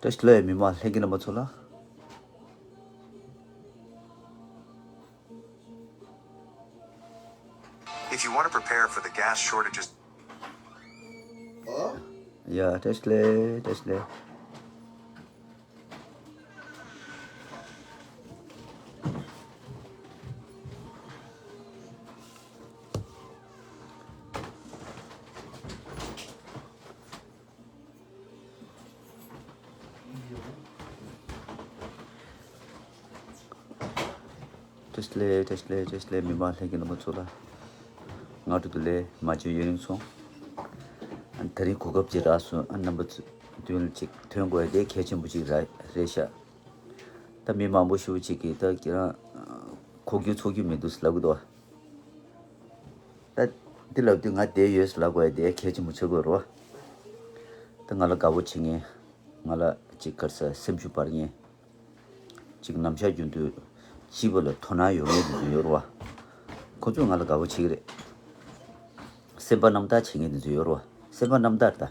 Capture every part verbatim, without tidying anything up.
བཀྲ་ཤིས་བདེ་ལེགས་མི་མང་ལྷན་རྒྱས་རྣམ་པ་ཚོ་ལ། If you want to prepare for the gas shortages. ཡ། བཀྲ་ཤིས་བདེ་ལེགས། བཀྲ་ཤིས་བདེ་ལེགས། བཀྲ་ཤིས་བདེ་ལེགས། བཀྲ་ཤིས་བདེ་ལེགས། བཀྲ་ཤིས་བདེ་ལེགས། མི་མང་ལྷན་རྒྱས་རྣམ་པ་ཚོ་ལ་སྔ་དྲོ་བདེ་ལེགས། མ་བརྗེད་ཡུན་རིང་སོང་། ཨ་ད་རིང་གོ་སྐབས་ཅིག་རག་སོང་། ཨ་རྣམ་པ་ཚོ་མདུན་ལ་ཅིག་ཐོན་དགོས་དེ་གལ་ཆེན་པོ་ཅིག་ར་རེད་ཤག་ད་མི་མང་པོ་ཞེ་པོ་ཅིག་གིས་ད་ཁྱེད་རང་གོ་རྒྱུ་ཚོར་རྒྱུ་མི་འདུག་ལབ་གི་འདུག་ད་འདི་ལབ་དུས་ང་བསྡད་ཡོད་ལབ་དགོས་དེ་གལ་ཆེན་པོ་ཆགས་དགོས་རེད་བ། ད་ང་ལ་དགའ་པོ་བྱེད་མཁན། ང་ལ་ཅིག་ག་རེ་ཟེར། སེམས་ཤུགས་སྤར་མཁན། ཅིག་ནམ་ཞག་རྒྱུན་དུ་སྤྱི་པ་ལ་དོ་སྣང་ཡོད་མཁན་དེ་ཚོ་ཡོད་རེད་བ། ཁོ་ཚོས་ང་ལ་དགའ་པོ་བྱེད་ཀྱི་རེད། སེམས་པ་རྣམ་དག་བྱེད་མཁན་དེ་ཚོ་ཡོད་རེད་བ། སེམས་པ་རྣམ་དག་ད།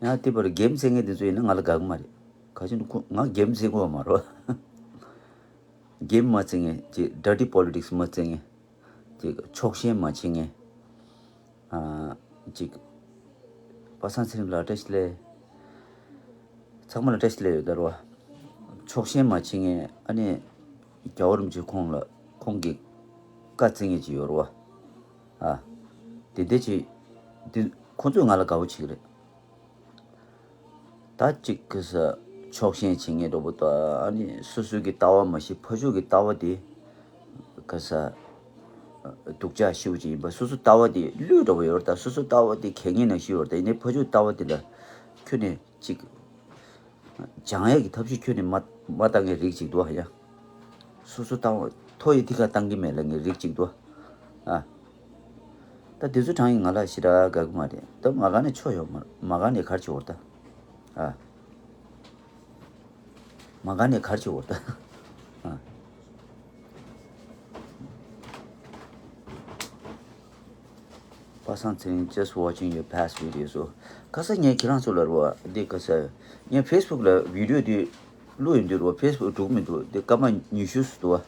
ཡང་དེ་བར་གེམ་རྩེ་མཁན་དེ་ཚོ་ཡིན་ན་ང་ལ་དགའ་གི་མ་རེད། ག་ཅི་ནི་ཁོ་ང་གེམ་རྩེ་གི་ཡོད་མ་རེད་བ། གེམ་མ་རྩེ་མཁན། ཅིག་dirty politics མ་རྩེ་མཁན། ཅིག་ཕྱོགས་ཞེན་མ་བྱེད་མཁན། ཨ། ཅིག་པ་སངས་ཚེ་རིང་ལགས་བཀྲ་ཤིས་བདེ་ལེགས། ཚང་མ་ལ་བཀྲ་ཤིས་བདེ་ལེགས་ཡོད་ད་རེད་བ། ཕྱོགས་ཞེན་མ་བྱེད་མཁན། ཨ་ནི་རྒྱལ་བ་རིན་པོ་ཆེ་ཁོང་ལ་ཁོང་གི་བཀའ་བརྩི་མཁན་ཅིག་ཡོད་རེད་བ། ཨ། དེ་འདྲ་ཅིག་དེ་ཁོང་ཚོས་ང་ལ་དགའ་པོ་བྱེད་ཀྱི་རེད། ད་ཅིག་གི་ས་ཕྱོགས་ཞེན་བྱེད་མཁན་འདྲ་པོ་དང་། ཨ་ནི་སོ་སོའི་གི་ལྟ་བ་མ་གཞི་ཕ་ཕྱོགས་ཀྱི་ལྟ་བ་དེ་གི་ས་སྡུག་ཅག་ཤོས་ཅིག་ཡིན་པ། སོ་སོ་ལྟ་བ་དེ་ལྷོད་འདྲ་པོ་ཡོད་རེད་ད། སོ་སོ་ལྟ་བ་དེ་གད་སྙིགས་ནང་བཞིན་ཡོད་རེད་ད། ཡིན་ནའི་ཕ་ཕྱོགས་ལྟ་བ་དེ་ལ་ཁྱོན་ནས་ཅིག་སྦྱང་ཡག་གི་ཐབས་ཤེས་ཁྱོན་ནས་མ་མ་བཏང་མཁན་རིགས་ཅིག་འདུག་ཡ། སོ་སོ་ལྟ་བ་མཐོ་ཡི་ཐིག་ཁ་བཏང་གི་མེད་ལབ་མཁན་རིགས་ཅིག་འདུག་ཨ། ད་དེ་ཚོ་དྲང་ཡིན་ང་ལ་ཞེ་དྲག་དགའ་གི་མ་རེད། ད་མ་དགའ་ནས་ཆོ་ཡོད་མ་རེད། མ་དགའ་ནས་ག་རེ་བྱེད་དགོས་རེད་ད། ཨ། མ་དགའ་ནས་ག་རེ་བྱེད་དགོས་རེད་ད། ཨ། པ་སངས་ཚེ་རིང་། Just watching your past videos. ཨོ། ཁ་སང་ངས་ཁྱེད་རང་ཚོ་ལ་རེད་བ། འདི་ཁ་སང་ངས་Facebook ལ་བི་ཌི་ཡོ་འདི་བླུགས་ཡོང་དུས་རེད་བ། Facebook འགྲོ་གི་མི་འདུག་འདི་སྐར་མ་ཉི་ཤུ་ཙམ་འདུག་བ།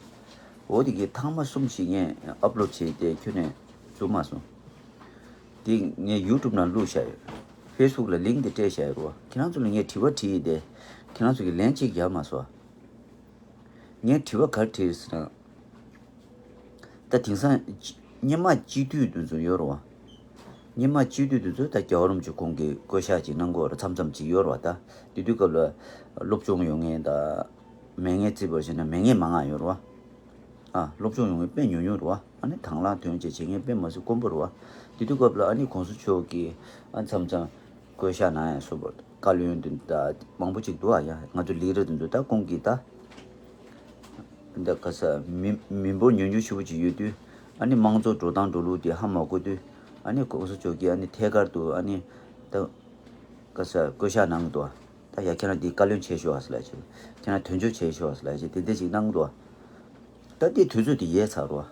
འོ་དེ་གི་ཐེངས་མ་གསུམ་ཞིག་ངས་ཨབ་ལོཌ་བྱས་ཏེ་ཁྱོན་ནས་བཙུགས་མ་སོང་། དེ་ངས་ཡུ་ཊུབ་ནང་བླུགས་བཞག་ཡོད། Facebook ལ་ལིང་དེ་སྤྲད་བཞག་ཡོད་རེད་བ། ཁྱེད་རང་ཚོ་ལ་ངས་དྲི་བ་དྲིས་ཡིན་ཏེ། ཁྱེད་རང་ཚོ་གིས་ལན་གཅིག་རྒྱག་མ་སོང་བ། ངས་དྲི་བ་ག་རེ་དྲིས་ཟེར་ན། ད་དེང་སང་སྔོན་མ་སྤྱི་འཐུས་དེ་ཚོ་ཡོད་རེད་བ། སྔོན་མ་སྤྱི་འཐུས་དེ་ཚོ་ད་རྒྱལ་བ་རིན་པོ་ཆེ་ཁོང་གིས་བསྐོ་བཞག་ཅིག་གནང་གི་ཡོད་རེད། མཚམས་མཚམས་ཅིག་ཡོད་རེད་བ། ད་དེ་དུས་སྐབས་ལ་སློབ་སྦྱོང་ཡོད་མཁན་དང་མེད་མཁན་བརྩིས་པར་བྱས་ན་མེད་མཁན་མང་ང་ཡོད་རེད་བ། ཨ། སློབ་སྦྱོང་ཡོང་མཁན་དཔེ་ཉུང་ཉུང་རེད་བ། ཨ་ནི་དང་བླངས་དོན་བྱེད་བྱེད་མཁན་དཔེ་མ་སྲིད་དཀོན་པོ་རེད་བ། དེ་དུས་སྐབས་ལ་ཨ་ནི་གོང་ས་མཆོག་གིས་ཨ་མཚམས་མཚམས་བསྐོ་བཞག་གནང་ཡ་སོགས་པ་བཀའ་བློན་དེ་ད་མང་པོ་ཅིག་འདུག་ཨ། ཡ་ང་ཚོ་ལི་ཌར་དེ་ཚོ་ད་ཁོང་གིས་ད་འདི་ག་ས་མི་མི་འབོར་ཉུང་ཉུང་ཞེ་པོ་ཅིག་ཡོད་དུས། ཨ་ནི་དམངས་གཙོ་འགྲོ་སྟངས་འགྲོ་ལུགས་དེ་ཧ་མ་གོ་དུས། ཨ་ནི་གོང་ས་མཆོག་གིས་ཨ་ནི་ཐད་ཀར་དུ་ཨ་ནི་ད་ག་ས་བསྐོ་བཞག་གནང་གི་འདུག་ཨ། ད་ཡ་ཁྱེད་རང་འདི་བཀའ་བློན་བྱས་ཤོག་ཨ་ཟེར་ལབ་བྱས། ཁྱེད་རང་དོན་གཅོད་བྱས་ཤོག་ཨ་ཟེར་ལབ་བྱས། དེ་འདྲ་ཅིག་གནང་གི་འདུག་ཨ། ད་ལྟའི་དུས་ཚོད་དེ་ཡལ་ཚར་རོ།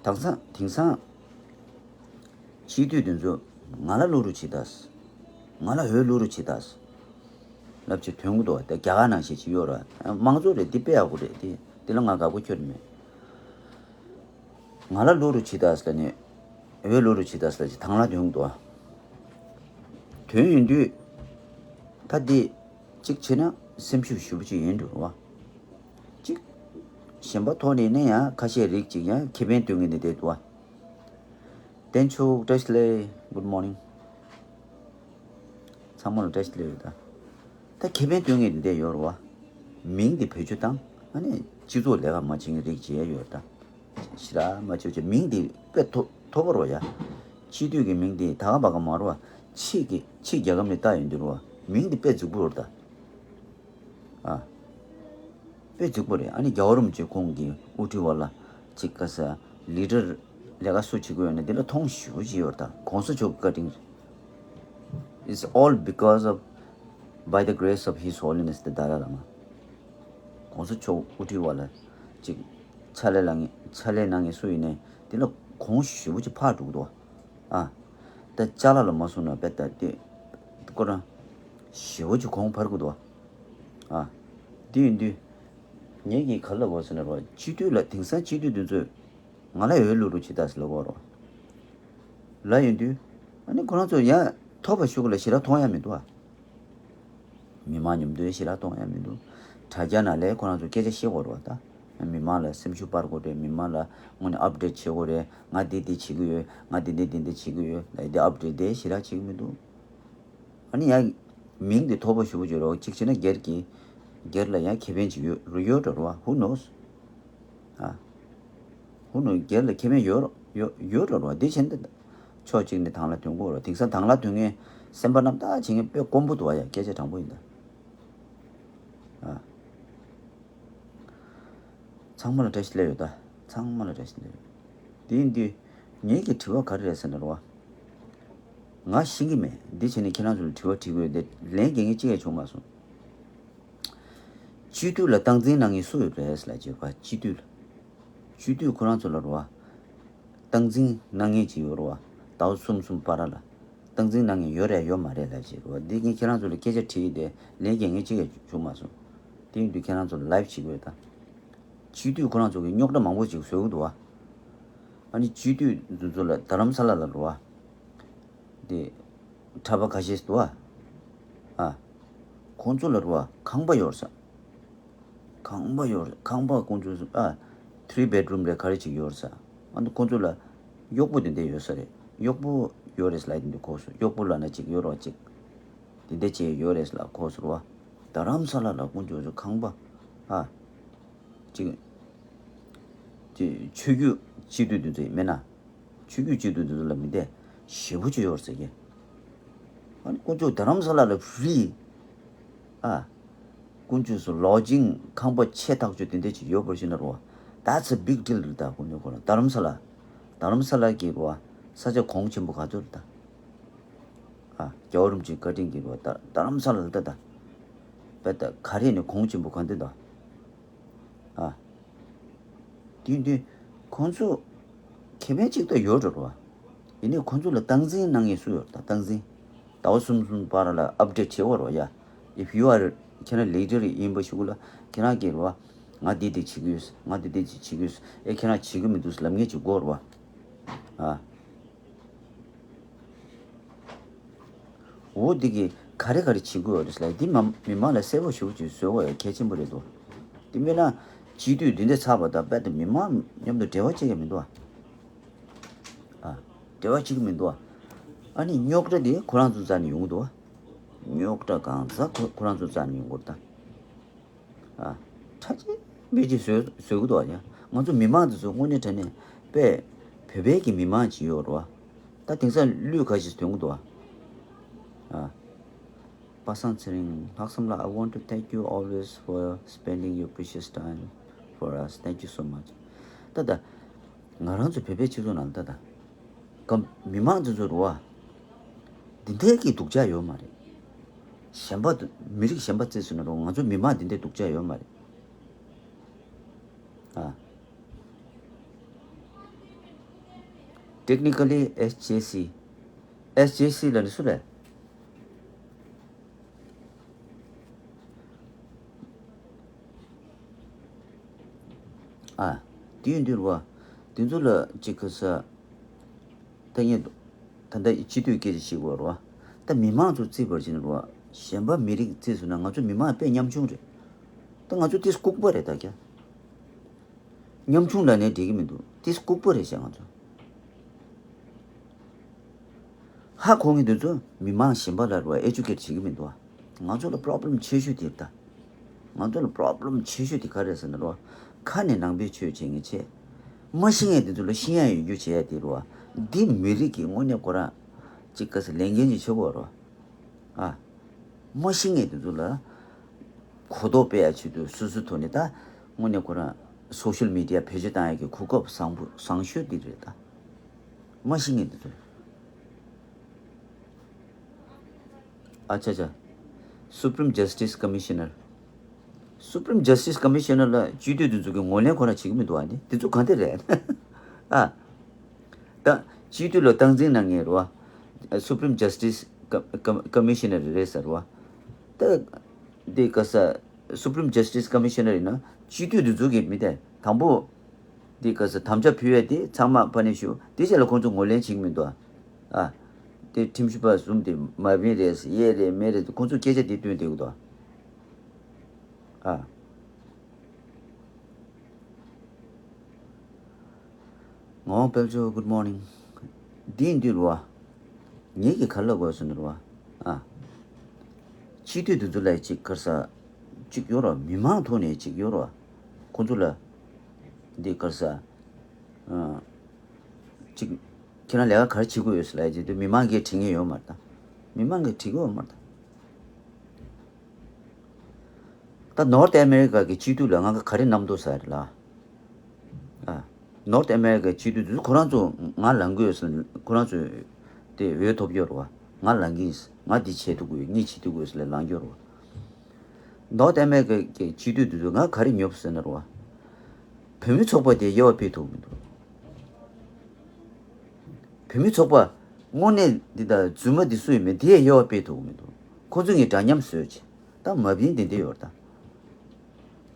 དེང་སང་དེང་སང་སྤྱི་འཐུས་དེ་ཚོ་ང་ལ་བླུག་རོགས་བྱེད་དང་། ང་ལ་འོས་བླུག་རོགས་བྱེད་དང་ལབ་བྱས་ཐོན་གི་འདུག་ད་རྒྱ་གར་ནང་བཞིན་ཅིག་ཡོད་ར། དམངས་གཙོ་རེད། འདི་དཔེ་ཡག་པོ་རེད། འདི་འདི་ལ་ང་དགའ་པོ་ཁྱོན་མེད། ང་ལ་བླུག་རོགས་བྱེད་དང་ཟེར་ནས། འོས་བླུག་རོགས་བྱེད་དང་ཟེར་ཅིག་དང་བླངས་ཐོན་གི་འདུག་ཨ། ཐོན་ཡོང་དུས། ད་འདི་གཅིག་བྱས་ན་སེམས་ཤུགས་ཞེ་པོ་ཅིག་ཡིན་འགྲོ་བ། གཅིག་གཞན་པ་ཐོག་ནས་ནས་ཡང་ཁ་ཤས་རིགས་ཅིག་ཡང་ཁེ་ཕན་སྟོན་གི་འདི་བསྡད་འདུག་ཨ། བསྟན་ཆོས་བཀྲ་ཤིས་བདེ་ལེགས། Good morning། ཚང་མ་ལ་བཀྲ་ཤིས་བདེ་ལེགས་ཡོད་ད། ད་ཁེ་ཕན་སྟོན་མཁན་དེ་འདྲ་ཡོད་རེད་བ། མིང་དེ་བེད་སྤྱོད་བཏང་། ཨ་ནི་སྤྱི་ཚོགས་ལས་ཀ་མ་བྱེད་མཁན་རིགས་བྱས་ཡོད་ད། ཞེ་དྲག་མ་བྱེད་བྱས། མིང་དེ་དཔེ་མཐོ་མཐོ་པོ་རེད་བ་ཡ། སྤྱི་འཐུས་ཀྱི་མིང་དེ་ད་ག་པ་ག་མ་རེད་བ། ཕྱི་གི་ཕྱི་རྒྱལ་ཁབ་ནས་བལྟ་ཡོང་དུས་རེད་བ། མིང་དེ་དཔེ་རྫིག་པོ་རེད་ད། ཨ། དཔེ་རྫིག་པོ་རེད། ཨ་ནི་རྒྱལ་བ་རིན་པོ་ཆེ་ཁོང་གི་དབུ་ཁྲིད་འོག་ལ་ཅིག་ག་ས་ལི་ཌར་ལས་ཀ་སུ་བྱེད་ཀྱི་ཡོད་ན་འདི་ལ་མཐོང་ཞེ་པོ་ཅིག་ཡོད་རེད་ད། གོང་ས་མཆོག་གི་བཀའ་དྲིན། It's all because of, by the grace of His Holiness the Dalai Lama. གོང་ས་མཆོག་དབུ་ཁྲིད་འོག་ལ་ཅིག་ཕྱག་ལས་གནང་མཁན་ཕྱག་ལས་གནང་མཁན་སུ་ཡིན་ནའི་འདི་ལ་གོང་ཞེ་པོ་ཅིག་འཕར་འགྲོ་གི་འདུག་ཨ། ད་ཅ་ལག་ལ་མ་སོང་ན་དཔེ་ད་དེ་ཁོ་རང་ ཞེ་པོ་ཅིག་གོང་འཕར་གི་འདུག་བ། ཨ། དེ་ཡིན་དུས། ངེད་ཀྱིས་ག་རེ་ལབ་དགོས་ཟེར་ན་རོ། སྤྱི་འཐུས་ལ་དེང་སང་སྤྱི་འཐུས་དེ་ཚོས་ང་ལ་འོས་བླུག་རོགས་བྱེད་ད་ཟེར་ལབ་དགོས་རོ། ལབ་ཡོང་དུས། ཨ་ནི་ཁོ་རང་ཚོ་ཡང་ཐོབ་པ་ཞུ་གི་ལ་ཞེ་དྲག་མཐོང་ཡ་མི་འདུག་ཨ། མི་མང་མཉམ་དུ་ཞེ་དྲག་གཏོང་ཡ་མི་འདུག་དྲ་རྒྱ་ནང་ལས་ཁོ་རང་ཚོ་སྐད་ཆ་བཤད་དགོས་རེད་བ་ད། མི་མང་ལ་སེམས་ཤུགས་སྤར་དགོས་རེད། མི་མང་ལ་དངོས་གནས་ཨབ་ཌེཊ་བྱེད་དགོས་རེད། ང་འདི་འདི་བྱེད་ཀྱི་ཡོད། ང་འདི་འདི་འདི་འདི་བྱེད་ཀྱི་ཡོད་ལབ་ཡ་དེ་ཨབ་ཌེཊ་དེ་ཞེ་དྲག་བྱེད་ཀྱི་མི་འདུག་ཨ་ནི་ཡ། མིང་དེ་ཐོབ་པ་ཞུ་གི་ཡོད་རེད་བ། གཅིག་བྱས་ན་སྒེར་གྱི། སྒེར་ལ་ཡང་ཁེ་ཕན་ཅིག་ཡོད་རུ་ཡོད་འགྲོ་རེད་བ། Who knows? ཨ། ཧུ་ནུ་སྒེར་ལ་ཁེ་ཕན་ཡོད་རོ་ཡོད་ཡོད་རོ་རོ་འདི་བྱས་ན་ཕྱོགས་གཅིག་ནས་དང་བླངས་ཐོན་དགོས་རོ། དེང་སང་དང་བླངས་ཐོན་མཁན་སེམས་པ་རྣམ་དག་བྱེད་མཁན་དཔེ་དཀོན་པོ་འདུག་ཨ། ཡ་སྐད་ཆ་དྲང་པོ་ཡིན་ད། ཨ། ཚང་མ་ལ་བཀྲ་ཤིས་བདེ་ལེགས་ཡོད་ད། ཚང་མ་ལ་བཀྲ་ཤིས་བདེ་ལེགས་ཡོད། དེ་ཡིན་དུས་ངེད་ཀྱི་དྲི་བ་ག་རེ་རེད་ཟེར་ན་རོ། ང་ཤེས་ཀྱི་མེད། འདི་བྱས་ནས་ཁྱེད་རང་ཚོ་ལ་དྲི་བ་དྲི་དགོས་དེ་ལན་རྒྱག་མཁན་གཅིག་ཡང་བྱུང་མ་སོང་། སྤྱི་འཐུས་ལ་སྟངས་འཛིན་གནང་མཁན་སུ་ཡོད་རེད་ལབ་བྱས་པ། སྤྱི་འཐུས་ལ། སྤྱི་འཐུས་ཁོ་རང་ཚོ་ལ་རེད་བ། སྟངས་འཛིན་གནང་མཁན་ཅིག་ཡོད་རེད་བ། ཟླ་བ་གསུམ་གསུམ་བར་ལ། སྟངས་འཛིན་གནང་མཁན་ཡོད་རེད་ཡོད་མ་རེད་ལབ་བྱས་རེད་བ། འདི་གིན་ཁྱེད་རང་ཚོ་ལ་སྐད་ཆ་དྲིས་ཏེ་ལན་རྒྱག་མཁན་གཅིག་ཡང་བྱུང་མ་སོང་། དེ་ཡིན་དུས་ཁྱེད་རང་ཚོ་ལ་ལའིབ་བྱེད་དགོས་ད། སྤྱི་འཐུས་ཁོ་རང་ཚོ་གིས་རྙོག་དྲ་མང་པོ་ཅིག་བཟོ་གི་འདུག་བ། ཨ་ནི་སྤྱི་འཐུས་འདི་ཚོ་ལ་རྡ་རམ་ས་ལ་ལ་རེད་བ། དེ། གྲྭ་པ་ཁ་ཤས་འདུག་ཨ། ཨ། ཁོང་ཚོ་ལ་རུ་བ་ཁང་པ་ཡོད་ས། ཁང་པ་ཡོད་རེད། ཁང་པ་ཁོང་ཚོ་ཨ། ཐི་རི་བེད་རུམ་རེ་ག་རེ་ཅིག་ཡོད་ས། ཨ་ནི་ཁོང་ཚོ་ལ་གཡོག་པོ་དེ་འདྲ་ཡོད་ས་རེད། གཡོག་པོ་ཡོད་རེད་ལབ་དེ་འདྲ་གོ་སོང་། གཡོག་པོ་ལབ་ན་ཅིག་ཡོད་རོགས་ཅིག་དེ་འདྲ་ཅིག་ཡོད་རེད་ལབ་གོ་སོང་རུ་བ། རྡ་རམ་ས་ལ་ལ་ཁོང་ཚོ་ཁང་པ་ཨ། ཅིག་ཅིག་ཆོས་བརྒྱུད་སྤྱི་འཐུས་དེ་ཚོ་ཡིན་མིན་ན། ཆོས་བརྒྱུད་སྤྱི་འཐུས་དེ་ཚོ་ལ་མི་བདེ། ཞེ་པོ་ཅིག་ཡོད་ཟེར་གི། ཨ་ནི་དཀོན་མཆོག་རྡ་རམ་ས་ལ་ལ་ཕི་རི། ཨ། དཀོན་མཆོག་སུ་ལོ་ཇིང་ཁང་པ་ཆེ་ཐག་ཆོད་དེ་འདྲ་ཅིག་ཡོད་པར་ཤེས་ན་རོ། That's a big deal རེད་ད་དཀོན་མཆོག་ཁོ་རང་རྡ་རམ་ས་ལ། རྡ་རམ་ས་ལ་གི་རོ། ས་ཆ་གོང་ཆེན་པོ་ག་ཚོད་རེད་ད། ཨ། རྒྱལ་བ་རིན་པོ་ཆེའི་བཀའ་དྲིན་གྱིས་རོ། རྡ་རྡ་རམ་ས་ལ་ལ་ད་ད། དཔེ་ད་ག་རེ་ནས་གོང་ཆེན་པོ་ག་འདི་ད། ཨ། དེ་དུས་ཁོང་ཚོ་ཁེ་ཕན་གཅིག་ད་ཡོད་འགྲོ་རོ། ཡིན་ནའི་ཁོང་ཚོ་ལ་སྟངས་འཛིན་གནང་མཁན་སུ་ཡོད་ད་སྟངས་འཛིན། ཟླ་བ་གསུམ་གསུམ་བར་ལ་ཨབ་ཌེཊ་བྱེད་དགོས་རོ་ཡ། If you are ཁྱེད་རང་ལི་ཌར་ཡིན་པ་ཞུ་གུ་ལ་ཁྱེད་རང་གིས་རོ། ང་འདི་འདི་བྱེད་ཀྱི་ཡོད། ང་འདི་འདི་བྱེད་ཀྱི་ཡོད། ཨེ་ཁྱེད་རང་བྱེད་ཀྱི་མི་འདུག་ལབ་མཁན་ཅིག་དགོས་རོ། ཨ། འོ་འདི་གི་ག་རེ་ག་རེ་བྱེད་དགོས་རེད་ལ་འདི་མ་མི་མང་ལ་གསལ་པོ་ཞུ་ཅིག་བཟོ་དགོས་ཡ་གལ་ཆེན་པོ་རེད་འདུག་འདི་མིན་ན་སྤྱི་འཐུས་འདི་འདྲ་ཚར་བ་དང་རྦད་དེ་མི་མང་མཉམ་དུ་འབྲེལ་བ་བྱེད་ཀྱི་མི་འདུག་ཨ། ཨ། འབྲེལ་བ་བྱེད་ཀྱི་མི་འདུག་ཨ། ཨ་ནི་རྙོག་དྲ་འདི་ཁོ་རང་ཚོ་རྩ་ནས་ཡོང་གི་འདུག་ཨ། རྙོག་དྲ་གང་ཟག་ཁོ་ཁོ་རང་ཚོ་རྩ་ནས་ཡོང་གི་འདུག་ཨ། ཨ། ཁྲ་ཆེ་མེད་ཅིག་བཟོས་བཟོས་གི་འདུག་ཨ། ཡ་ང་ཚོ་མི་མང་འདི་ཚོ་དངོས་གནས་དྲང་གནས་དཔེ་བོད་པའི་གི་མི་མང་ཅིག་ཡོད་རེད་བ། ད་དེང་སང་གླུད་ཁ་ཤས་ཐོན་གི་འདུག་ཨ། ཨ། པ་སངས་ཚེ་རིང་ལྷག་བསམ་ལགས། I want to thank you always for spending your precious time for us. Thank you so much. ད་ད། ང་རང་ཚོ་བོད་པའི་སྤྱི་ཚོགས་ནང་ད་ད། གམ་མི་མང་ཚོ་ཚོ་རུ་བ། འདི་འདྲའི་གི་སྡུག་ཅག་ཡོད་མ་རེད། གཞན་པ་མི་རིགས་གཞན་པ་བརྩིས་སོང་ན་རུ་ང་ཚོ་མི་མང་འདི་འདྲའི་སྡུག་ཅག་ཡོད་མ་རེད། ཨ། Technically S J C S J C ལ་ནི་སུ་རེད། ཨ། དེ་ཡིན་དུས་རུ་བ། དེ་ཚོ་ལ་གཅིག་གི་ས། ད་ངས་ད་ལྟ་སྤྱི་འཐུས་སྐད་ཆ་བཤད་དགོས་རེད་བ། ད་མི་མང་ཚོ་བརྩིས་པར་བྱས་ན་རེད་བ། གཞན་པ་མི་རིགས་བརྩིས་སོང་ན་ང་ཚོ་མི་མང་དཔེ་ཉམ་ཆུང་རེད། ད་ང་ཚོ་ཏིས་ལྐུགས་པ་རེད་ད་ཀྱ། ཉམ་ཆུང་ལབ་ནས་འགྲིག་གི་མི་འདུག་ཏིས་ལྐུགས་པ་རེད་ཤག་ང་ཚོ། ཧ་གོ་མཁན་དེ་ཚོ་མི་མང་གཞན་པ་ལ་རེད་བ་ཨེ་ཇུ་ཀེཊ་བྱེད་ཀྱི་མི་འདུག་བ། ང་ཚོ་ལ་པྲོབ་ལེམ་ཆེ་ཤོས་དེ་རེད་ད། ང་ཚོ་ལ་པྲོབ་ལེམ་ཆེ་ཤོས་དེ་ག་རེ་རེད་ཟེར་ན་རོ། ཁ་ནས་ནང་པའི་ཆོས་བྱེད་མཁན་བྱས། མ་ཤེས་མཁན་དེ་ཚོ་ལ་ཤེས་ཡ་ཡོད་རྒྱུ་བྱེད་ཡ་དེ་རོ། འདི་མི་རིགས་ཀྱི་དངོས་གནས་ཁོ་རང་གཅིག་ག་ས་ལས་འགན་ཅིག་ཆེ་བོ་རོ། ཨ། མ་ཤེས་མཁན་དེ་ཚོ་ལ་གོ་རྟོགས་སྤེལ་ཡ་ཆེད་དུ་སོ་སོའི་ཐོག་ནས་ད་དངོས་གནས་ཁོ་རང་སོ་ཤལ་མི་ཌི་ཡ་བེད་སྤྱོད་བཏང་ཡ་གི་གོ་སྐབས་བཟང་པོ་བཟང་ཤོས་དེ་རེད་ད། མ་ཤེས་མཁན་དེ་ཚོ། ཨ་ཆ་ཆ། Supreme Justice Commissioner། Supreme Justice Commissioner ལ་སྤྱི་འཐུས་དེ་ཚོ་གི་ངོས་ལེན་ཁོ་རང་བྱེད་ཀྱི་མི་འདུག་ཨ་ནི་དེ་ཚོ་གང་དེ་རེད། ཨ། ད་སྤྱི་འཐུས་ལ་སྟངས་འཛིན་གནང་མཁན་རེད་བ། Supreme Justice Com- Com- Commissioner རེད་ཟེར་བ། ད་འདི་ག་ས་Supreme Justice Commissioner ཡིན་ན་སྤྱི་འཐུས་འདི་ཚོ་གི་མི་དེ་དང་པོ་འདི་ག་ས་དམ་བཅའ་ཕུལ་ཡས་དེ་ཚང་མ་ཕ་ནས་ཞུ་དེ་རྗེས་ལ་ཁོང་ཚོ་ངོས་ལེན་བྱེད་ཀྱི་མི་འདུག་ཨ། དེ་ཁྲིམས་ཞིབ་པ་གསུམ་དེ་མ་བིན་རེད་ཡས་རེད་མེད་རེད་ཁོང་ཚོ་སྐད་ཆ་དེ་བཏོན་བསྡད་ཀྱི་འདུག་ཨ། ངོ་དཔལ་འབྱོར། Good morning། འདི་འདི་རུ་བ། ངེད་ཀྱི་ག་ལ་དགོས་སོང་རུ་བ། ཨ། སྤྱི་འཐུས་འདི་ཚོ་ལ་ཅིག་གར་ས། ཅིག་ཡོད་རོ་མི་མང་ཐོག་ནས་ཅིག་ཡོད་རོ། ཁོང་ཚོ་ལ། འདི་གར་ས། ཨ། ཅིག་ཁྱེད་རང་ལས་ཀ་ག་རེ་བྱེད་དགོས་ཡོད་ཟེར་ལ་ཅིག་དུ་མི་མང་གིས་དྲི་ངེས་ཡོད་མ་རེད་ད། མི་མང་གིས་དྲི་གི་ཡོད་མ་རེད་ད། ད་North America གི་སྤྱི་འཐུས་ལ་ང་ག་ག་རེ་གནང་འདུག་ཟེར་ལ། ཨ། North America གི་སྤྱི་འཐུས་དེ་ཁོ་རང་ཚོ་ང་ལངས་གི་ཡོད་ཟེར་ཁོ་རང་ཚོ་དེ་འོས་ཐོབ་ཡོད་རེད་བ། ང་ལངས་གི་ཡིན་ཟེར་ང་འདི་བྱེད་ཐུབ་གི་ཡོད་གཉིས་བྱེད་ཐུབ་གི་ཡོད་ཟེར་ལ་ལངས་ཡོད་རེད་བ། North America གི་སྤྱི་འཐུས་དེ་ཚོ་ང་ག་རེ་ཉོབ་ཟེར་ན་རེད་བ། བོད་མི་ཚོགས་པ་དེ་དབྱེ་བ་སྤེལ་ཐུབ་མི་འདུག་བོད་མི་ཚོགས་པ་དངོས་གནས་འདི་དང་རྫུན་མ་འདི་སུ་ཡིན་མིན་དེ་ཡང་དབྱེ་བ་སྤེལ་ཐུབ་མི་འདུག་ཁོ་ཚོ་ངས་འདྲ་མཉམ་བཟོས་བྱས་ད་མ་བིན་དེ་འདྲ་ཡོད་ད།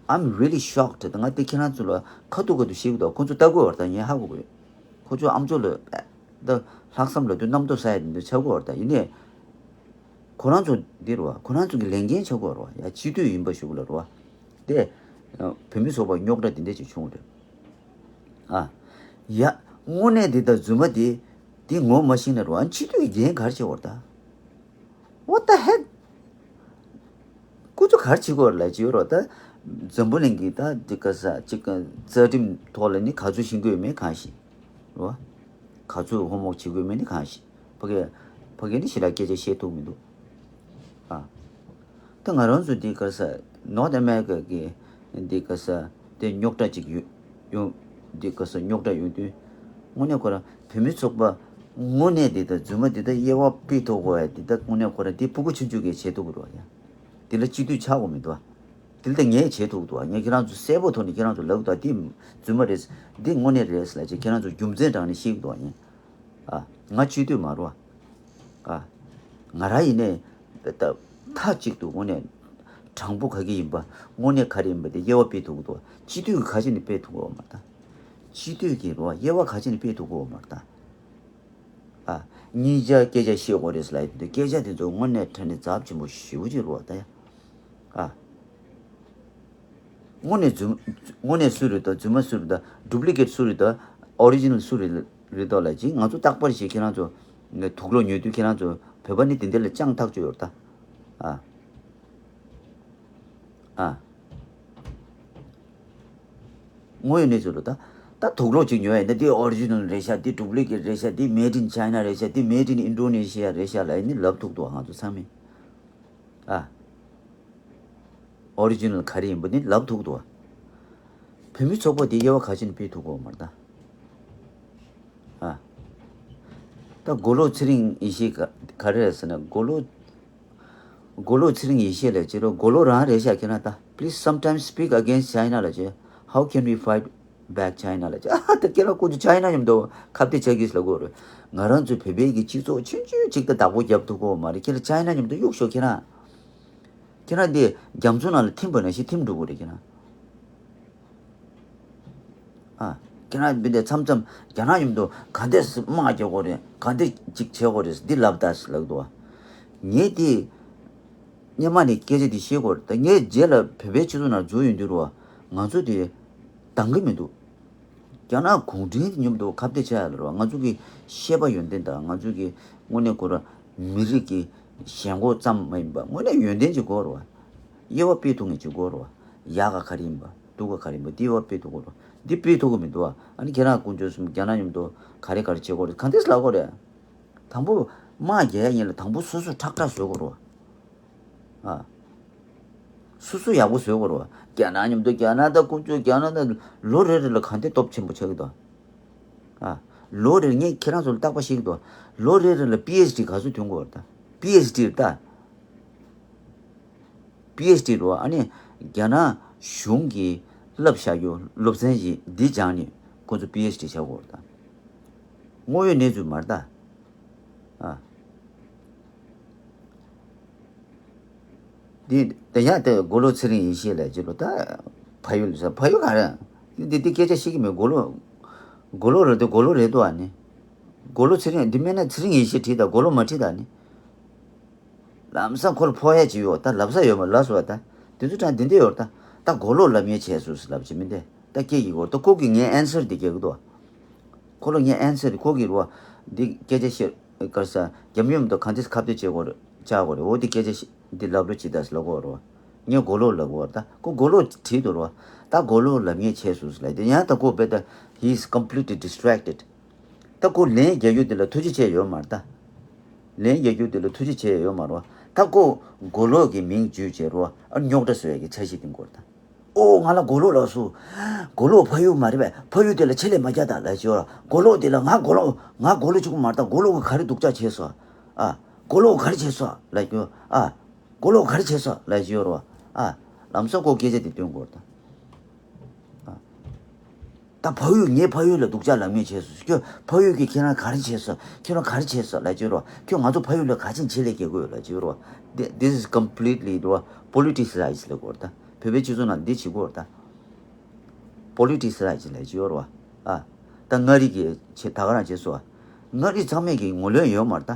I'm really shocked ད་ང་དེ་ཁྱེད་རང་ཚོ་ལ་ཁ་ཐུག་ཁ་ཐུག་བཤད་གི་འདུག་ཁོ་ཚོ་ལྟ་དགོས་བར་ད་ངས་ཧ་གོ་དགོས། ཁོ་ཚོ་ཨམ་ཅོག་ལ་ད་ལྷག་བསམ་ལ་དུ་རྣམ་རྟོག་ཟ་ཡ་དེ་འདྲ་ཆགས་དགོས་བར་ད་ཡིན་ནས། ཁོ་རང་ཚོ་འདི་རུ་བ་ཁོ་རང་ཚོ་གི་ལས་འགན་ཆགས་དགོས་རུ་བ་ཡ་སྤྱི་འཐུས་ཡིན་པ་ཞུ་གི་ལ་རུ་བ། དེ། བོད་མི་ཚོགས་པ་རྙོག་དྲ་དེ་འདྲ་ཅིག་བྱུང་རེད། ཨ། ཡ། དངོས་གནས་འདི་དང་རྫུན་མ་དེ། དེ་ངོ་མ་ཤེས་ན་རུ་བ་སྤྱི་འཐུས་ཀྱི་འགན་ག་རེ་བྱེད་དགོས་རེད་ད། What the heck? ཁོ་ཚོ་ག་རེ་བྱེད་དགོས་རེད་ལ་བྱེད་རོགས་ད། འཛམ་བུ་གླིང་གི་ད་འདི་ག་ས་གཅིག་ག་རྩ་ཁྲིམས་ཐོག་ལ་ནི་ག་ཚོད་ཤེས་དགོས་མེད་གང་ཤེས། རོ། ག་ཚོད་ཧོམ་ཝོག་བྱེད་དགོས་མེད་ནི་གང་ཤེས། ཕ་གི་ཕ་གི་ནི་ཞི་ལ་སྐད་ཆ་བཤད་ཐུབ་མི་འདུག་ཨ། ད་ང་རང་ཚོ་འདི་ག་ས་North America གི་འདི་ག་ས་དེ་རྙོག་དྲ་ཅིག་ཡོད་ཡོང་འདི་ག་ས་རྙོག་དྲ་ཡོང་དུས་དངོས་གནས་ཁོ་རང་བོད་མི་ཚོགས་པ་དངོས་གནས་འདི་ད་རྫུན་མ་འདི་ད་དབྱེ་བ་སྤེལ་ཐུབ་དགོས་ཡ་འདི་ད་དངོས་གནས་ཁོ་རང་འདི་ཕྲུ་གུ་ཆུང་ཆུང་གིས་བྱེད་ཐུབ་ཀྱི་རེད་ཡ། དེ་ལ་སྤྱི་འཐུས་ཆགས་དགོས་མི་འདུག་ཨ། དེ་ལ་ད་ངས་བྱེད་ཐུབ་འདུག་ཨ། ངས་ཁྱེད་རང་ཚོ་གསལ་པོ་ཐོག་ནས་ཁྱེད་རང་ཚོ་ལབ་འདུག་ཨ། འདི་རྫུན་མ་རེད། འདི་དངོས་གནས་རེད་ལབ་བྱས་ཁྱེད་རང་ཚོ་རྒྱུ་མཚན་དྲངས་ནས་བཤད་འདུག་ཨ། ངས་ཨ། ང་སྤྱི་འཐུས་མ་རེད་ཨ། ང་རང་ཡིན་ནའི་ད་མཐའ་གཅིག་ཏུ་དངོས་གནས་དྲང་པོ་ག་གི་ཡིན་པ་དངོས་གནས་ག་རེ་ཡིན་པ་དེ་དབྱེ་བ་སྤེལ་ཐུབ་འདུག་ཨ། སྤྱི་འཐུས་ཀྱི་ག་ཅི་ནས་སྤེལ་ཐུབ་ཀྱི་ཡོད་མ་རེད་ད། སྤྱི་འཐུས་ཀྱི་རེད་བ་དབྱེ་བ་ག་ཅི་ནས་སྤེལ་ཐུབ་ཀྱི་ཡོད་མ་རེད་ད། ཨ། གཉིས་ཆ་སྐད་ཆ་བཤད་དགོས་རེད་ཟེར་ལབ་ཡོད་དུས་སྐད་ཆ་དེ་ཚོ་དངོས་གནས་དྲང་གནས་ཚབས་ཆེན་པོ་ཞེ་པོ་ཅིག་རེད་བ་ད་ཡ། ཨ། དངོས་གནས་རྫུན། དངོས་གནས་སུ་རེད་ད་རྫུན་མ་སུ་རེད་ད་ཌུབ་ལི་ཀེ་ཊི་སུ་རེད་ད་ཨོ་རི་ཇི་ནལ་སུ་རེད་རེད་ད་ལབ་ཅིག་ང་ཚོ་རྟག་པར་ཞིག་ཁྱེད་རང་ཚོ་ནས་དུག་ལོག་ཉོ་དུས་ཁྱེད་རང་ཚོ་བོད་པ་ནི་དེ་འདྲ་ལ་སྤྱང་ཐག་ཆོད་ཡོད་ད། ཨ། ཨ། དངོས་ཡོད་གནས་ཚུལ་ལ་ད། ད་དུག་ལོག་ཅིག་ཉོ་ཡ་ཡིན་ན་འདི་ཨོ་རི་ཇི་ནལ་རེད་ཤག་འདི་ཌུབ་ལི་ཀེ་ཊི་རེད་ཤག་འདི་Made in China རེད་ཤག་འདི་Made in Indonesia རེད་ཤག་ལབ་ཡ་ནི་ལབ་ཐུབ་འདུག་ང་ཚོ་ཚང་མས། ཨ། ཨོ་རི་ཇི་ནལ་ག་རེ་ཡིན་པ་ནི་ལབ་ཐུབ་འདུག་བོད་མི་ཚོགས་པ་འདི་དབྱེ་བ་ག་ཅི་ནས་སྤེལ་ཐུབ་ཀྱི་ཡོད་མ་རེད་ད། ཨ། ད་མགོ་ལོག་ཚེ་རིང་ཡེ་ཤེས་ག་ག་རེ་རེད་ཟེར་ན་མགོ་ལོག་མགོ་ལོག་ཚེ་རིང་ཡེ་ཤེས་ལབ་བྱས་རོགས་མགོ་ལོག་རང་རེད་ཤག་ཁྱེད་རང་ད། Please sometimes speak against China ལབ་བྱས། How can we fight back China ལབ་བྱས། ཨ་ད་ཁྱེད་རང་ཀུན་ཏུ་China མཉམ་དུ་ཁ་གཏད་བྱ་གིས་ལབ་དགོས་རེད། ང་རང་ཚོའི་བོད་པའི་གི་སྤྱི་ཚོགས་ཆུང་ཆུང་ཅིག་ད་བདག་པོ་རྒྱབ་ཐུབ་ཀྱི་ཡོད་མ་རེད། ཁྱེད་རང་China མཉམ་དུ་གཡུག་ཤོག་ཁྱེད་རང་། ཁྱེད་རང་འདི་རྒྱ་མཚོ་ནང་ལ་ཐིམ་པ་ནང་བཞིན་ཐིམ་འགྲོ་གི་རེད་ཁྱེད་རང་། ཨ། ཁྱེད་རང་འདི་འདྲ་མཚམས་མཚམས་རྒྱ་ནག་མཉམ་དུ་ག་འདྲས་དམག་རྒྱག་དགོས་རེད་ག་འདྲས་ཅིག་བྱེད་དགོས་རེད་འདི་ལབ་ད་ལབ་འདུག་བ། ངས་འདི་སྔོན་མ་ནས་སྐད་ཆ་འདི་བཤད་དགོས་རེད་ད་ངས་རྗེས་ལ་བོད་པའི་སྤྱི་ཚོགས་ནང་འཛུལ་ཡོང་དུས་རུ་བ་ང་ཚོ་འདི་འདང་གི་མི་འདུག་རྒྱ་ནག་གུང་ཁྲན་མཉམ་དུ་ཁ་གཏད་བྱ་ཡ་ལ་རུ་བ་ང་ཚོ་གི་ཤེས་པ་ཡོན་ཏན་དང་ང་ཚོ་གི་དངོས་གནས་ཁོ་ར་མི་རིགས་ཀྱི་ཞེན་ཁོག་ཙམ་མ་ཡིན་པ་དངོས་གནས་ཡོན་ཏན་ཅིག་དགོས་རུ་བ། དབྱེ་བ་སྤེལ་ཐུབ་མཁན་ཅིག་དགོས་རུ་བ། ཡག་ག་ག་རེ་ཡིན་པ། སྡུག་ག་ག་རེ་ཡིན་པ་འདི་བ་སྤེལ་ཐུབ་དགོས་རུ། འདི་སྤེལ་ཐུབ་ཀྱི་མི་འདུག་ཨ། ཨ་ནི་ཁྱེད་རང་དཀོན་མཆོག་གསུམ་རྒྱ་ནག་མཉམ་དུ་ག་རེ་ག་རེ་བྱེད་དགོས་རེད་གང་འདྲས་ལབ་དགོས་རེད། དང་པོ་དམག་རྒྱག་ཡ་ཡིན་ལ་དང་པོ་སོ་སོ་ཁྲག་ཁྲག་བཟོ་དགོས་རུ། ཨ། སོ་སོ་ཡག་པོ་བཟོ་དགོས་རུ། རྒྱ་ནག་མཉམ་དུ་རྒྱ་ནག་དང་དཀོན་མཆོག་རྒྱ་ནག་དང་ལོ་རེ་རེ་ལ་གང་འདྲས་སྟོབས་ཆེན་པོ་ཆགས་ཀྱི་འདུག་ཨ། ལོ་རེར་ངས་ཁྱེད་རང་ཚོ་ལ་རྟག་པར་བཤད་ཀྱི་འདུག་ལོ་རེ་རེ་ལ་པི་ཨེཆ་ཌི་ག་ཚོད་ཐོན་དགོས་རེད་ད། པི་ཨེཆ་ཌི་རེད་ད། པི་ཨེཆ་ཌི་རེད་བ། ཨ་ནི་རྒྱ་ནག་གཞུང་གིས་བསླབ་བཞག་རྒྱུ་སློབ་ཚན་ཞིག་འདི་སྦྱངས་ནས་ཁོ་ཚོ་པི་ཨེཆ་ཌི་བྱ་དགོས་རེད་ད། དངོས་ཡོད་གནས་ཚུལ་མ་རེད་ད། ཨ། འདི་དེ་ཡང་དེ་མགོ་ལོག་ཚེ་རིང་ཡེ་ཤེས་ལབ་ཀྱི་རེད་ད། ཕ་ཡུལ་ཟེར་ཕ་ཡུལ་ག་རེ། འདི་འདི་སྐད་ཆ་བཤད་ཀྱི་མེད། མགོ་ལོག་མགོ་ལོག་རེད་དེ་མགོ་ལོག་རེད་དོ། ཨ་ནི་མགོ་ལོག་ཚེ་རིང་འདི་མེད་ན་ཚེ་རིང་ཡེ་ཤེས་བྲིས་ད། མགོ་ལོག་མ་བྲིས་ད། ཨ་ནི་ལམ་སང་ཁོ་ལ་ཕོག་ཡ་ཅིག་ཡོད་ད། ལབ་ས་ཡོད་མ་ལབ་སོང་བ་ད། དེ་ཚོ་དྲང་འདི་འདི་ཡོད་ད། ད་མགོ་ལོག་ལབ་ཉེས་བྱས་སོང་ཟེར་ལབ་ཀྱི་མི་འདི་ད་སྐད་ཀྱི་གོ་ད། ཁོ་གིས་ངའི་ཨན་སར་འདི་རྒྱག་གི་འདུག་ཁོ་ལ་ངའི་ཨན་སར་ཁོ་གིས་རོ། འདི་སྐད་ཆ་བཤད་གར་ས་རྒྱབ་ཡོམ་དང་གང་དེ་ཁ་གཏད་བྱེད་དགོས་རེད། བཅག་དགོས་རེད། འོ་འདི་སྐད་ཆ་བཤད་འདི་ལབ་རོགས་བྱེད་ད་ཟེར་ལབ་དགོས་རོ། ངས་མགོ་ལོག་ལབ་དགོས་རེད་ད། ཁོ་མགོ་ལོག་བྲིས་འདུག་རོ། ད་མགོ་ལོག་ལབ་ཉེས་བྱས་སོང་ཟེར་ལབ་དེ་ཡང་ད་ཁོ་དཔེ་ད། He is completely distracted. ད་ཁོ་ལན་རྒྱག་རྒྱུ་དེ་ལ་ཐུགས་རྗེ་ཆེ་ཡོད་མ་རེད་ད། ལན་རྒྱག་རྒྱུ་དེ་ལ་ཐུགས་རྗེ་ཆེ་ཡོད་མ་རེད་བ། ད་ཁོ་མགོ་ལོག་གི་མིང་བརྗོད་བྱས་རོ། ཨ་རྙོག་དྲ་བཟོ་ཡ་གི་འཆར་གཞི་དེ་འགོར་ད། ཨོ་ང་ལ་མགོ་ལོག་ལབ་སོང་། མགོ་ལོག་ཕ་ཡུལ་མ་རེད་པས། ཕ་ཡུལ་དེ་ལ་ཆེད་ལས་མ་རྒྱག་ད་ལབ་ཀྱི་ཡོད་ར། མགོ་ལོག་དེ་ལ་ང་མགོ་ལོག་ང་མགོ་ལོག་གཅིག་པུ་མ་རེད་ད། མགོ་ལོག་གི་ག་རེ་སྡུག་ཅག་བྱས་སོང་། ཨ། མགོ་ལོག་ག་རེ་བྱས་སོང་ལབ་ཀྱི་ཡོད། ཨ། མགོ་ལོག་ག་རེ་བྱས་སོང་ལབ་ཀྱི་ཡོད་ར། ཨ། ལམ་སང་ཁོ་སྐད་ཆ་དེ་སྟོན་དགོས་རེད་ད། ཨ། ད་ཕ་ཡུལ་ངའི་ཕ་ཡུལ་ལ་སྡུག་ཅག་ལབ་མཁན་བྱས་སོང་། ཁྱོད་ཕ་ཡུལ་གྱིས་ཁྱེད་རང་ག་རེ་བྱས་སོང་། ཁྱོད་རང་ག་རེ་བྱས་སོང་ལབ་ཀྱི་ཡོད་ར། ཁྱོད་ང་ཚོ་ཕ་ཡུལ་ལ་ག་ཅིག་ཆེད་ལས་བྱེད་དགོས་ལབ་ཀྱི་ཡོད་ར། Thi- This is completely ར་politicized ལབ་དགོས་རེད་ད། བོད་པའི་སྤྱི་ཚོགས་ནང་འདི་བྱེད་དགོས་རེད་ད། པོ་ལི་ཊི་སི་ལའི་ཛི་ལབ་ཀྱི་ཡོད་རེད་བ། ཨ། ད་མངའ་རིས་ཀྱི་ཆེད་ད་ག་རང་བྱས་སོང་བ། མངའ་རིས་ཚང་མས་ཀྱི་ངོས་ལེན་ཡོད་མ་རེད་ད།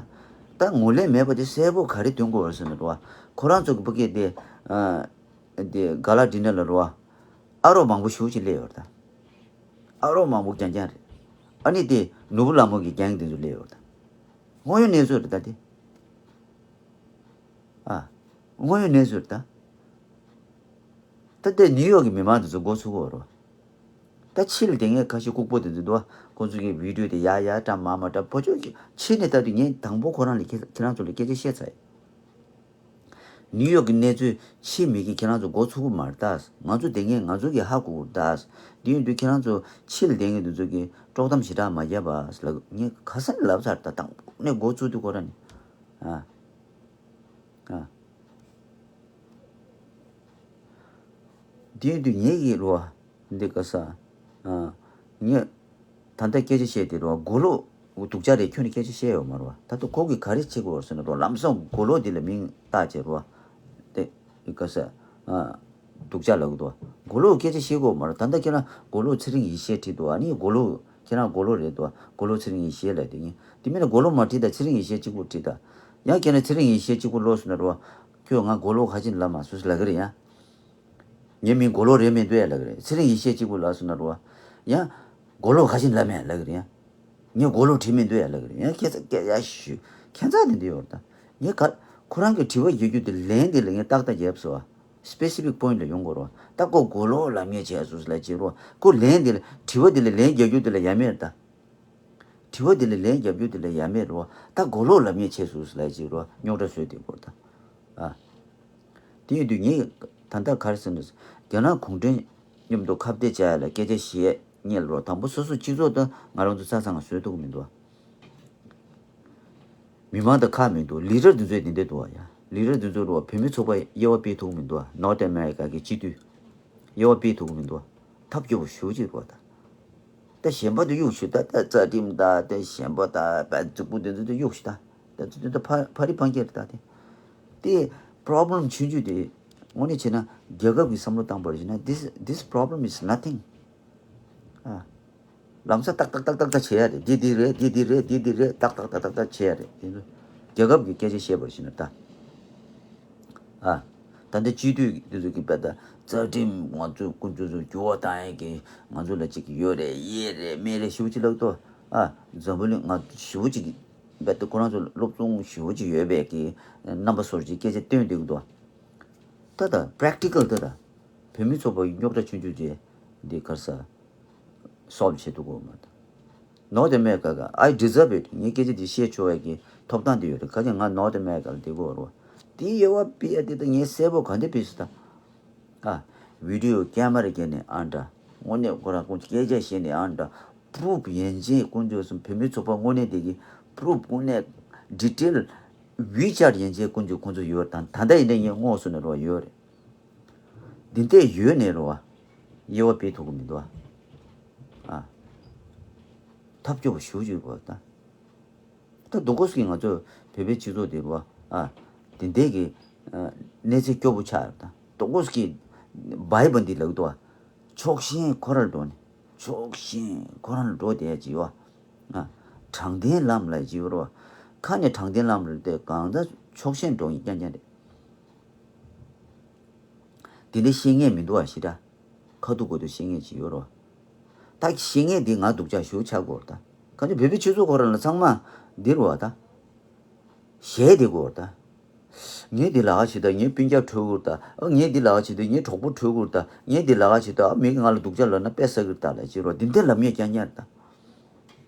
ད་ངོས་ལེན་མེད་པ་དེ་གསལ་པོ་ག་རེ་སྟོན་དགོས་རེད་ཟེར་ན་རེད་བ། ཁོ་རང་ཚོ་གི་ཕ་གི་དེ། ཨ། དེ་ག་ལ་འདི་ནས་ལ་རེད་བ། ཨ་རོགས་མང་པོ་ཞེ་པོ་ཅིག་སླེབས་ཡོད་རེད་ད། ཨ་རོགས་མང་པོ་རྐྱང་རྐྱང་རེད། ཨ་ནི་དེ་ནོར་བུ་ལྷ་མོ་གི་རྐྱང་དེ་ཚོ་སླེབས་ཡོད་རེད་ད། དངོས་ཡོད་གནས་ཚུལ་རེད་ད་དེ། ཨ། དངོས་ཡོད་གནས་ཚུལ་རེད་ད། ད་ལྟའི་ནིའུ་ཡོག་གི་མི་མང་དེ་ཚོ་མགོ་ཚོས་ཀྱི་ཡོད་རེད། ད་ཕྱི་ལ་དེ་ངས་ཁ་ཤས་ལྐུགས་པ་དེ་ཚོ་འདུག་ཁོ་ཚོ་གི་བི་ཌིའོ་དེ་ཡར་ཡར་བཀྲམ་མར་མར་བཀྲམ། ཕོ་ཆོས་ཀྱི་ཕྱི་ནས་ལྟ་དུས་ངས་དང་པོ་ཁོ་རང་ལ་ཁྱེད་ཁྱེད་རང་ཚོ་ལ་སྐད་ཆ་བཤད་ཚར་ཡིན། ནིའུ་ཡོག་གི་གནས་ཚུལ་ཕྱི་མི་གིས་ཁྱེད་རང་ཚོ་མགོ་ཚོས་ཀྱི་མ་རེད་ད། ང་ཚོ་དེ་ངས་ང་ཚོ་གིས་ཧ་གོ་གི་རེད་ད། དེ་ཡིན་དུས་ཁྱེད་རང་ཚོ་ཕྱི་ལ་དེ་ངས་དེ་ཚོ་གི་དཀྲོག་གཏམ་ཞེ་དྲག་མ་བརྒྱབ་པ་ལ་ངས་ཁ་སང་ལབ་ཚར་ད། དང་པོ་ནས་མགོ་ཚོས་དུས་ཁོ་རང་ནས། ཨ། ཨ། དེ་ཡིན་དུས་ངེད་ཀྱི་རོ། འདི་ག་ས། ཨ། ངས་ད་ལྟ་སྐད་ཆ་བཤད་དེ་རོ། མགོ་ལོག་སྡུག་ཅག་རེད། ཁྱོན་ནས་སྐད་ཆ་བཤད་ཡོད་མ་རོ། ད་ལྟ་ཁོ་གིས་ག་རེ་བྱེད་དགོས་ཟེར་ན་རོ། ལམ་སང་མགོ་ལོག་འདི་ལ་མིང་བཏགས་བྱས་རོ། དེ་ག་ས། ཨ། སྡུག་ཅག་ལབ་གི་འདུག་མགོ་ལོག་སྐད་ཆ་བཤད་དགོས་མ་རོ། ད་ལྟ་ཁྱེད་རང་མགོ་ལོག་ཚེ་རིང་ཡེ་ཤེས་བྲིས་འདུག་ཨ་ནི་མགོ་ལོག་ཁྱེད་རང་མགོ་ལོག་རེད་འདུག་མགོ་ལོག་ཚེ་རིང་ཡེ་ཤེས་ལབ་དེ་ཡིན། དེ་མིན་ན་མགོ་ལོག་མ་བྲིས་ད། ཚེ་རིང་ཡེ་ཤེས་གཅིག་པུ་བྲིས་ད། ཡང་ཁྱེད་རང་ཚེ་རིང་ཡེ་ཤེས་གཅིག་པུ་ལོག་སོང་ན་རོ། ཁྱོད་ང་མགོ་ལོག་ཁ་ཅིག་ལབ་མ་སོང་ལབ་གི་རེད་ཡ། ངའི་མིང་མགོ་ལོག་རེད་མི་འདུག་ཡ་ལབ་གི་རེད། ཚེ་རིང་ཡེ་ཤེས་གཅིག་པུ་ལབ་སོང་ན་རོ། ཡང་མགོ་ལོག་ཁ་ཅིག་ལབ་མེད་ལབ་གི་རེད་ཡ། ངས་མགོ་ལོག་བྲིས་མི་འདུག་ཡ་ལབ་གི་རེད། ཡང་ཁྱེད་ཚ་སྐད་ཡ་ཞུ། ཁྱད་མཚར་དེ་འདྲ་ཡོད་རེད་ད། ངས་ག་ཁོ་རང་གི་དྲི་བ་རྒྱག་རྒྱུ་དེ་ལན་དེ་ལ་ངས་ཏག་ཏག་བརྒྱབ་སོང་བ། སི་པེ་སི་ཕིག་པོ་ཡིན་ཊི་ལ་ཡོང་དགོས་རེད་བ། ད་ཁོ་མགོ་ལོག་ལབ་མཁན་བྱས་སོང་ལབ་བྱེད་རོགས། ཁོ་ལན་དེ་ལ་དྲི་བ་དེ་ལ་ལན་རྒྱག་རྒྱུ་དེ་ལ་ཡ་མེད་རེད་ད། དྲི་བ་དེ་ལ་ལན་རྒྱག་རྒྱུ་དེ་ལ་ཡ་མེད་རོགས། ད་མགོ་ལོག་ལབ་མཁན་བྱས་སོང་ལབ་བྱེད་རོགས། རྙོག་དྲ་བཟོས་བསྡད་དགོས་རེད་ད། ཨ། དེ་ཡིན་དུས་ངས་ད་ལྟ་ག་རེ་ཟེར་ན། རྒྱ་ནག་གུང་ཁྲན་མཉམ་དུ་ཁ་གཏད་བཅག་ཡ་ལ་སྐད་ཆ་བཤད་མཁན་ལ་རོགས། དང་པོ་སོ་སོ་སྤྱི་ཚོགས་དང་ང་རང་ཚོ་ས་ཚང་ང་བཟོས་ཐུབ་ཀྱི་མི་འདུག་བ། མི་མང་དང་ཁག་མི་འདུག་ལི་ཌར་འདི་ཚོས་འདི་འདྲ་འདུག་བ་ཡ། ལི་ཌར་འདི་ཚོ་རོགས། བོད་མི་ཚོགས་པ་དབྱེ་བ་སྤེལ་ཐུབ་ཀྱི་མི་འདུག་བ། ནོར་ཐ་ཨ་མེ་རི་ཀ་གི་སྤྱི་འཐུས་དབྱེ་བ་སྤེལ་ཐུབ་ཀྱི་མི་འདུག་བ། ཐབས་སྐྱོ་པོ་ཞེ་པོ་ཅིག་རེད་བ་ད། ད་གཞན་པ་དེ་གཡུག་ཞུ་ད། ད་རྩ་ཁྲིམས་ད་ད་གཞན་པ་ད་བད་རྫིག་པོ་དེ་ཚོ་དེ་གཡུག་ཞུ་ད། ད་ཚོ་དེ་ད་ཕ་ཕ་རི་ཕང་སྐྱེད་རེད་ད་དེ། དེ་པོ་རོབ་ལེམ་ཆུང་ཆུང་དེ་དངོས་གནས་བྱས་ན་རྒྱལ་ཁབ་ཀྱི་བསམ་བློ་བཏང་པར་བྱས་ན། This this problem is nothing. ཨ། ལམ་སང་ཏག་ཏག་ཏག་ཏག་ཏག་བྱེད་ཡ་རེད། འདི་འདི་རེད། འདི་འདི་རེད། འདི་འདི་རེད། ཏག་ཏག་ཏག་ཏག་ཏག་བྱེད་ཡ་རེད། དེ་ཚོ་རྒྱལ་ཁབ་ཀྱི་སྐད་ཆ་བཤད་པར་བྱས་ན་ད། ཨ། ད་ལྟ་སྤྱི་འཐུས་འདི་ཚོ་གི་བས་ད་རྩ་ཁྲིམས་ང་ཚོ་ཀུན་སྤྱོད་ཚོ་འགྱུར་བ་བཏང་ཡས་ཀྱི་ང་ཚོ་ལ་ཅིག་ཡོད་རེད། ཡས་རེད་མེད་རེད་ཞེ་པོ་ཅིག་ལབ་ཏོ། ཨ། འཛམ་བུ་གླིང་ང་ཞེ་པོ་ཅིག་བས་ད་ཁོ་རང་ཚོ་སློབ་སྦྱོང་ཞེ་པོ་ཅིག་ཡོད་པའི་གི་རྣམ་པ་སོར་ཅིག་སྐད་ཆ་བཏོན་བསྡད་ཀྱི་འདུག་ད་ད་པེ་རེག་ཊི་ཀལ་ད་ད་བོད་མི་ཚོགས་པ་རྙོག་དྲ་ཆུང་ཆུང་ཅིག་འདི་གར་ས། སོལབ་བྱེད་ཐུབ་ཀྱི་ཡོད་མ་རེད། ནོར་ཐ་ཨ་མེ་རི་ཀ་ག་I deserve it. ངས་སྐད་ཆ་འདི་བཤད་ཆོག་པའི་གི་ཐོབ་ཐང་འདི་ཡོད་རེད། ག་ཅི་ང་ནོར་ཐ་ཨ་མེ་རི་ཀ་ལ་བསྡད་ཀྱི་ཡོད་རེད་བ། དེ་དབྱེ་བ་ཕྱེ་ཡ་དེ་ད་ངས་གསལ་པོ་ག་འདྲ་ཕྱེ་སོང་ད། ཨ། བི་ཌི་ཡོ་ཀེ་མ་ར་བརྒྱབ་ནས་ཨ་འདྲ། དངོས་གནས་ཁོ་རང་ཁོང་སྐད་ཆ་བཤད་ནས་ཨ་འདྲ། པུ་རུབ་ཡན་ཆད་ཀུན་སྤྱོད་གསུམ་བོད་མི་ཚོགས་པ་དངོས་གནས་དེ་གི་པུ་རུབ་དངོས་གནས་ཌི་ཊེལ་ཝི་ཆར་ཡན་ཆད་ཀུན་སྤྱོད་ཁོང་ཚོ་ཡོད་རེད། ད་ད་ལྟ་ཡིན་ན་ངས་སྔོག་སོང་ན་རོ་ཡོད་རེད། འདི་འདྲས་ཡོད་ནས་རོ། དབྱེ་བ་ཕྱེ་ཐུབ་ཀྱི་མི་འདུག་ཨ། ཐབས་སྐྱོ་པོ་ཞེ་པོ་ཅིག་རེད་ད། ད་སྡུག་གོ་སྐྱེ་ང་ཚོ་བོད་པའི་སྤྱི་ཚོགས་འདི་རོ། ཨ། འདི་འདྲས་ཀྱི་ གནས་ཚུལ་སྐྱོ་པོ་ཆགས་ཡོད་ད། ཏོག་ཀོ་སི་ཀི་བྷའི་བྷ་འདི་ལབ་འདུག་བ། ཕྱོགས་ཞེན་ཁོ་ར་ལ་འགྲོ་ནས། ཕྱོགས་ཞེན་ཁོ་ར་ལ་འགྲོ་བསྡད་ཀྱི་ཡོད་བ། དྲང་བདེན་ལམ་ལ་ཅི་ཡོད་རོ། ཁ་ནས་དྲང་བདེན་ལམ་རེད་དེ་གང་ལྟར་ཕྱོགས་ཞེན་འགྲོ་ཡི་རྐྱང་རྐྱང་རེད། དེ་འདྲ་ཤེས་ངེས་མི་འདུག་བ་ཞེ་དྲག་ཁ་ཐུག་གོ་ཐུག་ཤེས་ངེས་ཅི་ཡོད་རོ། ད་ཤེས་ངེས་འདི་ང་སྡུག་ཅག་ཞུ་ཆག་གོ་ར་ད། གང་ཅི་བོད་པའི་སྤྱི་ཚོགས་ཁོ་ར་ལ་ཚང་མ་འདི་རོ་བ་ད། གཞས་དེ་གོ་ད། ངས་འདི་ལག་བྱེད་ད་ངའི་སྤུན་ཀྱག་འཕྲོད་གུར་ད། ཨ་ངས་འདི་ལག་བྱེད་ད་ངའི་གྲོགས་པོ་འཕྲོད་གུར་ད། ངས་འདི་ལག་བྱེད་ད་ཨ་མིག་ང་ལ་སྡུག་ཅག་ལབ་ན་དཔེ་ས་གིར་ད་ལ་ཅི་རོ་འདི་འདྲ་ལབ་ངེས་རྐྱང་རྐྱང་ད།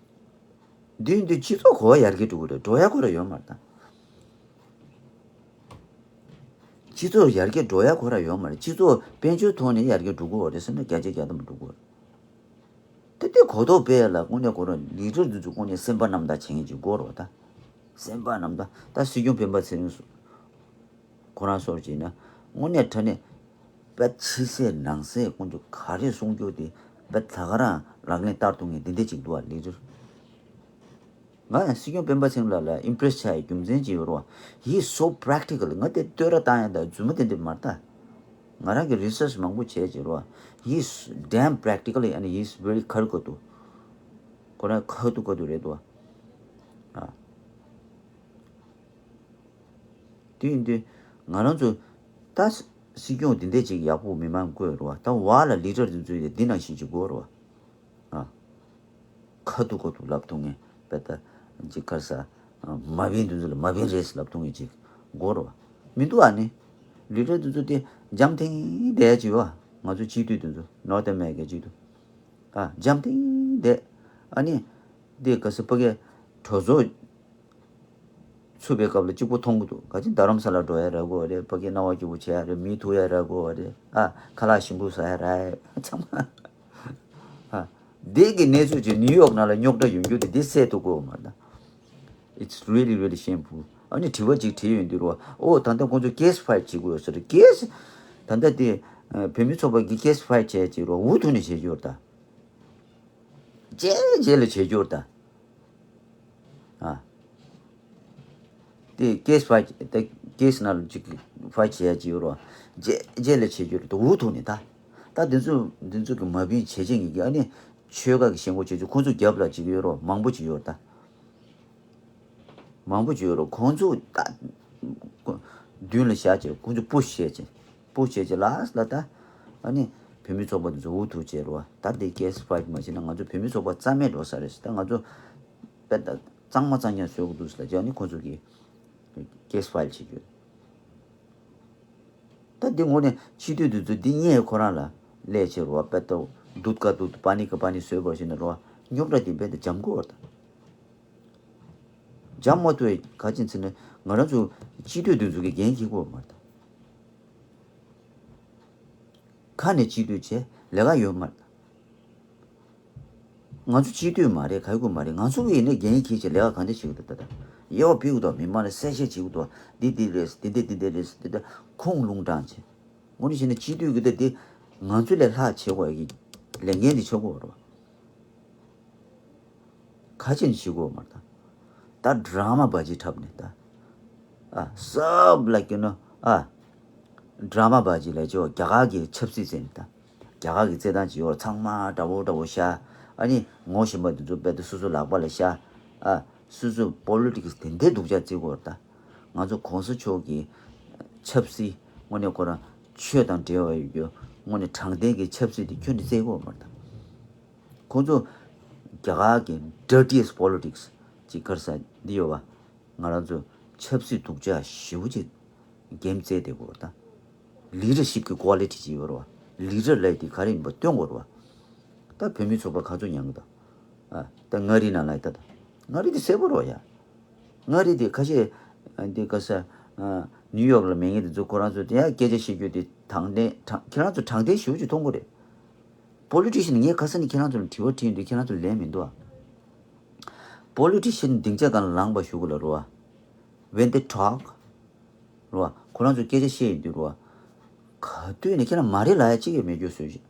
འདི་འདི་སྤྱི་ཚོགས་གོ་བ་ཡར་རྒྱས་འགྲོ་གི་རེད་འགྲོ་ཡ་ཁོ་ར་ཡོད་མ་རེད་ད། སྤྱི་ཚོགས་ཡར་རྒྱས་འགྲོ་ཡ་ཁོ་ར་ཡོད་མ་རེད་སྤྱི་ཚོགས་དཔལ་འབྱོར་ཐོག་ནས་ཡར་རྒྱས་འགྲོ་གི་རེད་ཟེར་ན་བརྒྱ་ཆ་བརྒྱ་ཐམ་པ་འགྲོ་གི་རེད། ད་ལྟའི་གོ་རྟོགས་སྤེལ་ཡ་ལ་དངོས་གནས་ཁོ་རང་ལི་ཀྲར་འདི་ཚོ་དངོས་གནས་སེམས་པ་རྣམ་དག་བྱེད་མཁན་ཅིག་དགོས་རེད་བ་ད། སེམས་པ་རྣམ་དག་ད་སྲིད་སྐྱོང་སྤེན་པ་ཚེ་རིང་སུ་ཁོ་རང་སོར་བྱས་ན་དངོས་གནས་དྲང་གནས་དཔེ་ཕྱི་གསལ་ནང་གསལ་དཀོན་མཆོག་ག་རེ་གསུང་རྒྱུ་དེ་དཔེ་ད་ག་རང་ལག་ལེན་བསྟར་ཐུབ་མཁན་འདི་འདྲ་ཅིག་འདུག་བ་ལི་ཀྲར། ང་ཡང་སྲིད་སྐྱོང་སྤེན་པ་ཚེ་རིང་ལགས་ལ་ཨིམ་པི་རེ་སི་ཆགས་ཡའི་རྒྱུ་མཚན་ཅིག་ཡོད་རེད་བ། He is so practical ང་དེ་བསྟོད་ར་བཏང་ཡ་ད་རྫུན་མ་དེ་འདྲ་མ་རེད་ད། ང་རང་གི་རི་སར་ཆི་མང་པོ་བྱས་ཅིག་རེད་བ། He is damn practical and he is very ཁ་ཐུག་ཁ་ཐུག་ཁོ་རང་ཁ་ཐུག་ཁ་ཐུག་རེད་འདུག་བ། ཨ། དེ་ཡིན་དུས་ང་རང་ཚོ་ད་སྲིད་སྐྱོང་དེ་འདྲ་ཅིག་ཡག་པོ་མི་མང་བསྐོས་རེད་བ། ད་བ་ལ་ལི་ཀྲར་དེ་ཚོས་དེ་འདི་ནང་བཞིན་ཅིག་དགོས་རེད་བ། ཨ། ཁ་ཐུག་ཁ་ཐུག་ལབ་ཐུབ་མཁན་དཔེ་ད་ཅིག་ག་རེ་ཟ། མ་བིན་དེ་ཚོ་ལ་མ་བིན་རེད་ལབ་ཐུབ་མཁན་ཅིག་དགོས་རེད་བ། མི་འདུག་ཨ་ནི། ལི་ཀྲར་དེ་ཚོ་དེ་འཇམ་ཐིང་བསྡད་ཅིག་བ། ང་ཚོ་སྤྱི་འཐུས་དེ་ཚོ་ནོར་ཐ་མེ་རི་ཀའི་སྤྱི་འཐུས། ཨ་འཇམ་ཐིང་བསྡད། ཨ་ནི། དེ་ག་ས་ཕ་གི་གྲོས་ཚོགས་ཚུགས་པའི་སྐབས་ལ་གཅིག་པོ་མཐོང་གི་འདུག་ག་ཅིག་རྡ་རམ་ས་ལ་འགྲོ་ཡ་རག་གོ་རེད། ཕ་གི་སྣང་བ་སྐྱིད་པོ་བྱེད་ཡ་རེད། མི་ཐུག་ཡ་རག་གོ་རེད། ཨ་ཁ་ལག་ཞིམ་པོ་ཟ་ཡ་རག་ཚང་མ། ཨ་འདི་གི་གནས་ཚུལ་ཅིག་ནིའུ་ཡོག་ནང་ལ་རྙོག་དྲ་ཡོང་རྒྱུ་དེ་འདི་སེལ་ཐུབ་གོ་མ་རེད། It's really really shameful. ཨ་ནི་དྲི་བ་ཅིག་དྲིས་ཡོང་དུས་རོ། ཨོ་ད་ལྟ་ཁོང་ཚོ་ཀེ་སི་ཕའིལ་བྱེད་དགོས་ཟེར་ཀེ་སི། ད་ལྟ་དེ་བོད་མི་ཚོགས་པ་གི་ཀེ་སི་ཕའིལ་བྱས་ཅིག་རོ་འུ་ཐུག་ནས་བྱེད་རྒྱུ་རེད་ད། རྗེས་རྗེས་ལ་བྱེད་རྒྱུར་ད། ཨ། དེ་ཀེ་སི་ཕའིལ་དེ་ཀེ་སི་ནང་ལ་ཅིག་ཕའིལ་བྱེད་ཡ་ཅིག་ཡོད་རོ། རྗེས་རྗེས་ལ་བྱེད་རྒྱུར་ད་འུ་ཐུག་ནས་ད། ད་འདི་ཚོ་འདི་ཚོ་གི་མ་བིན་བྱེད་ཅན་གྱི་ཨ་ནི་ཆོལ་ཁ་གི་ཞེན་ཁོག་བྱེད་ཚུལ་ཁོ་ཚོ་རྒྱབ་ལ་ཅིག་ཡོད་རོ་མང་པོ་ཅིག་ཡོད་ད། མང་པོ་ཅིག་ཡོད་རེད། ཁོང་ཚོ་ད་མདུན་ལ་བཞག་བྱས་ཁོང་ཚོ་པུ་ཤི་བྱས་བྱས་པུ་ཤི་བྱས་བྱས་ལ་ལ་ད་ཨ་ནི་བོད་མི་ཚོགས་པ་འདི་ཚོ་འུ་ཐུག་བྱས་རེད་བ། ད་འདི་ཀེ་སི་ཕའིལ་མ་བྱས་ན་ང་ཚོ་བོད་མི་ཚོགས་པ་རྩ་མེད་འགྲོ་ས་རེད། ད་ང་ཚོ་དཔེ་ད་གཙང་མ་གཙང་རྐྱང་བཟོ་དགོས་འདུག་ཟེར་ལ་ཅི་ཨ་ནི་ཁོང་ཚོ་གིས་ཀེ་སི་ཕའིལ་བྱེད་རྒྱུ། ད་འདི་ངོ་ནས་སྤྱི་འཐུས་འདི་ཚོ་འདི་བརྙས་ཁོ་རང་ལ་ལས་བྱེད་རོ་བ། དཔེ་ད་དུད་ཀ་དུད་པ་ནི་ཀ་པ་ནི་བཟོས་པར་བྱས་ན་རོ་བ་རྙོག་དྲ་འདི་དཔེ་ད་འཇམ་དགོས་བར་ད། འཇམ་མ་ཐུབ་ག་ཅིན་ཚེ་ན་ང་རང་ཚོ་སྤྱི་འཐུས་འདི་ཚོ་གི་འགན་འཁྱེར་དགོས་མ་རེད། ཁ་ནས་སྤྱི་འཐུས་བྱས་ལས་ཀ་ཡོད་མ་རེད། ང་ཚོ་སྤྱི་འཐུས་མ་རེད་ག་ཡོད་མ་རེད། ང་ཚོ་གི་ཡིན་ན་འགན་འཁྱེར་བྱས་ལས་ཀ་གང་འདྲ་བྱེད་ཀྱི་འདུག་ད་ལྟ་དབྱེ་བ་ཕྱེ་གི་འདུག་མི་མང་ལ་གསལ་བཤད་བྱེད་ཀྱི་འདུག་འདི་འདི་རེད་འདི་འདི་འདི་འདི་རེད་འདི་འདི་ཁུངས་ལུང་དྲངས་བྱས། དངོས་གནས་བྱས་ན་སྤྱི་འཐུས་ཀྱི་ད་འདི་ང་ཚོ་ལས་ལྷག་བྱེད་དགོས་ཀྱི་ལས་འགན་འདི་ཆགས་ཀྱི་ཡོད་རེད་བ། ཁ་ཆེ་ནས་བྱེད་དགོས་མ་རེད་ད། ད་ཌ་ར་མ་བ་ཇི་འཁྲབ་ནས་ད། ཨ་སབ་ལ་ཀྱི་ནོ་ཨ། ཌ་ར་མ་བ་ཇི་ལ་ཅོ་རྒྱ་གར་གྱི་ཆབ་སྲིད་བཙལ་ནས་ད། རྒྱ་གར་གྱི་རྩེད་ཐང་ཅིག་ཡོད་ཚང་མ་འདྲ་བོ་འདྲ་བོ་ཤ། ཨ་ནི་ངོ་ཤེས་པ་འདི་ཚོ་རྦད་དེ་སོ་སོ་ལག་པ་ལ་ཤ། ཨ་སོ་སོ་པོ་ལི་ཊི་ཀི་སི་དེ་འདྲའི་སྡུག་ཅག་བརྩི་དགོས་རེད་ད། ང་ཚོ་གོང་ས་མཆོག་གི་ཆབ་སྲིད་དངོས་གནས་ཁོ་རང་ཆོས་དང་འབྲེལ་བ་ཡོད་རྒྱུ་དངོས་གནས་དྲང་བདེན་གྱི་ཆབ་སྲིད་དེ་ཁྱོན་ནས་བརྩི་དགོས་མ་རེད་ད། ཁོང་ཚོ་རྒྱ་གར་གྱི་dirtiest politics ཅིག་ག་རེ་ཟ་འདི་ཡོད་བ། ང་རང་ཚོ་ཆབ་སྲིད་སྡུག་ཅག་ཞེ་པོ་ཅིག་འགན་བཙལ་བསྡད་དགོས་རེད་ད། ལི་ཌར་ཤིབ་ཀྱི་ཀོ་ལི་ཊི་ཅིག་ཡོད་རེད་བ། ལི་ཌར་ལབ་དེ་ག་རེ་ཡིན་པ་སྟོན་དགོས་རེད་བ། ད་བོད་མི་ཚོགས་པ་ག་ཚོད་ཉན་གི་ད། ཨ་ད་མངའ་རིས་ནང་ལ་ཡིན་ད་ད། མངའ་རིས་དེ་གསལ་པོ་རེད་བ་ཡ། མངའ་རིས་དེ་ཁ་ཤས་ཨ་འདི་ག་ས་ཨ་ནིའུ་ཡོག་ལ་མེད་མཁན་དེ་ཚོ་ཁོ་རང་ཚོ་དེ་ཡ་སྐད་ཆ་བཤད་རྒྱུ་དེ་དྲང་བདེན་དྲང་ཁྱེད་རང་ཚོ་དྲང་བདེན་ཞེ་པོ་ཅིག་མཐོང་གི་རེད། པོ་ལི་ཊི་ཤན་ངས་ཁ་སང་ནས་ཁྱེད་རང་ཚོ་ལ་དྲི་བ་དྲིས་ཡོང་དུས་ཁྱེད་རང་ཚོ་ལན་མི་འདུག་ཨ། པོ་ལི་ཊི་ཤན་སྡིངས་ཆ་སྒང་ལ་ལངས་པ་ཞུ་གི་ལ་རོ་ཨ། When they talk རོ་ཨ་ཁོ་རང་ཚོ་སྐད་ཆ་བཤད་ཡོང་དུས་རོ་ཨ། ག་དུས་ནས་ཁྱེད་རང་མ་རེད་ལབ་ཡ་གཅིག་ཡང་མེད་རྒྱུ་བཟོས་ཤིག་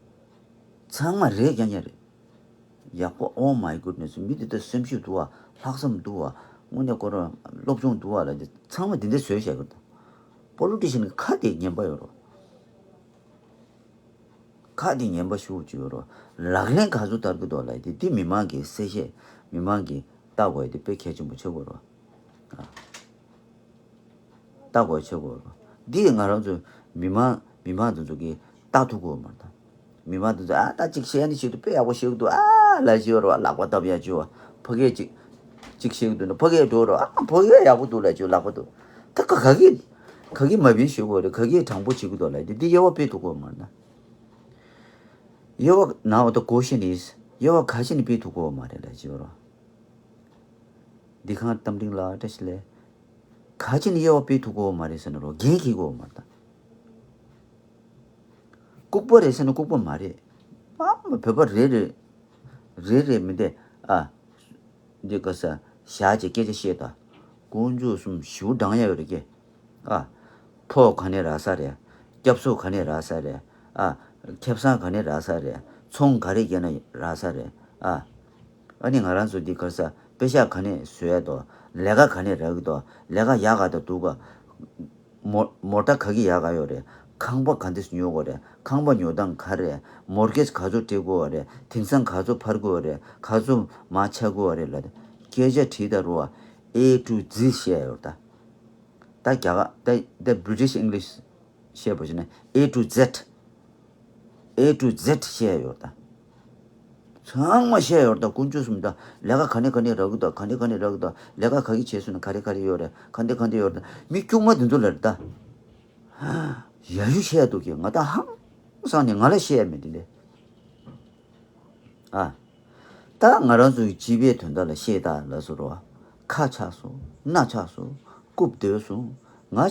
ཚང་མ་རེད་རྐྱང་རྐྱང་རེད། ཡག་པོ། Oh my goodness མི་འདི་ལྟར་སེམས་ཤུགས་འདུག་ཨ། ལྷག་བསམ་འདུག་ཨ། དངོས་གནས་ཁོ་རང་སློབ་སྦྱོང་འདུག་ཨ་ལབ་དེ་ཚང་མ་འདི་འདྲ་བཟོས་བཞག་གི་འདུག་པོ་ལི་ཊི་ཤན་གྱི་ཁ་དེ་ངན་པ་ཡོད་རོ། ཁ་དེ་ངན་པ་ཞུ་ཅིག་ཡོད་རོ། ལག་ལེན་ག་ཚོད་བསྟར་གི་འདུག་ལབ་དེ་དེ་མི་མང་གི་གསལ་བཤད་མི་མང་གི་ལྟ་དགོས་དེ་དཔེ་གལ་ཆེན་པོ་ཆགས་ཀྱི་ཡོད་རོ། ལྟ་དགོས་ཆགས་ཀྱི་ཡོད་རོ། འདི་ང་རང་ཚོ་མི་མང་མི་མང་དེ་ཚོ་གིས་ལྟ་ཐུབ་ཀྱི་ཡོད་མ་རེད་ད། མི་མང་དེ་ཚོ་ཨ་ད་ཅིག་བཤད་ནི་ཞིག་འདུག་དཔེ་ཡག་པོ་བཤད་ཀྱི་འདུག་ཨ་ལབ་ཀྱི་ཡོད་རེད་བ། ལག་པ་བརྡབ་ཡག་ཅིག་ཡོད་བ། ཕ་གིར་ཅིག་ཅིག་བཤད་ཀྱི་འདུག་ན་ཕ་གིར་འགྲོ་རེད་བ། ཨ་ཕ་གིར་ཡག་པོ་འདུག་ལབ་ཀྱི་ཡོད། ལག་པ་འདུག་ད་ག་ག་གི་ག་གི་མ་བིན་ཞུ་དགོས་རེད། ག་གི་དྲང་པོ་བྱེད་ཀྱི་འདུག་ལབ་དེ་འདི་དབྱེ་བ་དཔེ་ཐུབ་ཀྱི་ཡོད་མ་རེད་ན། དབྱེ་བ་now the question is དབྱེ་བ་ག་ཅིག་ནི་དཔེ་ཐུབ་ཀྱི་ཡོད་མ་རེད་ལབ་ཀྱི་ཡོད་རེད་བ། འདི་ཁང་རྟ་མགྲིན་ལགས་བཀྲ་ཤིས་བདེ་ལེགས། ག་ཅིག་ནི་དབྱེ་བ་དཔེ་ཐུབ་ཀྱི་ཡོད་མ་རེད་ཟེར་ན་རོ་འགན་འཁྱེར་གྱི་ཡོད་མ་རེད་ད། ལྐུགས་པ་རེད་ཟེར་ན་ལྐུགས་པ་མ་རེད། ཨ་མ་བོད་པ་རེ་རེ་རེ་རེ་མི་འདི་ཨ་འདི་ག་ས་བཞག་ཅིག་སྐད་ཆ་བཤད་ད། དཀོན་མཆོག་གསུམ་ཞེ་པོ་འགྲང་ཡ་ཡོད་རེད་ཀྱེ། ཨ། ཕོ་ག་ནས་རག་ས་རེད། སྐྱབས་སུ་ག་ནས་རག་ས་རེད། ཨ། ཁེ་བཟང་ག་ནས་རག་ས་རེད། ཚོང་ག་རེ་བརྒྱབ་ན་རག་ས་རེད། ཨ། ཨ་ནི་ང་རང་ཚོ་འདི་ག་ས་པེ་ཤག་ག་ནས་བཟོ་ཡ་དོ། ལས་ཀ་ག་ནས་རག་གི་དོ། ལས་ཀ་ཡག་ག་དང་སྡུག་ག་མོ་མོ་ཊ་ག་གི་ཡག་ག་ཡོད་རེད། ཁང་པ་ག་འདྲས་ཉོ་དགོས་རེད། ཁང་པ་ཉོ་སྟངས་ག་རེད། མོར་གེཇ་ག་ཚོད་སྤྲད་དགོས་རེད། དེང་སང་ག་ཚོད་འཕར་དགོས་རེད། ག་ཚོད་མར་ཆག་དགོས་རེད་ལབ་དེ་སྐད་ཆ་དྲིས་ད་རུ་བ་A to Z བཤད་ཡོད་ད། ད་རྒྱ་གར་ད་ད་British English བཤད་པ་ཞིག་ན་A to Z A to Z བཤད་ཡོད་ད། ཚང་མ་བཤད་ཡོད་ད། དཀོན་མཆོག་གསུམ་ད་ལས་ཀ་ག་ནས་ག་ནས་རག་གི་ད། ག་ནས་ག་ནས་རག་གི་ད། ལས་ཀ་ག་གི་བྱས་སོང་ན་ག་རེ་ག་རེ་ཡོད་རེད། ག་འདི་ག་འདི་ཡོད་རེད། མི་སྐྱུག་མ་དེ་ཚོ་ལ་རེད་ད། ཡ་ཡུ་བཤད་འདུག་གི་ང་ད་ཧང་སང་ནས་ང་ལ་བཤད་མེད་དེ་འདྲ། ཨ། ད་ང་རང་ཚོའི་སྤྱི་པའི་དོན་དག་ལ་བཤད་ད་ལ་སོ་རོ། ཁ་ཆག་སོང་། སྣ་ཆག་སོང་། རྐུབ་རྡོལ་སོང་། ང་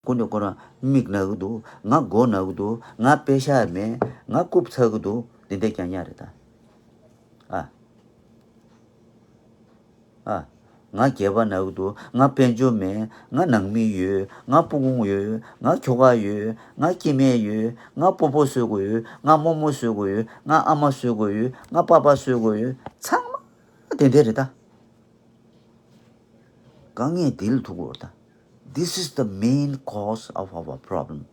ཀུན་ཏུ་ཁོ་རང་མིག་ན་གི་འདུག་ང་མགོ་ན་གི་འདུག་ང་པེ་ཤ་མེད། ང་རྐུབ་ཚ་གི་འདུག་འདི་འདྲ་རྐྱང་རྐྱང་རེད་ད། ཨ། ཨ། ང་སྒལ་པ་ན་གི་འདུག་ང་དཔལ་འབྱོར་མེད། ང་ནང་མི་ཡོད། ང་སྤུ་གུ་ཡོད། ང་ཁྱོ་ག་ཡོད། ང་སྐྱེ་དམན་ཡོད། ང་སྤོ་བོ་བཟོ་དགོས་ཡོད། ང་རྨོ་མོ་བཟོ་དགོས་ཡོད། ང་ཨ་མ་བཟོ་དགོས་ཡོད། ང་པ་པ་བཟོ་དགོས་ཡོད། ཚང་མ་དེ་འདྲ་རེད་ད། དཀའ་ངལ་འདི་ལ་ཐུག་གོ་ད། This is the main cause of our problem.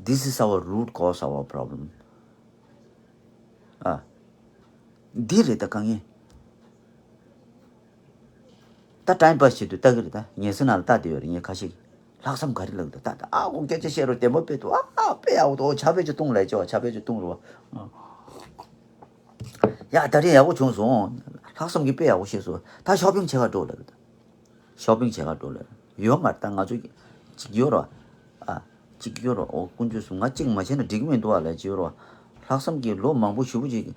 This is our root cause of our problem. ཨ། འདི་རེད་ད་དཀའ་ངལ། ད་ཊའིམ་པཱ་སི་བྱེད་དུས་ལྟ་གི་རེད་ད། ཉལ་ས་ནང་ལ་ལྟ་བསྡད་ཡོད་རེད་ངས་ཁ་ཤས་ཀྱིས། ལྷག་བསམ་ག་རེ་ལབ་འདུག་ད་ད་ཨ་ཁོ་སྐད་ཆ་བཤད་རོགས་བདེ་མོ་དཔེ་འདུག་ཨ་དཔེ་ཡག་པོ་འདུག་ཕྱག་དཔེ་ཅིག་གཏོང་ལབ་ཅོ། ཕྱག་དཔེ་ཅིག་གཏོང་རོགས། ཡ་ད་རེས་ཡག་པོ་བྱུང་སོང་། ལྷག་བསམ་གྱིས་དཔེ་ཡག་པོ་བཤད་སོང་། ད་ཤོ་པིང་བྱེད་ག་འགྲོ་ལབ་འདུག་ཤོ་པིང་བྱེད་ག་འགྲོ་ལབ་ཡོད་མ་རེད། ད་ང་ཚོ་གཅིག་ཡོད་རོགས། ཨ་གཅིག་ཡོད་རོགས། ཨོ་དཀོན་མཆོག་གསུམ་ང་གཅིག་མ་བྱས་ན་འགྲིག་གི་མི་འདུག་ཨ་ལབ་ཅིག་ཡོད་རོགས། ལྷག་བསམ་གྱིས་ལོ་མང་པོ་ཞེ་པོ་ཅིག་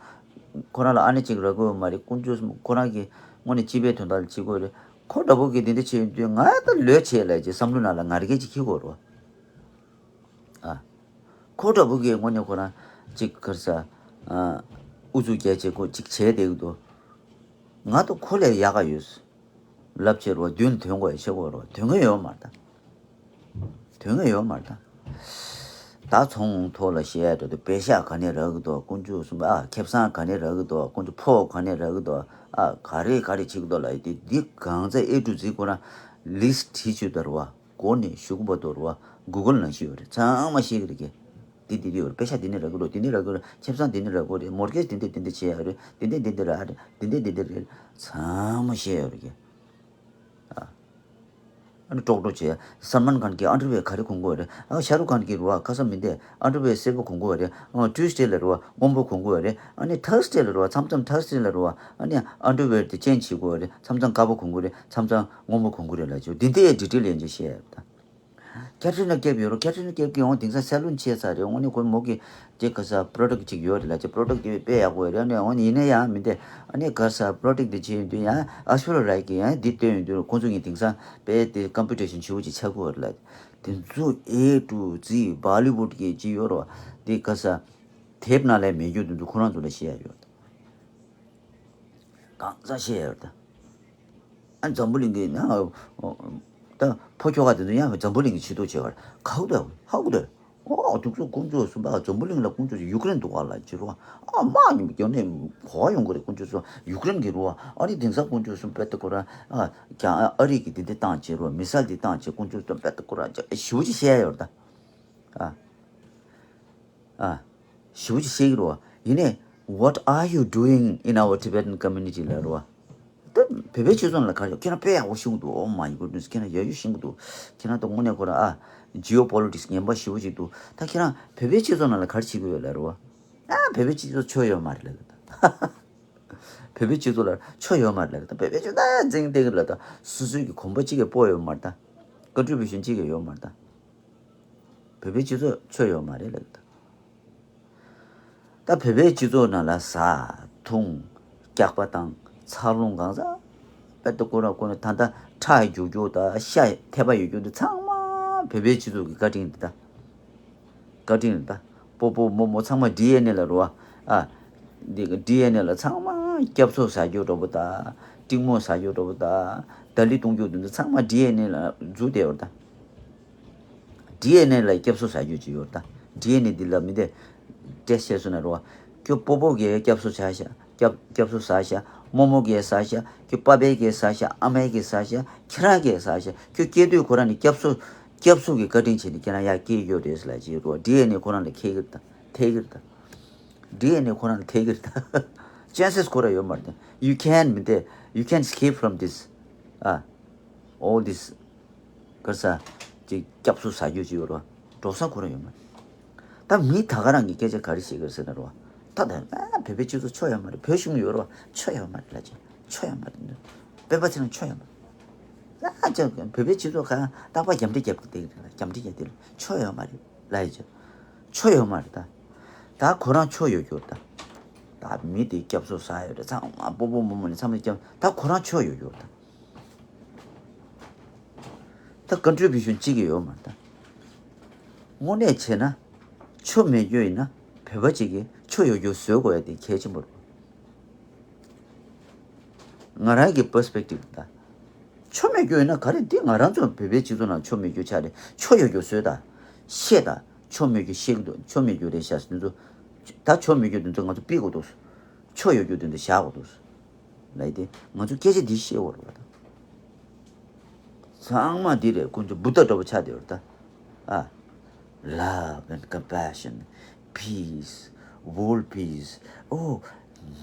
ཁོ་རང་ལ་ཨ་ནེ་གཅིག་རག་གི་ཡོད་མ་རེད། དཀོན་མཆོག་གསུམ་ཁོ་རང་གིས་དངོས་གནས་སྤྱི་པའི་དོན་དག་ལ་བྱེད་དགོས་རེད། ཁོ་འདྲ་པོ་གིས་འདི་འདྲ་བྱེད་ཡོང་དུས་ང་ད་ལོས་བྱེད་ལབ་ཅིག་བསམ་བློ་ནང་ལ་ང་རྒྱལ་ཅིག་འཁྱེར་དགོས་རོགས། ཨ། ཁོ་འདྲ་པོ་གིས་དངོས་གནས་ཁོ་རང་གཅིག་ག་རེ་ཟ། ཨ། ཨུ་ཚུགས་རྒྱག་བྱེད་ཁོ་གཅིག་བྱས་བསྡད་ཀྱི་འདུག་ང་ད་ཁོ་ལས་ཡག་ག་ཡོད། ལབ་བྱས་རོགས་མདུན་ཐོན་དགོས་ཡ་བྱེད་དགོས་རོགས་དོན་ག་ཡོད་མ་རེད་ད། དོན་ག་ཡོད་མ་རེད་ད། ད་ཚོང་ཐོག་ལ་བཤད་ཡ་འགྲོ་དུས་པེ་ཤག་ག་ནས་རག་གི་འདུག་དཀོན་མཆོག་གསུམ་ཨ་ཁེ་བཟང་ག་ནས་རག་གི་འདུག་དཀོན་མཆོག་ཕོ་ག་ནས་རག་གི་འདུག་ཨ་ག་རེ་ག་རེ་བྱེད་ཀྱི་འདུག་ལབ་ཡ་དེ་འདི་གང་ཚ་ཨེ་ཊུ་ཛེ་ཁོ་རང་ལིས་ཊི་བྲིས་བཅུག་ད་རུ་བ། གོ་ནས་ཞུ་གི་བ་དོར་བ། གུ་གལ་ནང་བཞིན་ཡོད་རེད། ཚང་མ་ཤེས་ཀྱི་རེད་ཀྱེ། འདི་འདི་འདི་ཡོད་རེད། པེ་ཤ་འདི་ནས་རག་གི་རེད། འདི་ནས་རག་གི་རེད། ཁེ་བཟང་འདི་ནས་རག་གི་རེད། མོར་གེཇ་འདི་འདི་འདི་འདི་བྱས་ཡོད་རེད། འདི་འདི་འདི་འདི་རག་རེད། འདི་འདི་འདི་འདི་རེད། ཚང་མ་ཤེས་ཡོད་རེད་ཀྱེ། ཨ་ནི་ཀྲོག་ཀྲོག་བྱས། སལ་མཱན་ཁཱན་གྱིས་ཨན་ཌར་ཝེར་ག་རེ་གོན་གི་ཡོད་རེད། ཨ་ཤ་རུག་ཁཱན་གྱིས་རེད་བ་ཁ་ས་མི་འདས་ཨན་ཌར་ཝེར་སེར་པོ་གོན་གི་ཡོད་རེད། ཨ་ཊུས་ཌེ་ལ་རེད་བ་སྔོན་པོ་གོན་གི་ཡོད་རེད། ཨ་ནི་ཐར་སི་ཌེ་ལ་རེད་བ་མཚམས་མཚམས་ཐར་སི་ཌེ་ལ་རེད་བ་ཨ་ནི་ཨན་ཌར་ཝེར་དེ་ཅེན་ཇི་བྱེད་གི་ཡོད་རེད། མཚམས་མཚམས་དཀར་པོ་གོན་གི་ཡོད་རེད། མཚམས་མཚམས་སྔོན་པོ་གོན་གི་ཡོད་རེད་ལབ་ཅིག་འདི་འདྲའི་ཌི་ཊེལ་ཡན་ཆད་བཤད་ཡོད་ད། ཁེ་ཊི་རི་ན་ཀེབ་ཡོད་རོ། ཁེ་ཊི་རི་ན་ཀེབ་ཀྱིས་འོང་དེང་སང་སེ་ལུན་བྱས་ཚར་རེད། འོང་ནི་ཁོ་མོ་གི་ཅིག་ག་ས་པྲོ་ཌག་ཅིག་ཡོད་རེད་ལ་ཅིག་པྲོ་ཌག་དེ་དཔེ་ཡག་པོ་རེད། ཨ་ནི་འོང་ནི་ཡིན་ན་ཡང་མི་འདས་ཨ་ནི་ག་ས་པྲོ་ཌག་དེ་བྱས་ཡོང་དུས་ཡང་ཨ་ཤ་རུ་རའི་གིས་ཡང་འདི་སྟོན་ཡོང་དུས་ཁོང་ཚོ་གིས་དེང་སང་དཔེ་དེ་ཀམ་པི་ཊི་ཤན་ཆེ་བོ་ཅིག་ཆགས་ཀྱི་ཡོད་རེད་ལ། དེ་ཚོ་ཨེ་ཊུ་ཛེ་བྷོ་ལི་ཝུཌ་གི་ཅིག་ཡོད་རོ། དེ་ག་ས་དེབ་ནང་ལ་མེད་རྒྱུ་དེ་ཚོ་ཁོ་རང་ཚོ་ལ་བཤད་ཡ་ཡོད། གང་ཟག་བཤད་ཡོད་ད། ཨ་འཛམ་བུ་གླིང་གི་ན་ད་ཕོ་ཁྱོ་ག་དེ་ཚོ་ཡང་འཛམ་བུ་གླིང་གི་ཆེ་མཐོང་བྱེད་གར་ཁག་ཏུ་ཧ་གོ་ཏེ། ཨོ་འདུག་སེ་དཀོན་མཆོག་གསུམ་པ་འཛམ་བུ་གླིང་ལ་དཀོན་མཆོག་གསུམ་ཡུཀ་རེན་འདུག་ག་ལ་ཅི་རུ། ཨ་མ་ཉིན་གྱོན་ནས་གོ་བ་ཡོང་གི་རེད། དཀོན་མཆོག་གསུམ་ཡུཀ་རེན་གྱི་རུ། ཨ་ནི་དེང་སང་དཀོན་མཆོག་གསུམ་དཔེ་ལྟ་ཁོ་རང་ཨ་ཀྱང་ཨ་རི་གི་དེ་འདི་བཏང་བྱེད་རུ། མི་སལ་འདི་བཏང་བྱེད། དཀོན་མཆོག་གསུམ་དཔེ་ལྟ་ཁོ་རང་ཞེ་པོ་ཅིག་བཤད་ཡོད་རེད་ད། ཨ། ཨ། ཞེ་པོ་ཅིག་བཤད་ཀྱི་རེད་བ། ཡིན་ནའི། What are you doing in our Tibetan community? ལབ་རེད་བ། ད་བོད་པའི་སྤྱི་ཚོགས་ནང་ལ་ག་རེ་ཡོད། ཁྱེད་རང་དཔེ་ཡག་པོ་ཤེས་ཀྱི་འདུག Oh my goodness. ཁྱེད་རང་ཡག་ཡོད་ཤེས་ཀྱི་འདུག་ཁྱེད་རང་ད་དངོས་གནས་ཁོ་རང་ཨ། Geopolitics ངན་པ་ཞེ་པོ་ཅིག་འདུག་ད་ཁྱེད་རང་བོད་པའི་སྤྱི་ཚོགས་ནང་ལ་ག་རེ་བྱེད་ཀྱི་ཡོད་ལབ་རེད་བ། ཨ། བོད་པའི་སྤྱི་ཚོགས་ཆོས་ཡོད་མ་རེད་ལབ་ཀྱི་ད། བོད་པའི་སྤྱི་ཚོགས་ལ་ཆོས་ཡོད་མ་རེད་ལབ་ཀྱི་ད། བོད་པའི་སྤྱི་ཚོགས་ད་འཛིང་སྟེ་གི་ལ་ད་སོ་སོའི་གི་གོམ་པ་གཅིག་གི་སྤོ་ཡོད་མ་རེད་ད། Contribution གཅིག་གི་ཡོད་མ་རེད་ད། བོད་པའི་སྤྱི་ཚོགས་ཆོས་ཡོད་མ་རེད་ལབ་ཀྱི་ད། ད་བོད་པའི་སྤྱི་ཚོགས་ནང་ལ་ཟ་འཐུང་སྐྱག་པ་བཏང་འཚར་ལོངས་གང་ཟག་པད་དུ་ཀོ་ར་ཀོ་ནས་ད་ལྟ་ཁྲག་རྒྱུག་རྒྱུ་ད་ཤ་ཐེབས་པ་ཡོད་རྒྱུ་འདི་ཚང་མ་བོད་པའི་སྤྱི་ཚོགས་ཀྱི་བཀའ་དྲིན་འདི་ད། བཀའ་དྲིན་འདི་ད། སྤོ་སྤོ་རྨོ་རྨོ་ཚང་མ་ཌི་ཨེན་ཨེ་ལ་རུ་བ། ཨ། འདི་གི་ཌི་ཨེན་ཨེ་ལ་ཚང་མ་སྐྱབས་སུ་ཟ་རྒྱུ་འདྲ་པོ་ད། ཏྲིང་མོ་ཟ་རྒྱུ་འདྲ་པོ་ད། ད་ལི་གཏོང་རྒྱུ་འདི་ཚོ་ཚང་མ་ཌི་ཨེན་ཨེ་ལ་འཛུལ་བསྡད་ཡོད་ད། ཌི་ཨེན་ཨེ་ལ་སྐྱབས་སུ་ཟ་རྒྱུ་ཅིག་ཡོད་ད། ཌི་ཨེན་ཨེ་འདི་ལ་མི་དེ་ཏྲེ་བཤད་སོང་ན་རོ། ཁྱོད་སྤོ་སྤོ་གིས་སྐྱབས་སུ་བྱ་ཤག་སྐྱབས་སྐྱབས་སུ་ཟ་ཤག་རྨོ་མོ་གིས་ཟ་ཤག་ཁྱོད་པ་ཕས་གིས་ཟ་ཤག་ཨ་མས་གིས་ཟ་ཤག་ཁྱེད་རང་གིས་ཟ་ཤག་ཁྱོད་སྐྱེས་དུས་ཁོ་རང་ནི་སྐྱབས་སུ་སྐྱབས་སུ་གི་བཀའ་དྲིན་བྱས་ནས་ཁྱེད་རང་ཡར་སྐྱེས་ཡོད་རེད་ཟེར་ལབ་ཅིག་རོ། ཌི་ཨེན་ཨེ་ཁོ་རང་ལ་ཁེལ་གི་རེད་ད། ཐེ་གི་རེད་ད། ཌི་ཨེན་ཨེ་ཁོ་རང་ལ་ཐེ་གི་རེད་ད། ཅན་སེས་ཁོ་རང་ཡོད་མ་རེད་ད། You can མི་དེ། You can escape from this. ཨ། All this ག་རེ་ཟ། ཅིག་སྐྱབས་སུ་ཟ་རྒྱུ་ཅིག་ཡོད་རེད་བ། འགྲོ་ས་ཁོ་རང་ཡོད་མ་རེད། ད་མི་ད་ག་རང་གི་སྐད་ཆ་ག་རེ་བཤད་གི་རེད་ཟེར་ན་རེད་བ། ད་ད་ཨ་བོད་པའི་སྤྱི་ཚོགས་ཆོས་ཡོད་མ་རེད། བོད་གཞུང་ཡོད་རེད་བ། ཆོས་ཡོད་མ་རེད་ལབ་ཅིག་ཆོས་ཡོད་མ་རེད། སྤེན་པ་ཚེ་རིང་ཆོས་ཡོད་མ་རེད། ཨ་ཅག་བོད་པའི་སྤྱི་ཚོགས་ག་རྟག་པར་རྒྱབ་འདྲེ་རྒྱབ་གི་བསྡད་གི་རེད། རྒྱབ་འདྲེ་རྒྱབ་བསྡད་ལ་ཆོས་ཡོད་མ་རེད་ལབ་ཡ་ཅིག་ཆོས་ཡོད་མ་རེད་ད། ད་ཁོ་རང་ཆོས་ཡོད་རྒྱུ་རེད་ད། ད་མི་དེ་སྐྱབས་སུ་ཟ་ཡོད་རེད། ཚང་མ་སྤོ་སྤོ་རྨོ་རྨོ་ནས་ཚང་མ་སྐྱབས། ད་ཁོ་རང་ཆོས་ཡོད་རྒྱུ་རེད་ད། ད་ཀོན་ཊི་རི་བྷིའུ་ཤན་གཅིག་ཀྱང་ཡོད་མ་རེད་ད། དངོས་གནས་བྱས་ན། ཆོས་མེད་རྒྱུ་ཡིན་ན་བོད་པ་གཅིག་གིས་ཆོས་ཡོད་རྒྱུ་བཟོ་དགོས་ཡ་དེ་གལ་ཆེན་པོ་རེད། ང་རང་གི་པར་སི་པེག་ཊིབ་ད། ཆོས་མེད་རྒྱུ་ཡིན་ན་ག་རེ་འདི་ང་རང་ཚོ་བོད་པའི་སྤྱི་ཚོགས་ནང་ཆོས་མེད་རྒྱུ་ཆགས་རེད། ཆོས་ཡོད་རྒྱུ་བཟོས་ད། བཤད་ད། ཆོས་མེད་རྒྱུ་བཤད་ཀྱི་འདུག་ཆོས་མེད་རྒྱུ་རེད་ཤག་འདི་ཚོ། ད་ཆོས་མེད་རྒྱུ་འདི་ཚོ་ང་ཚོ་ཕུད་དགོས་འདུག་ཆོས་ཡོད་རྒྱུ་འདི་ཚོ་བཞག་དགོས་འདུག་ལབ་ཡ་དེ་ང་ཚོ་སྐད་ཆ་འདི་བཤད་དགོས་རེད་པ་ད། ཚང་མ་འདི་རེད། ཁོ་ཚོ་བུ་ད་འདྲ་པོ་ཆགས་བསྡད་ཡོད་རེད་ད། ཨ། Love and compassion, peace, world peace. ཨོ།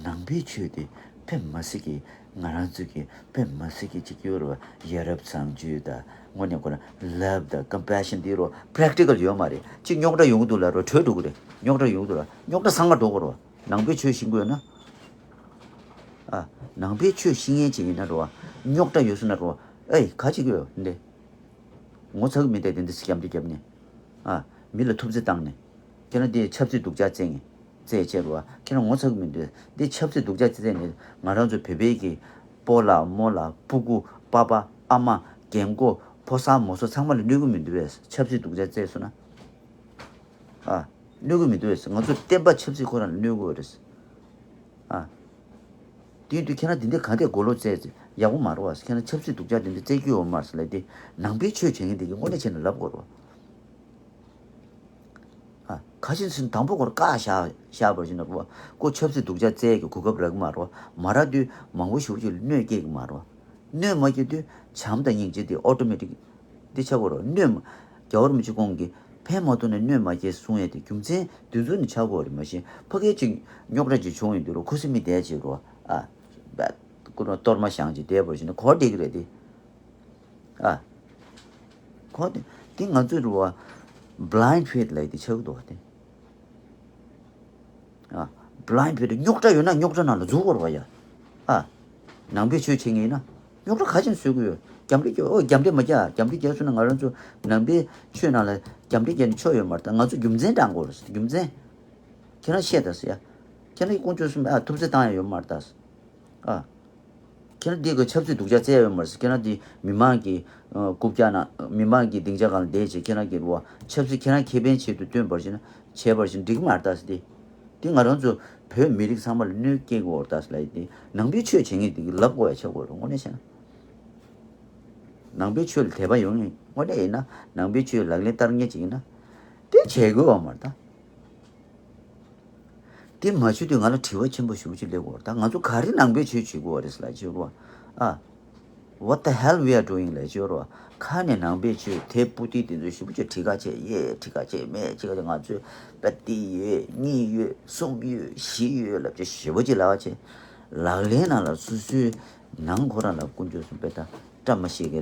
ནང་པའི་ཆོས་དེ་དཔེ་མི་སྲིད་ཀྱི་ང་རང་ཚོ་གི་དཔེ་མི་སྲིད་ཀྱི་ཅིག་ཡོད་རེད་པ། ཡ་རབས་བཟང་སྤྱོད་དང་དངོས་གནས་ཁོ་རང་love དང་compassion འདི་རོ་practical ཡོད་མ་རེད། ཅིག་རྙོག་དྲ་ཡོང་གི་འདུག་ལབ་རོ་བྲོས་འགྲོ་གི་རེད། རྙོག་དྲ་ཡོང་གི་འདུག་ལབ་རྙོག་དྲ་སངས་ལ་འགྲོ་དགོས་རེད་པ། ནང་པའི་ཆོས་ཤེས་ཀྱི་ཡོད་ན། ཨ། ནང་པའི་ཆོས་ཤེས་མཁན་ཅིག་ཡིན་ན་རོ། རྙོག་དྲ་ཡོད་སོང་ན་རོ། ཨེ་ག་ཅིག་ཡོད་འདི། ངོ་ཚ་གི་མི་དེ་དེ་འདི་སྐྱབས་འདི་རྒྱབ་ནས། ཨ། མི་ལ་ཐུབ་ཚོད་བཏང་ནས། ཁྱེད་རང་འདི་ཆབ་སྲིད་སྡུག་ཅག་རྩེད་ངེས། རྩེད་བྱེད་རོ། ཁྱེད་རང་ངོ་ཚ་གི་མི་འདུག་འདི་ཆབ་སྲིད་སྡུག་ཅག་རྩེད་ནས་ང་རང་ཚོ་བོད་པའི་གི་སྤོ་ལགས་རྨོ་ལགས་སྤུ་གུ་པ་ཕ་ཨ་མ་རྒན་གོག་ཕོ་གསར་མོ་གསར་ཚང་མ་ལ་གནོད་གི་མི་འདུག་པས། ཆབ་སྲིད་སྡུག་ཅག་རྩེད་སོང་ན། ཨ། གནོད་གི་མི་འདུག་པས། ང་ཚོ་བསྟན་པ་ཆབ་སྲིད་ཁོ་རང་ལ་གནོད་གི་ཡོད་རེད། ཨ། དེ་ཡིན་དུས་ཁྱེད་རང་དེ་འདྲའི་ག་འདྲས་མགོ་ལོག་བཙལ་ཡག་པོ་མ་རེད་བ། ཁྱེད་རང་ཆབ་སྲིད་སྡུག་ཅག་དེ་འདྲ་བཙལ་རྒྱུ་ཡོད་མ་རེད་ཟེར་ལབ་དེ། ནང་པའི་ཆོས་བྱེད་མཁན་དེ་གིས་དངོས་གནས་བྱས་ན་ལབ་དགོས་རེད་བ། ཨ། ཁ་ཆེན་ཚུན་དང་པོ་ཁོར་བཀག་བཞག་བཞག་པར་བྱས་ན་རེད་བ། ཁོ་ཆབ་སྲིད་སྡུག་ཅག་བཙལ་གྱི་གོ་སྐབས་རག་གི་མ་རེད་བ། མ་རག་དུས་མང་པོ་ཞེ་པོ་ཅིག་ལ་གནོད་སྐྱེལ་གྱི་མ་རེད་བ། གནོད་མ་སྐྱེལ་དུས་བྱམས་དང་སྙིང་རྗེ་དེ་ཨོ་ཊོ་མེ་ཊིག་འདི་ཆགས་དགོས་རེད། གནོད་མ། རྒྱལ་བ་རིན་པོ་ཆེ་ཁོང་གིས་ཕན་མ་ཐོགས་ན་གནོད་མ་སྐྱེལ་གསུང་ཡས་དེ་རྒྱུ་མཚན་དེ་ཚོ་ནི་ཆགས་དགོས་རེད། མ་གཞི་ཕ་གིར་ཅིག་རྙོག་དྲ་ཅིག་བྱུང་ཡོང་དུས་རོ་ཁུ་སིམ་མེར་བསྡད་བྱས་རོ། ཨ། བད། ཀུན་ནས་གཏོར་མ་བཞེངས་བྱས་བསྡད་པར་བྱས་ན་གོ་བདེ་གི་རེད་དེ། ཨ། གོ་བདེ། དེ་ང་ཚོའི་རུ་བ། blind faith ལབ་ཡས་དེ་ཆགས་ཀྱི་འདུག་བ་དེ། ཨ། blind faith རྙོག་དྲ་ཡོད་ན་རྙོག་དྲ་ནང་ལ་འཛུལ་དགོས་རེད་བ་ཡ། ཨ། ནང་པའི་ཆོས་བྱེད་མཁན་ཡིན་ན། རྙོག་དྲ་ག་ཅིག་བཟོ་གི་ཡོད། རྒྱབ་འདྲེ་རྒྱབ། ཨོ་རྒྱབ་འདྲེ་མ་རྒྱག་རྒྱབ་འདྲེ་རྒྱག་སོང་ན་ང་རང་ཚོ་ནང་པའི་ཆོས་ནང་ལ་རྒྱབ་འདྲེ་རྒྱག་ནས་ཆོ་ཡོད་མ་རེད་ད། ང་ཚོ་རྒྱུ་མཚན་དྲང་དགོས་རེད། རྒྱུ་མཚན། ཁྱེད་རང་བཤད་ད་ཟེར་ཡ། ཁྱེད་རང་གི་དཀོན་མཆོག་གསུམ་ཨ་ཐུབ་ཚོད་བཏང་ཡ་ཡོད་མ་རེད་ད། ཨ། ཁྱེད་རང་འདི་གི་ཆབ་སྲིད་སྡུག་ཅག་བཙལ་ཡོད་མ་རེད་ཟེར། ཁྱེད་རང་འདི་མི་མང་གི་ཨ་རྐུབ་བཀྱག་ནང་མི་མང་གི་སྡིངས་ཆ་སྒང་ལ་བསྡད་བྱས་ཁྱེད་རང་གི་རུ་བ་ཆབ་སྲིད་ཁྱེད་རང་ཁེ་ཕན་ཆེད་དུ་བཏོན་པར་བྱས་ན་བྱས་པར་བྱས་ན་འགྲིག་གི་མ་རེད་ད་ཟེར་ཏེ། འདི་ང་རང་ཚོ་བོད་མི་རིགས་ཚང་མ་ལ་གནོད་སྐྱེལ་གི་ཡོད་རེད་ད་ཟེར་ལབ་ཡ་དེ། ནང་པའི་ཆོས་བྱེད་མཁན་འདི་གིས་ལབ་དགོས་ཡ་ཆགས་དགོས་རེད། དངོས་གནས་བཤད་ན། ནང་པའི་ཆོས་ལ་དད་པ་ཡོད་མཁན་དངོས་གནས་ཡིན་ན་ནང་པའི་ཆོས་ལག་ལེན་བསྟར་མཁན་ཅིག་ཡིན་ན། དེ་བྱེད་དགོས་བ་མ་རེད་ད། དེ་མ་བྱེད་དུས་ང་ལ་དྲི་བ་ཆེན་པོ་ཞེ་པོ་ཅིག་སླེབས་ཡོད་རེད། ད་ང་ཚོ་ག་རེ་ནང་པའི་ཆོས་བྱེད་དགོས་བ་རེད་ཟེར་ལབ་བྱེད་དགོས་བ། ཨ། What the hell we are doing ལབ་བྱེད་དགོས་བ། ཁ་ནས་ནང་པའི་ཆོས་དེ་པུ་ཏི་དེ་ཚོ་ཞེ་པོ་ཅིག་དྲི་ག་བྱེད་ཡས་དྲི་ག་བྱེད་མེད་ཅིག་ག་ང་ཚོས་པ་ཏི་ཡོད་གཉིས་ཡོད་གསུམ་ཡོད་བཞི་ཡོད་ལབ་བྱེད་ཞེ་པོ་ཅིག་ལབ་བྱེད། ལག་ལེན་ནང་ལ་སོ་སོའི་ནང་ཁོ་རང་ལ་དཀོན་མཆོག་གསུམ་པས་ད་བཀྲ་མ་ཤིས་གི་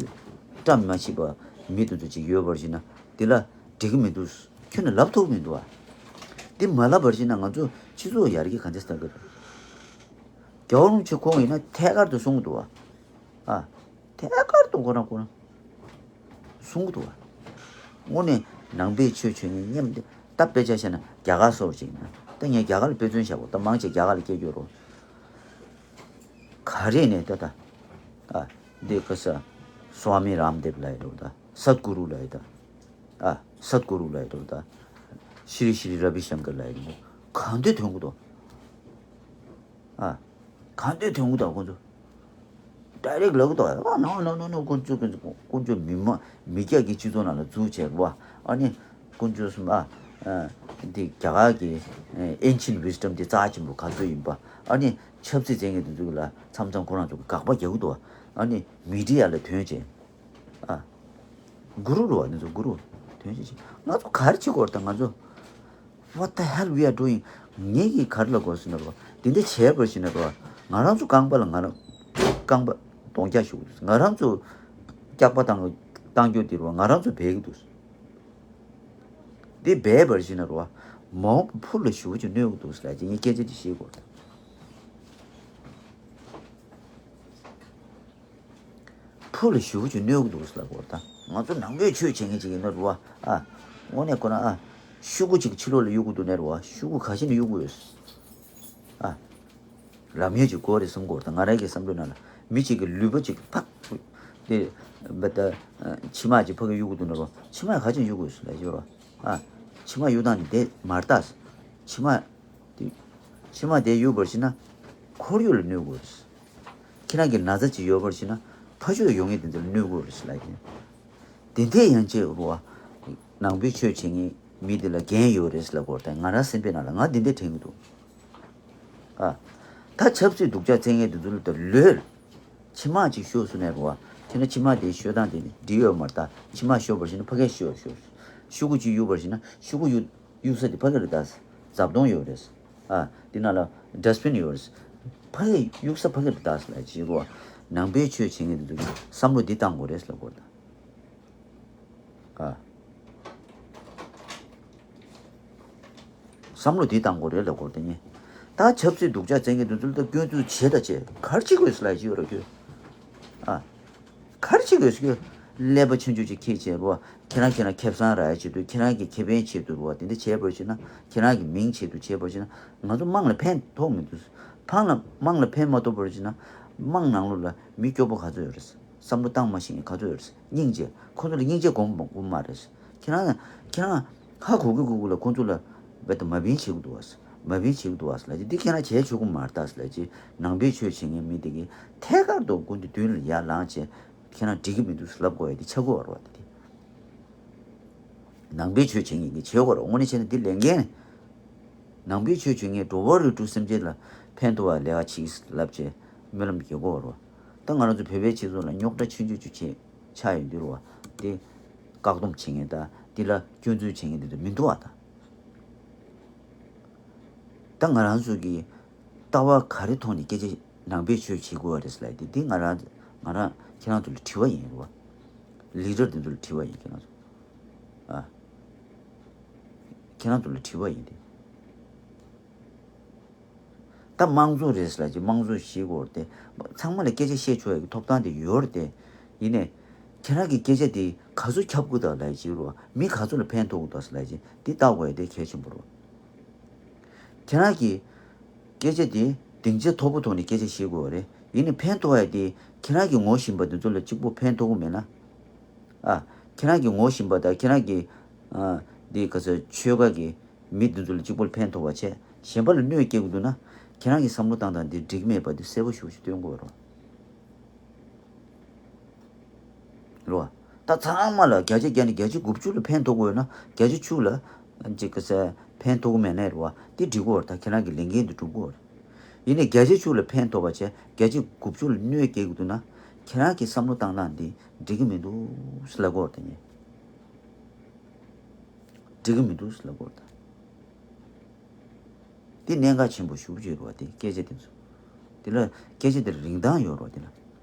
བཀྲ་མ་ཤིས་པ་མི་དེ་ཚོ་ཅིག་ཡོད་པར་བྱས་ན་དེ་ལ་འགྲིག་གི་མི་འདུག་ཁྱོན་ནས་ལབ་ཐུབ་མི་འདུག་ཨ། འདི་མ་ལབ་པར་བྱས་ན་ང་ཚོ་སྤྱི་ཚོགས་ཡར་རྒྱས་ག་འདྲས་གཏང་གི་རེད། རྒྱལ་བ་རིན་པོ་ཆེ་ཁོང་ཡིན་ན་ཐད་ཀར་དུ་གསུང་གི་འདུག་ཨ། ཨ། ཐད་ཀར་དུ་ཁོ་རང་ཁོ་རང་གསུང་གི་འདུག་ཨ། དངོས་གནས་ནང་པའི་ཆོས་བྱེད་མཁན་མཉམ་དེ་ད་དཔེ་ཆ་བཤད་ན་རྒྱ་གར་སོགས་ཅིག་ཡིན་ན་ད་ངས་རྒྱ་གར་ལ་དཔེ་མཚོན་བཞག་གོ་ད་མང་ཆེ་རྒྱ་གར་ལ་སྐྱེས་ཡོད་རུང་། ག་རེ་ནས་ད་ད། ཨ། འདི་ཀ་ས། སྭ་མི་རམ་དེབ་ལབ་ཡོད་རེད་ད། སད་གུ་རུ་ལབ་ཡོད་ད། ཨ། སད་གུ་རུ་ལབ་ཡོད་རེད་ད། ཤྲི་ཤྲི་ར་བི་ཤང་ཀར་ལབ་ཡོད་རེད། གང་འདོད་ཐོན་གི་འདུག་ཨ། གང་འདོད་ཐོན་གི་འདུག་ཁོང་ཚོ། ཌའི་རེག་ལབ་གི་འདུག་ཨ། ནོ་ནོ་ནོ་ནོ་ཁོང་ཚོ་ཁོང་ཚོ་ཁོང་ཚོ་མི་མ་མི་སྐྱ་གི་སྤྱི་ཚོགས་ནང་ལ་འཛུལ་བྱས་རེད་བ། ཨ་ནི། དཀོན་མཆོག་གསུམ་ཨ། འདི་རྒྱ་གར་གྱི་ancient wisdom འདི་རྩ་ཆེན་པོ་ག་ཚོད་ཡིན་པ་ཨ་ནི་ཆབ་སྲིད་བཙན་ངན་འདི་ཚོ་ལ་མཚམས་མཚམས་ཁོ་རང་ཚོ་གི་དགག་པ་རྒྱག་གི་འདུག་ཨ་ནི་མི་ཌི་ཡ་ལ་ཐོན་བྱས་ཨ། གུ་རུ་རུ་བ་འདི་ཚོ་གུ་རུ་ཐོན་བྱས་ང་ཚོ་ག་རེ་བྱེད་དགོས་རེད་ད་ང་ཚོ། What the hell we are doing? ངེད་ཀྱིས་ག་རེ་ལབ་དགོས་ཟེར་ན་རོ། འདི་འདྲ་བྱས་པར་ཞིག་ན་རོ། ང་རང་ཚོ་རྐང་པ་ལ་ང་རང་རྐང་པ་གདོང་རྒྱག་ཞུ་དགོས། ང་རང་ཚོ་སྐྱག་པ་བཏང་བཏང་རྒྱུ་འདི་རོ་ང་རང་ཚོ་སྦས་ཀྱི་འདུག་འདི་སྦས་པར་ཞིག་ན་རོ། མ་འོངས་པ་ཕུགས་ལ་ཞེ་པོ་ཅིག་གནོད་ཀྱི་འདུག་ཟེར་ལབ་ཅིག་ངས་སྐད་ཆ་འདི་བཤད་དགོས། ཕུགས་ལ་ཞེ་པོ་ཅིག་གནོད་ཀྱི་འདུག་ཟེར་ལབ་དགོས་ད། ང་ཚོ་ནང་པའི་ཆོས་བྱེད་མཁན་ཅིག་ཡིན་ན་རུ་བ་ཨ། དངོས་གནས་ཁོ་ན་ཨ། ཤོག་གུ་ཅིག་ཕྱི་ལོགས་ལ་གཡུག་གི་འདུག་ནས་རུ་བ་ཤོག་གུ་ག་ཤེད་ནས་གཡུག་གི་ཡོད། ཨ། ལམ་ཡོད་ཅིག་དགོས་རེད་བསམ་དགོས་ད་ང་རང་གི་བསམ་བློའི་ནང་ལ་མི་ཅིག་གི་ལུས་པོ་ཅིག་ཕག་དེ་བ་ད་མཆིལ་མ་ཅིག་ཕ་གི་གཡུག་གི་འདུག་ནས་རུ་བ་མཆིལ་མ་ག་ཅིག་གཡུག་གི་ཡོད་ལབ་ཀྱི་རུ་བ་ཨ། མཆིལ་མ་གཡུག་སྟངས་དེ་མ་རེད་ད། མཆིལ་མ། དེ། ཕྱི་མ་དེ་གཡུག་པར་བྱེད་ན། ཁོར་ཡུག་ལ་གནོད་དགོས་རེད། ཁྱེད་རང་གི་ན་ཚ་ཅིག་ཡོད་པར་བྱེད་ན། ཕ་ཆོས་ཡོང་ངེས་དེ་ཚོ་ལ་གནོད་དགོས་རེད་ལབ་ཀྱིན། དེ་འདྲས་ཡང་བྱེད་རུ་བ། ནང་པའི་ཆོས་བྱེད་མཁན་མི་དེ་ལ་འགན་ཡོད་རེད་ལབ་དགོས་རེད་ང་རང་སེམས་པའི་ནང་ལ་ང་དེ་འདྲས་དྲན་གྱི་འདུག་ཨ། ད་ཆབ་སྲིད་སྡུག་ཅག་བཙན་ངན་དེ་ཚོ་ལ་ད་ལོས། ཕྱི་མ་ཅིག་ཤོག་སུ་ནས་རུ་བ། ཁྱེད་ན་ཕྱི་མ་དེ་ཤོད་སྟངས་དེ་འགྲིག་ཡོད་མ་རེད་ད། ཕྱི་མ་ཤོག་པར་བྱེད་ན་ཕ་གིར་ཤོག་ཤོག་ཤོག་གུ་ཅིག་གཡུག་པར་བྱེད་ན་ཤོག་གུ་གཡུག་གཡུག་ས་དེ་ཕ་གི་རེད་ད། རྫབ་དོང་ཡོད་རེད། ཨ། དེ་ནང་ལ་ཌ་སི་བིན་ཡོད་རེད། ཕ་གི་གཡུག་ས་ཕ་གི་རེད་ད་ཟེར་ལབ་ཅིག་རུ་བ། ནང་པའི་ཆོས་བྱེད་མཁན་དེ་ཚོ་གིས་བསམ་བློ་འདི་བཏང་དགོས་རེད་ཟེར་ལབ་དགོས་རེད་ད། ཨ། བསམ་བློ་འདི་བཏང་དགོས་རེད་ལབ་དགོས་རེད་ད་ངས། ད་ཆབ་སྲིད་སྡུག་ཅག་བཙན་མཁན་དེ་ཚོ་ལ་ད་སྐྱོན་འཛུགས་བྱེད་ད་བྱེད་ག་རེ་བྱེད་དགོས་ཟེར་ལབ་ཅིག་ཡོད་རེད་ཁྱོད། ཨ། ག་རེ་བྱེད་དགོས་ཟེར་ཀླད་པ་ཆུང་ཆུང་ཅིག་འཁྱེར་བྱས་རུ་བ། ཁྱེད་རང་ཁྱེད་རང་ཁེ་བཟང་རག་ཡ་ཆེད་དུ་ཁྱེད་རང་གི་ཁེ་ཕན་ཆེད་དུ་རུ་བ་དེ་འདྲ་བྱས་པར་བྱས་ན་ཁྱེད་རང་གི་མིང་ཆེད་དུ་བྱས་པར་བྱས་ན་ང་ཚོ་དམངས་ལ་ཕན་ཐོགས་མི་འདུག་ཕང་ལ་དམངས་ལ་ཕན་མ་ཐོགས་པར་བྱས་ན་དམངས་ནང་ལོགས་ལ་མི་སྐྱོ་པོ་ག་ཚོད་ཡོད་རེད། བསམ་བློ་བཏང་མ་ཤེས་མཁན་ག་ཚོད་ཡོད་རེད། སྙིང་རྗེ་ཁོ་ཚོ་ལ་སྙིང་རྗེ་སྒོམ་སྒོམ་མ་རེད། ཁྱེད་རང་ཁྱེད་རང་ཧ་གོ་གི་གོ་གི་ལ་ཁོ་ཚོ་ལ་བེད་དུ་མ་བིན་བྱེད་གི་འདུག་བ། མ་བིན་བྱེད་གི་འདུག་བ་ལ་ཅི་འདི་ཁྱེད་རང་བྱས་ཆོག་གི་མ་རེད་ད་ལ་ཅི་ནང་པའི་ཆོས་བྱེད་མཁན་མི་དེ་གིས་ཐད་ཀར་དུ་སྐུ་མདུན་མདུན་ལ་ཡར་ལངས་བྱས། ཁྱེད་རང་འགྲིག་གི་མི་འདུག་ལབ་དགོས་ཡ་དེ་ཆགས་དགོས་བ་རེད་བ་དེ། ནང་པའི་ཆོས་བྱེད་མཁན་གྱིས་བྱེད་དགོས་རེད་དངོས་གནས་བྱས་ན་འདི་ལས་འགན། ནང་པའི་ཆོས་བྱེད་མཁན་འགྲོ་བ་རིགས་དྲུག་སེམས་ཅན་ལ་ཕན་ཐོགས་པ་ལས་ཀ་བྱེད་ཀྱི་ལབ་བྱས་སྨོན་ལམ་རྒྱག་དགོས་རེད་བ། ད་ང་རང་ཚོ་བོད་པའི་སྤྱི་ཚོགས་ལ་རྙོག་དྲ་ཆུང་ཆུང་ཆུང་ཆེ་ཆགས་ཡོང་དུས་རེད་བ་དེ། བཀག་སྡོམ་བྱེད་མཁན་དང་འདི་ལ་སྐྱོན་འཛུགས་བྱེད་མཁན་འདི་ཚོ་མི་འདུག་བ་ད། ད་ང་རང་ཚོ་གི་ལྟ་བ་ག་རེ་ཐོག་ནས་སྐད་ཆ་ནང་པའི་ཆོས་བྱེད་དགོས་བ་རེད་ལབ་དེ་འདི་ང་རང་ང་རང་ཁྱེད་རང་ཚོ་ལ་དྲི་བ་ཡིན་རེད་བ། ལི་ཌར་འདི་ཚོ་ལ་དྲི་བ་ཡིན་ཁྱེད་རང་ཚོ། ཨ། ཁྱེད་རང་ཚོ་ལ་དྲི་བ་ཡིན་ཏེ། ད་དམངས་གཙོ་རེད་ལབ་ཅིག་དམངས་གཙོ་ཞིག་གོ་རེད་དེ། ཚང་མ་ལ་སྐད་ཆ་བཤད་ཆོག་ཡ་གི་ཐོབ་ཐང་དེ་ཡོད་རེད་དེ། ཡིན་ནའི། ཁྱེད་རང་གི་སྐད་ཆ་དེ་ག་ཚོད་ཁྱབ་དགོས་དང་ལབ་ཅིག་རོ། མི་ག་ཚོད་ལ་ཕན་ཐོགས་དགོས་དང་ལབ་ཅིག་དེ་བལྟ་དགོས་ཡ་དེ་གལ་ཆེན་པོ་རེད། ཁྱེད་རང་གི་སྐད་ཆ་དེ་སྡིངས་ཆ་མཐོ་པོ་ཐོག་ནས་སྐད་ཆ་བཤད་དགོས་པ་རེད། ཡིན་ནའི་ཕན་ཐོགས་ཡ་དེ་ཁྱེད་རང་གི་ངོ་ཤེས་པ་དེ་ཚོ་ལ་གཅིག་པོ་ཕན་ཐོགས་ཀྱི་མེད་ན། ཨ། ཁྱེད་རང་གི་ངོ་ཤེས་པ་དང་ཁྱེད་རང་གི། ཨ། འདི་ག་ཚོད་ཆོལ་ཁ་གི་མི་འདི་ཚོ་ལ་གཅིག་པོ་ལ་ཕན་ཐོགས་པ་བྱས་གཞན་པ་ལ་གནོད་སྐྱེལ་གྱི་འདུག་ན། ཁྱེད་རང་གི་བསམ་བློ་བཏང་སྟངས་འདི་འགྲིག་མེད་པ་འདི་གསལ་པོ་ཞེ་པོ་ཞིག་སྟོན་དགོས་རེད། རེད་བ། ད་ཚང་མ་ལ་བརྒྱ་ཆ་བརྒྱ་ནས་བརྒྱ་ཆ་དགུ་བཅུ་ལ་ཕན་ཐོགས་དགོས་ཡོད་ན་བརྒྱ་ཆ་བཅུ་ལ་ ཅིག་གི་ས་ཕན་ཐོགས་མེད་ནའི་རེད་བ། དེ་འགྲིག་གི་ཡོད་རེད། ད་ཁྱེད་རང་གི་ལས་འགན་དེ་འགྲུབ་གི་ཡོད་རེད། ཡིན་ནའི་བརྒྱ་ཆ་བཅུ་ལ་ཕན་ཐོགས་པ་བྱས་བརྒྱ་ཆ་དགུ་བཅུ་ལ་གནོད་སྐྱེལ་གི་འདུག་ན། ཁྱེད་རང་གི་བསམ་བློ་བཏང་སྟངས་འདི་འགྲིག་གི་མི་འདུག་ཟེར་ལབ་གི་ཡོད་རེད། ད་ངས་འགྲིག་གི་མི་འདུག་ཟེར་ལབ་གི་ཡོད་རེད། ད། འདི་གནད་འགག་ཆེན་པོ་ཞེ་པོ་ཅིག་རེད་བ། དེ་སྐད་ཆ་དེ་ཚོ། དེ་ལ་སྐད་ཆ་དེར་རིན་ཐང་ཡོད་རེད་བ།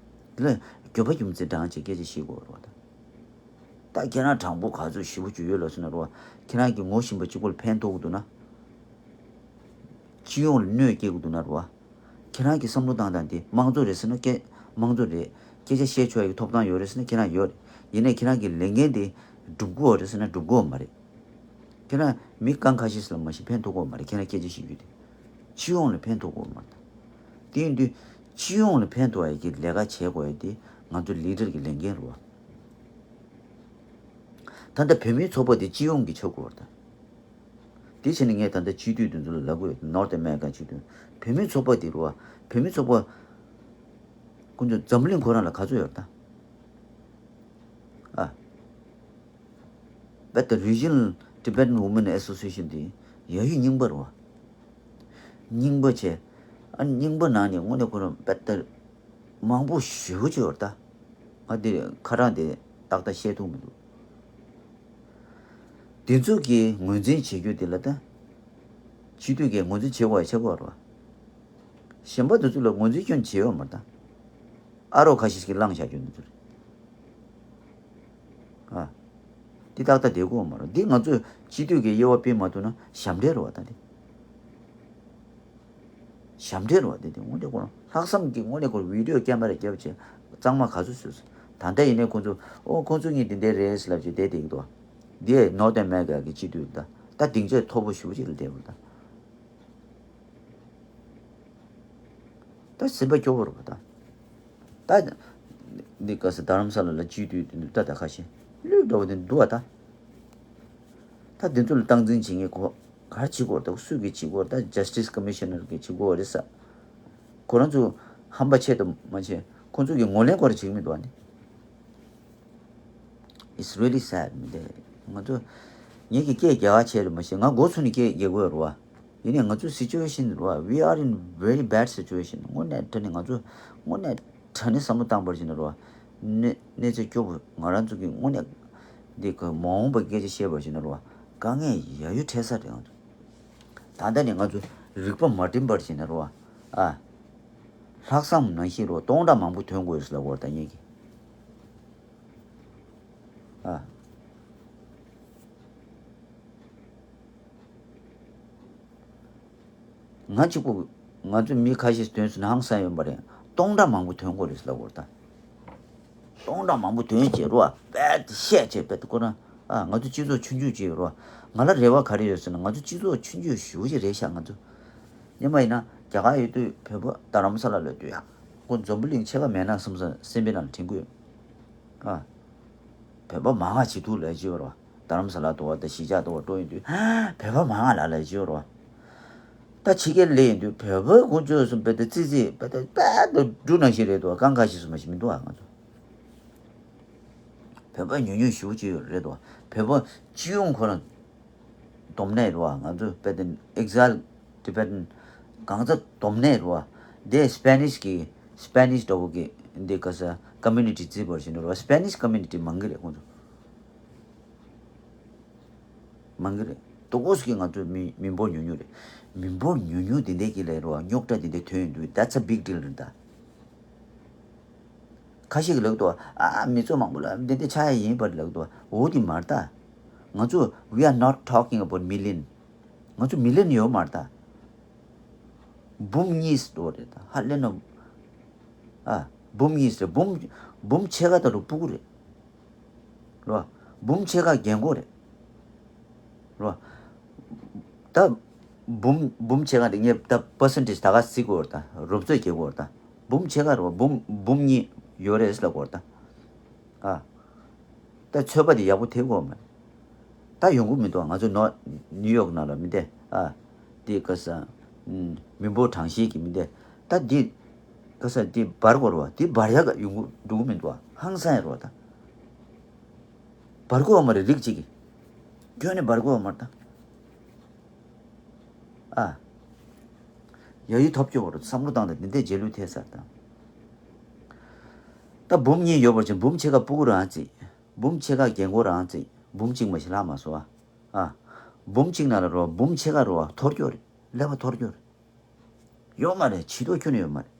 དེ་ལ། དེ་ལ་རྒྱུ་མཚན་དྲངས་བྱས་སྐད་ཆ་བཤད་དགོས་རེད་བ། ད། ད་ཁྱེད་རང་དྲང་པོ་ག་ཚོད་ཞེ་པོ་ཅིག་ཡོད་ལབ་སོང་ན་རེད་བ། ཁྱེད་རང་གི་ངོ་ཤེས་པ་གཅིག་པོ་ལ་ཕན་ཐོགས་ཀྱི་འདུག་ན། སྤྱི་ཡོངས་ལ་གནོད་སྐྱེལ་གྱི་འདུག་ན་རེད་བ། ཁྱེད་རང་གི་བསམ་བློ་བཏང་སྟངས་དེ་དམངས་གཙོ་རེད་ཟེར་ན་སྐད། དམངས་གཙོ་རེད། སྐད་ཆ་བཤད་ཆོག་ཡག་གི་ཐོབ་ཐང་ཡོད་རེད་ཟེར་ན་ཁྱེད་རང་ཡོད་རེད། ཡིན་ནའི་ཁྱེད་རང་གི་ལས་འགན་དེ་སྒྲུབ་དགོས་རེད་ཟེར་ན་སྒྲུབ་དགོས་མ་རེད། ཁྱེད་རང་མི་རྐང་ཁ་ཤས་ལ་མ་གཞི་ཕན་ཐོགས་ཀྱི་ཡོད་མ་རེད། ཁྱེད་རང་སྐད་ཆ་བཤད་རྒྱུ་དེ། སྤྱི་ཡོངས་ལ་ཕན་ཐོགས་ཀྱི་ཡོད་མ་རེད། དེ་ཡིན་དུས་སྤྱི་ཡོངས་ལ་ཕན་ཐོགས་ཡག་གི་ལས་ཀ་བྱེད་དགོས་ཡག་དེ་ང་ཚོ་ལི་ཌར་གྱི་ལས་འགན་རེད་བ། ད་ལྟ་བོད་མིའི་ཚོགས་པ་དེ་སྤྱི་ཡོངས་ཀྱི་ཆགས་དགོས་པ་རེད་ད། དེ་བྱས་ནས་ངས་ད་ལྟ་སྤྱི་འཐུས་དེ་ཚོ་ལ་ལབ་དགོས་ཡོད། North America སྤྱི་འཐུས། བོད་མིའི་ཚོགས་པ་དེ་རེད་བ། བོད་མིའི་ཚོགས་པ། ཁོང་ཚོ་འཛམ་བུ་གླིང་ཁོ་རང་ལ་ག་ཚོད་ཡོད་རེད་ད། ཨ། བད་ད་Regional Tibetan Women Association དེ་ཡ་ཡུལ་རྙིང་པ་རེད་བ། རྙིང་པ་བྱས། ཨ་རྙིང་པ་ནང་ནས་དངོས་གནས་ཁོ་རང་བད་ད་མང་པོ་ཞེ་པོ་ཅིག་ཡོད་རེད་ད། ང་དེ་ཁ་གྲངས་དེ་ཏག་ཏག་བཤད་ཐུབ་མི་འདུག་དེ་ཚོ་གིས་ངོས་འཛིན་བྱེད་རྒྱུ་དེ་ལ་ད། སྤྱི་འཐུས་ཀྱིས་ངོས་འཛིན་བྱེད་དགོས་ཡ་ཆགས་ཀྱི་ཡོད་རེད་བ། གཞན་པ་དེ་ཚོ་ལ་ངོས་འཛིན་སྐྱོན་བྱེད་ཡོད་མ་རེད་ད། ཨ་རོགས་ཁ་ཤས་ཤིག་གིས་བླངས་བཞག་རྒྱུ་དེ་ཚོ་རེད། ཨ། འདི་ཏག་ཏག་བསྡད་དགོས་མ་རེད། འདི་ང་ཚོས་སྤྱི་འཐུས་ཀྱི་དབྱེ་བ་སྤེལ་མ་ཐུབ་ན་ཞབས་འདྲེན་རེད་བ་ད་འདི། ཞབས་འདྲེན་རེད་བ་འདི། འདི་དངོས་གནས་ཁོ་རང་ལྷག་བསམ་གྱིས་དངོས་གནས་ཁོ་རང་བི་ཌི་ཡོ་ཀེ་མ་ར་བརྒྱབ་བྱས་གཙང་མ་ག་ཚོད་བཟོས་སོང་། ད་ལྟ་ཡིན་ནའི་ཁོ་ཚོ་ཨོ་ཁོ་ཚོ་གཉིས་འདི་འདྲ་རེད་ཟེར་ལབ་བྱས་བསྡད་བསྡད་ཀྱི་འདུག་འདི་North America གི་སྤྱི་འཐུས་ད། ད་སྡིངས་ཆ་མཐོ་པོ་ཞེ་པོ་ཅིག་ལ་བསྡད་པ་ད། ད་སེམས་པ་སྐྱོ་བོ་རེད་པ་ད། ད། འདི་ག་ས་རྡ་རམ་ས་ལ་ལ་སྤྱི་འཐུས་དེ་འདུག་ད་ད་ཁ་ཤས་ལུས་འགྲོ་བ་དེ་འདུག་བ་ད། ད་དེ་ཚོ་ལ་སྟངས་འཛིན་བྱེད་མཁན་གོ་ག་རེ་བྱེད་དགོས་རེད། ད་སུས་གིས་བྱེད་དགོས་རེད། ད་Justice Commissioner གིས་བྱེད་དགོས་རེད་ས། ཁོ་རང་ཚོ་ཧམ་པ་ཆེ་དང་མ་ཆེ་ཁོ་ཚོ་གིས་ངོས་ལེན་སྐོར་བྱེད་ཀྱི་མི་འདུག་ཨ་ནི། It's really sad མི་འདུག་ང་ཚོ་ངེད་ཀྱི་སྐད་རྒྱག་ག་བྱས་རེད་མ་གཞི་ང་མགོ་ཚོས་ནས་སྐད་རྒྱག་གི་ཡོད་རེད་བ། ཡིན་ནའི་ང་ཚོའི་སི་ཅུ་ཝེ་ཤན་རེད་བ། We are in very bad situation. དངོས་གནས་དྲང་གནས་ང་ཚོ་དངོས་གནས་དྲང་གནས་བསམ་བློ་བཏང་བར་བྱས་ན་རེད་བ། གནས་གནས་ཚུལ་སྐྱོ་པོ་ང་རང་ཚོ་གི་དངོས་གནས་འདི་ག་མ་འོངས་པ་སྐད་ཆ་བཤད་པར་བྱས་ན་རེད་བ། དཀའ་ངལ་ཡ་ཡོ་འཕྲད་ས་རེད་ང་ཚོ། ད་ལྟ་ནས་ང་ཚོ་རིག་པ་མ་བསྒྲིམས་པར་བྱས་ན་རེད་བ། ཨ། ལྷག་བསམ་ནང་བཞིན་རེད་བ། སྟོང་ཕྲག་མང་པོ་ཐོན་དགོས་ཟེར་ལབ་པ་རེད་ད་ངེད་ཀྱིས། ཨ། ང་གཅིག་པུ། ང་ཚོ་མི་ཁ་ཤས་ཐོན་སོང་ན་ཧང་སང་ཡོད་པ་རེད། སྟོང་ཕྲག་མང་པོ་ཐོན་དགོས་རེད་ལབ་དགོས་རེད་ད། སྟོང་ཕྲག་མང་པོ་ཐོན་བྱས་རོ། པད་བཤད་བྱས་པད་ཁོ་ན། ཨ། ང་ཚོ་སྤྱི་ཚོགས་ཆུང་ཆུང་ཅིག་ཡོད་རོ། ང་ལ་རེ་བ་ག་རེ་ཡོད་ཟེར་ན་ང་ཚོ་སྤྱི་ཚོགས་ཆུང་ཆུང་ཞེ་པོ་ཅིག་རེད་ཤག་ང་ཚོ། སྔོན་མ་ཡིན་ན་རྒྱ་གར་ཡོད་དུས་བོད་པ་རྡ་རམ་ས་ལ་ལ་ཡོད་དུས་ཡ། ཁོ་འཛམ་བུ་གླིང་ཕྱེད་ཀ་མེད་ན་བསམ་བསམ་སེམས་པའི་ནང་ལ་དྲན་གྱི་ཡོད། ཨ། བོད་པ་མང་ང་བྱེད་ཐུབ་ལབ་ཀྱི་ཡོད་རེད་བ། རྡ་རམ་ས་ལ་དུ་བ་དང་གཞིས་ཆགས་དུ་བ་སྤྲོ་ཡོང་དུས་བོད་པ་མང་ང་ལ་ལབ་ཀྱི་ཡོད་རེད་བ། ད་ཕྱི་རྒྱལ་སླེབས་ཡོང་དུས་བོད་པ་དཀོན་མཆོག་གསུམ་དཔེ་ད་ཙི་ཙི་དཔེ་ད་དཔེ་ད་འབྲུ་ནང་བཞིན་རེད་འདུག་བ། གང་ག་ཞིག་སུ་མ་ཞིག་མི་འདུག་བ་ང་ཚོ། བོད་པ་ཉུང་ཉུང་ཞེ་པོ་ཅིག་ཡོད་རེད་འདུག་བ། བོད་པ་སྤྱི་ཡོངས་ཁོ་རང་སྡོམ་གནས་རེད་བ། ང་ཚོ་དཔེ་ད་Exile Tibetan གང་ཚ་སྡོམ་གནས་རེད་བ། དེ་Spanish གི་Spanish འདྲ་བོ་གི་འདི་ག་ས་community བརྩི་བར་བྱས་ནས་རེད་བ། Spanish community མང་གི་རེད་ཁོང་ཚོ། མང་གི་རེད། ཏོག་ཙམ་གྱིས་ང་ཚོ་མི་མི་འབོར་ཉུང་ཉུང་རེད། མི་འབོར་ཉུང་ཉུང་དེ་འདྲས་ཀྱི་ལས་རོ་རྙོག་དྲ་དེ་འདྲས་ཐོན་ཡོང་དུས་that's a big deal རེད་ད། ཁ་ཤས་ཀྱིས་ལབ་འདུག་ཨ་མི་ཚོགས་མང་པོ་ལ་འདི་འདྲས་ཆགས་ཡ་ཡིན་པར་ལབ་འདུག་འོ་དེ་མ་རེད་ད། ང་ཚོ་we are not talking about million. ང་ཚོ་million ཡོད་མ་རེད་ད། འབུམ་གཉིས་འགྲོ་རེད་ད། ཧ་ལས་ན། ཨ། འབུམ་གཉིས་རེད། འབུམ་འབུམ་ཕྱེད་ཀ་ད་རུ་སྤུ་གུ་རེད། རོ། འབུམ་ཕྱེད་ཀ་རྒན་གོག་རེད། རོ། ད་འབུམ་འབུམ་ཕྱེད་ཀ་དེ་ངས་ད་percentage ད་ག་བརྩི་དགོས་རེད་ད། རོབ་ཚོད་རྒྱག་དགོས་རེད་ད། འབུམ་ཕྱེད་ཀ་རོ། འབུམ་འབུམ་གཉིས་ཡོད་རེད་ཟེར་ལབ་དགོས་རེད་ད། ཨ། ད་ཚོད་དཔག་དེ་ཡག་པོ་ཐེབས་དགོས་མ་རེད། ད་ཡོང་གི་མི་འདུག་ང་ཚོ་ནོ་ནིའུ་ཡོག་ནང་ལ་མི་བསྡད། ཨ། དེ་ག་ས། ཨུམ། མི་འབོར་གྲངས་བཤེར་གྱི་མི་བསྡད། ད་འདི་ག་ས་འདི་འབར་དགོས་རེད་བ། འདི་འབར་ཡག་ག་ཡོང་གི་འགྲོ་གི་མི་འདུག་བ། ཧང་སང་ཡ་རེད་བ་ད། འབར་དགོས་བ་མ་རེད་རིགས་གཅིག་གིས། ཁྱོན་ནས་འབར་དགོས་བ་མ་རེད་ད། ཨ། ཡ་ཡི་ཐོབ་སྐྱོ་བར་བསམ་བློ་བཏང་དང་འདི་འདྲའི་རྗེས་ལུས་ཐེབས་ས་དང་། ད་འབུམ་གཉིས་ཡོད་པར་བྱས་འབུམ་ཕྱེད་ཀ་སྤུ་གུ་རང་བརྩིས། འབུམ་ཕྱེད་ཀ་རྒན་གོག་རང་བརྩིས། འབུམ་གཅིག་མ་ཞིག་ལྷག་མ་སོང་ཨ། ཨ། འབུམ་གཅིག་ནང་ལ་རོ་འབུམ་ཕྱེད་ཀ་རོ་ཐོར་སྐྱོ་རེད། ཀླད་པ་ཐོར་སྐྱོ་རེད། ཡོད་མ་རེད། བྱེད་ཐུབ་ཁྱོན་ནས་ཡོད་མ་རེད།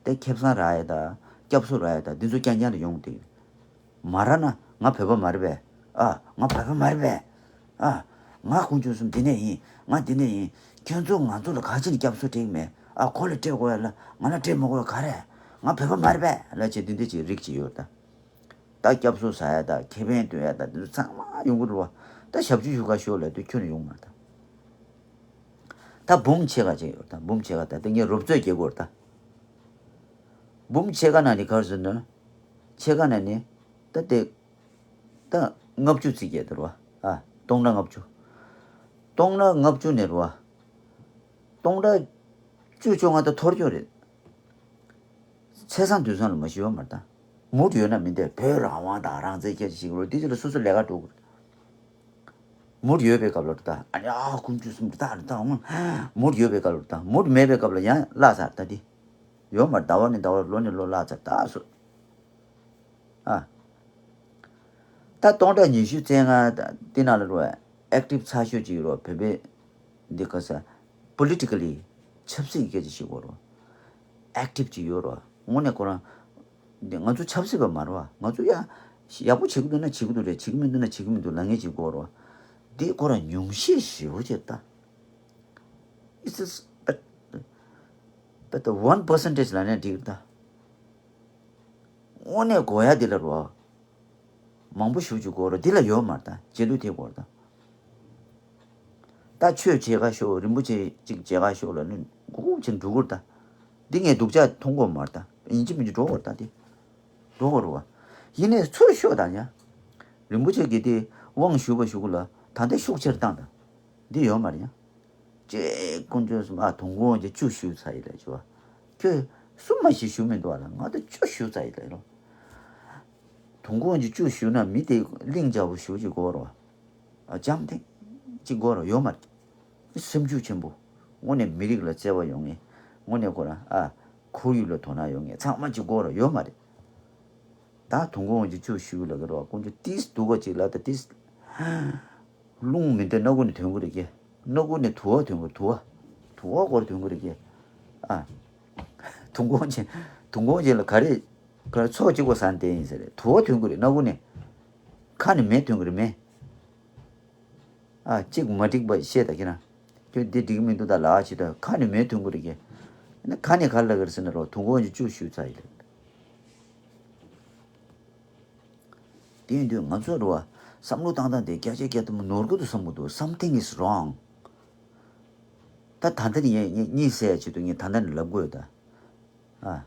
དེ་ཁེ་བཟང་རག་ཡས་དང་སྐྱབས་སུ་རག་ཡས་དང་འདི་ཚོ་རྐྱང་རྐྱང་ལ་ཡོང་དེ། མ་རག་ན་ང་བོད་པ་མ་རེད་པས། ཨ། ང་བོད་པ་མ་རེད་པས། ཨ། ང་དཀོན་མཆོག་གསུམ་འདི་ནས་ཡིན། ང་འདི་ནས་ཡིན། ཁྱོད་ཚོ་ང་ཚོ་ལ་ག་ཅི་ནས་སྐྱབས་སུ་སྤྲད་ཀྱི་མེད། ཨ། ཁོ་ལ་སྤྲད་དགོས་ཡ་ལ་ང་ལ་སྤྲད་མ་དགོས་ཡ་ག་རེ། ང་བོད་པ་མ་རེད་པས་ལབ་བྱས་འདི་འདི་ཅིག་རིགས་ཅིག་ཡོད་ད། ད་སྐྱབས་སུ་ཟ་ཡ་ད་ཁེ་ཕན་འདོན་ཡ་ད་འདི་ཚོ་ཚང་མ་ཡོང་གི་རེད་བ། ད་ཞབས་ཕྱི་ཞུ་ག་ཤོག་ལབ་དུས་ཁྱོན་ནས་ཡོང་མ་རེད་ད། ད་འབུམ་ཕྱེད་ཀ་ཅིག་ཡོད་ད། འབུམ་ཕྱེད་ཀ་ད་དེ་ངས་རོབ་ཚོད་རྒྱག་དགོས་རེད་ད། འབུམ་ཕྱེད་ཀ་ནང་ནས་ག་རེ་ཟེར་ན། ཕྱེད་ཀ་ནང་ནས་ད་དེ་ད་ལྔ་བཅུ་བརྩི་གི་ཡོད་ད་རེད་བ། ཨ། སྟོང་ཕྲག་ལྔ་བཅུ། སྟོང་ཕྲག་ལྔ་བཅུ་ནས་རེད་བ། སྟོང་ཕྲག་བཅུ་བཅོ་ལྔ་ད་ཐོར་སྐྱོ་རེད། ཚེས་བཟང་དུས་བཟང་ལ་མ་ཞུ་བ་མ་རེད་ད། མུ་མཐུད་ཡོད་ན་མི་འདོད་བོད་རང་དབང་དང་རང་བཙན་སྐད་ཆ་བཤད་ཀྱི་རེད། འདི་ཚོ་ལ་སོ་སོ་ལས་ཀ་འགྲོ་དགོས་རེད། མུ་མཐུད་ཡོད་པའི་སྐབས་ལ་རེད་ད། ཨ་ནི་ཨ་དཀོན་མཆོག་གསུམ་རེད་ད་རེད་ད་འོང་། མུ་མཐུད་ཡོད་པའི་སྐབས་ལ་རེད་ད། མུ་མཐུད་མེད་པའི་སྐབས་ལ་ཡང་བརླག་ཚར་ད་འདི། ཡོད་མ་རེད། ཟླ་བ་ནས་ཟླ་བ་ལོ་ནས་ལོ་བརླག་ཚར་ད་སོ། ཨ། ད་སྟོང་ཕྲག་ཉི་ཤུ་རྩ་ལྔ་ད་འདི་ནང་ལ་རོ་ཨེག་ཊིབ་ཚ་ཤོས་ཅིག་རོ་བོད་པའི་འདི་ག་ས་པོ་ལི་ཊི་ཀ་ལི་ཆབ་སྲིད་ཀྱི་སྐད་ཆ་ཞིག་གོ་རོ་ཨེག་ཊིབ་ཅིག་ཡོད་རོ། དངོས་གནས་ཁོ་རང་འདི་ང་ཚོ་ཆབ་སྲིད་པ་མ་རེད་བ། ང་ཚོ་ཡ་ཡག་པོ་བྱེད་ཀྱི་འདུག་ན་བྱེད་ཀྱི་འདུག་རེད། བྱེད་ཀྱི་མི་འདུག་ན་བྱེད་ཀྱི་མི་འདུག་ལབ་མཁན་ཅིག་གོ་རོ། འདི་ཁོ་རང་ཉུང་ཤས་ཞེ་པོ་ཅིག་ད། It's just but but the one percentage ལབ་ན་འགྲིག་ད། དངོས་གནས་དགོས་ཡ་འདི་ལ་རོ། མང་པོ་ཞུ་རྒྱུ་དགོས་རོ། འདི་ལ་ཡོད་མ་རེད་ད། རྗེས་ལུས་ཐེབས་དགོས་རེད་ད། ད་ཆོས་བྱེད་ག་ཤོག་རིན་པོ་ཆེ་གཅིག་བྱེད་ག་ཤོག་ལ་ནི་མགོ་སྐོར་བྱེད་འགྲོ་གི་རེད་ད། འདི་ངས་སྡུག་ཅག་མཐོང་གི་མ་རེད་ད། ཡིན་གཅིག་མིན་གཅིག་འགྲོ་དགོས་རེད་ད་འདི། འགྲོ་དགོས་རེད་བ། ཡིན་ནའི་ཚུར་ཤོག་ད་ཡ། རིན་པོ་ཆེ་གིས་དེ་དབང་ཞུ་བ་ཞུ་གི་ལ་ད་ལྟ་ཤུགས་ཆེར་བཏང་ད། འདི་ཡོད་མ་རེད་ཡ། ཅེས་དཀོན་མཆོག་གསུམ་ཨ་དུང་དཀོན་གྱི་བཅུ་ཞུས་ཚར་ཡི་ལ་ཅི་བ། ཁྱོད་གསུམ་མ་ཞིག་ཞུ་མི་འདུག་ཨ་ལ་ང་ད་བཅུ་ཞུ་ཚར་ཡི་ལ་རོ། དུང་དཀོན་གྱི་བཅུ་ཞུ་ན་མི་དེ་གླིང་རྒྱལ་པོ་ཞུ་ཅིག་དགོས་རོ། ཨ་འཇམ་ཐིང་ཅིག་དགོས་རོ་ཡོད་མ་རེད། སེམས་རྒྱུད་ཆེན་པོ། དངོས་གནས་མི་རིགས་ལ་བརྩེ་བ་ཡོང་ངེས། དངོས་གནས་ཁོ་རང་ཨ་ཁོར་ཡུག་ལ་དོ་སྣང་ཡོང་ངེས་ཚང་མ་ཅིག་དགོས་རོ་ཡོད་མ་རེད། ད་དུང་དཀོན་གྱི་བཅུ་ཞུ་ལ་གི་རོ་དཀོན་མཆོག་ཏིས་སྡུག་པ་ཅིག་ལ་ད་ཏིས། རླུང་མི་འདོད་སྣ་ཁུག་ནས་ཐོན་གི་རེད་ཀྱེ། སྣ་ཁུག་ནས་དུ་བ་ཐོན་གི་དུ་བ། དུ་བ་སྐོར་ཐོན་གི་རེད་ཀྱེ། ཨ། དུང་དཀོན་ཆེ། དུང་དཀོན་ཆེ་ལ་ག་རེ། ག་རེ་ཚོགས་གཅིག་པོ་ཟ་འདེ་ཡིན་ཟེར་རེད་དུ་བ་ཐོན་གི་རེད་སྣ་ཁུག་ནས། ཁ་ནས་མེ་ཐོན་གི་རེད་མེ། ཨ་གཅིག་མ་འགྲིག་པ་བཤད་ད་ཁྱེད་རང་། ཁྱོད་འདི་འགྲིག་མི་འདུག་ད་ལགས་ཅི་ད་ཁ་ནས་མེ་ཐོན་གི་རེད་ཀྱེ། ཁ་ནས་ག་རེ་ལབ་གི་རེད་ཟེར་ན་རོ་དུང་དཀོན་གྱི་བཅུ་ཞུ་ཚར་ཡི་རེད། དེ་ཡིན་དུས་ང་ཚོ་རུ་བ་བསམ་བློ་བཏང་སྟངས་དེ་བརྒྱ་ཆ་བརྒྱ་དུ་མ་ནོར་གི་འདུག་བསམ་གི་འདུག Something is wrong། ད་ད་ལྟ་ནས་ངས་ངས་གཉིད་སད་ཡ་ཆེད་དུ་ངས་ད་ལྟ་ནས་ལབ་དགོས་ད། ཨ།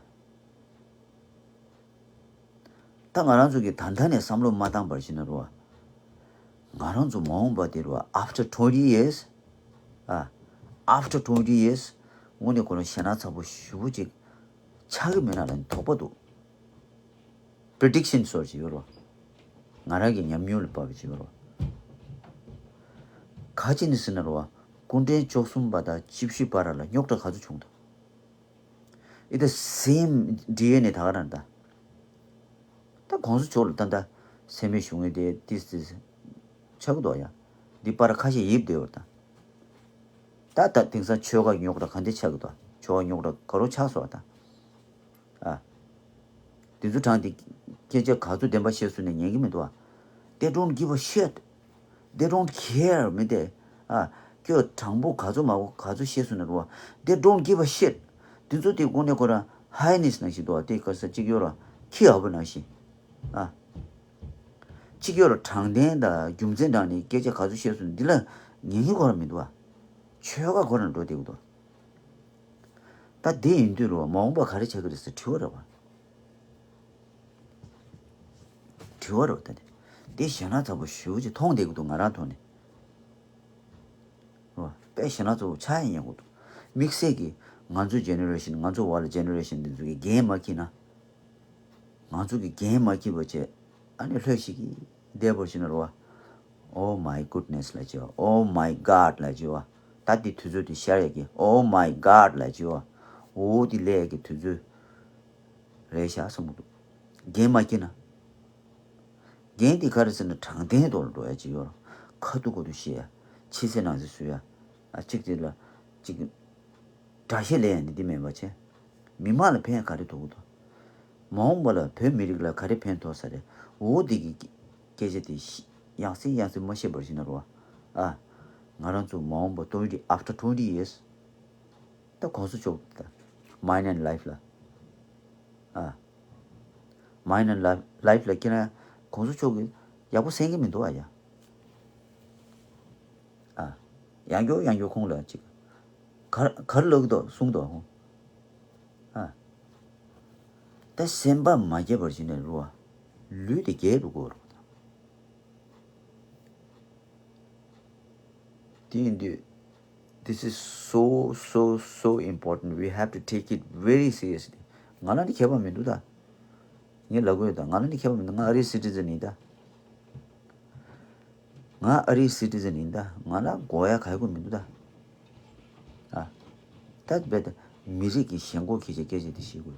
ད་ང་རང་ཚོ་གིས་ད་ལྟ་ནས་བསམ་བློ་མ་བཏང་བར་ཕྱིན་ན་རུ་བ། ང་རང་ཚོ་མ་འོངས་པ་དེ་རུ་བ་after twenty years། ཨ། After twenty years། དངོས་གནས་ཁོ་རང་ཞེད་སྣང་ཚ་པོ་ཞེ་པོ་ཅིག་ཆགས་ཀྱི་མེད་ན་ལ་དོགས་པ་འདུག Prediction སོགས་ཅིག་ཡོད་རོ། ང་རང་གི་ཉམས་མྱོང་ལ་བབས་པ་ཅིག་ཡོད་རོ། ག་ཅི་ནི་ཟེར་ན་རོ། སྐུ་ཕྲེང་བཅུ་གསུམ་པ་དང་བཅུ་བཞི་པ་ར་ལ་རྙོག་དྲ་ག་ཚོད་བྱུང་ཐལ། It is same ཌི་ཨེན་ཨེ་ད་ག་རང་ད། ད་གོང་ས་མཆོག་ལ་ད་ད་སེམས་མེད་བྱུང་ངེས་དེ་ཏིས་ཏིས་ཆགས་འདུག་ཡ། འདི་པར་ཁ་ཤས་ཡིབ་བསྡད་ཡོད་ད། ད་ད་དེང་སང་ཆོལ་ཁ་རྙོག་དྲ་ག་འདྲ་ཆགས་ཀྱི་འདུག་ཆོལ་ཁ་རྙོག་དྲ་ག་རུ་ཆགས་སོང་བ་ད། ཨ། དེ་ཚོ་དྲངས་ཏེ་སྐད་ཆ་ག་ཚོད་བདེན་པ་བཤད་སོང་ནས་ཉན་གི་མི་འདུག་ཨ། They don't give a shit. They don't care མི་དེ། ཨ། ཁྱོད་དྲང་པོ་ག་ཚོད་མ་གོ་ག་ཚོད་བཤད་སོང་ནས་རུ་བ། They don't give a shit. དེ་ཚོ་དེ་དགོང་ནས་ཁོ་རང་ཧའི་ནེས་ནང་བཞིན་འདུག་ཨ། དེ་ག་ས་གཅིག་ཡོད་ར་ཁྱི་ཨ་བུ་ནང་བཞིན། ཨ། གཅིག་ཡོད་ར་དྲང་བདེན་དང་རྒྱུ་མཚན་དྲངས་ནས་སྐད་ཆ་ག་ཚོད་བཤད་སོང་ནས་འདི་ལ་ཉན་གི་ཁོ་རང་མི་འདུག་ཨ། ཆོལ་ཁ་ཁོ་རང་འགྲོ་བསྡད་གི་འདུག་ད་དེ་ཡིན་དུས་རུ་བ་མ་འོངས་པ་ག་རེ་ཆགས་ཀྱི་རེད་ཟེར་དྲི་བ་རེད་བ། དྲི་བ་རེད་བ་ད་དེ། དེ་ཞེད་སྣང་ཚ་པོ་ཞེ་པོ་ཅིག་མཐོང་བསྡད་ཀྱི་འདུག་ང་རང་ཐོག་ནས། རེད་བ། དཔེ་ཞེད་སྣང་ཚ་པོ་ཆགས་ཡང་ཡང་གི་འདུག་དམིགས་བསལ་གྱིས་ང་ཚོ་ཇེ་ནེ་རེ་ཤན་ང་ཚོ་བར་ལ་ཇེ་ནེ་རེ་ཤན་འདི་ཚོ་གིས་འགན་མ་འཁྱེར་ན། ང་ཚོ་གིས་འགན་མ་འཁྱེར་བ་བྱས། ཨ་ནི་ལྷོད་ཤིག་གིས་བསྡད་པར་བྱས་ན་རེད་བ། Oh my goodness ལབ་བྱས་བ། Oh my God ལབ་བྱས་བ། ད་འདི་དུས་ཚོད་འདི་ཤར་ཡ་གི། Oh my God ལབ་ཅིག་ཡོད། འོ་འདི་སླེབས་ཡ་གི་དུས་ཚོད་རེད་ཤག་བསམ་གྱི་འདུག། འགན་མ་འཁྱེར་ན། འགན་འདི་ག་རེ་ཟེར་ན། དྲང་བདེན་ཐོག་ལ་འགྲོ་ཡ་ཅིག་ཡོད་རེད། ཁ་ཐུག་ཁ་ཐུག་བཤད་ཡ། ཕྱི་གསལ་ནང་གསལ་བཟོ་ཡ། ཨ། གཅིག་དེ་ལ་གཅིག་དགྲ་ཤ་ལེན་ཡ་ནི་འདི་མིན་པ་བྱས། མི་མང་ལ་ཕན་ག་རེ་ཐོགས་ཀྱི་འདུག། མ་འོངས་པ་ལ་བོད་མི་རིགས་ལ་ག་རེ་ཕན་ཐོགས་ས་རེད། འོ་འདི་གི་སྐད་ཆ་དེ་ཤི་ཡང་སེ་ཡང་སེ་མ་བཤད་པར་བྱས་ན་རོ། ཨ། ང་རང་ཚོ་མ་འོངས་པ་twenty, after twenty years ད་གོང་ས་མཆོག་ད་Mind and Life ལ། ཨ། Mind and Life, Life ལ་ཁྱེད་རང་གོང་ས་མཆོག་གིས་ཡག་པོ་གསན་གྱི་མི་འདུག་ཨ་ཡ། ཨ། ཡང་བསྐྱར་ཡང་བསྐྱར་ཁོང་ལ་ཅིག་ག་རེ་ག་རེ་ལབ་ཀྱི་འདུག་གསུངས་འདུག་ཁོང་། ཨ། ད་སེམས་པ་མ་བརྒྱབ་པར་བྱས་ནས་རོ། ལུས་དེ་རྒྱལ་འགྲོ་གི་རེད། དེ་ཡིན་དུས། This is so, so, so important. We have to take it very seriously. ང་ལ་ནི་ཁྱད་པར་མི་འདུག་ད། ངས་ལབ་དགོས་ཡོད་ད། ང་ལ་ནི་ཁྱད་པར་མི་འདུག། ང་ཨ་རིའི་citizen ཡིན་ད། ང་ཨ་རིའི་citizen ཡིན་ད། ང་ལ་དགོས་ཡ་ག་ཡ་དགོས་མི་འདུག་ད། ཨ། ད་རྦད་དེ་མི་རིགས་ཀྱི་ཞེན་ཁོག་གི་སྐད་ཆ་དེ་བཤད་དགོས།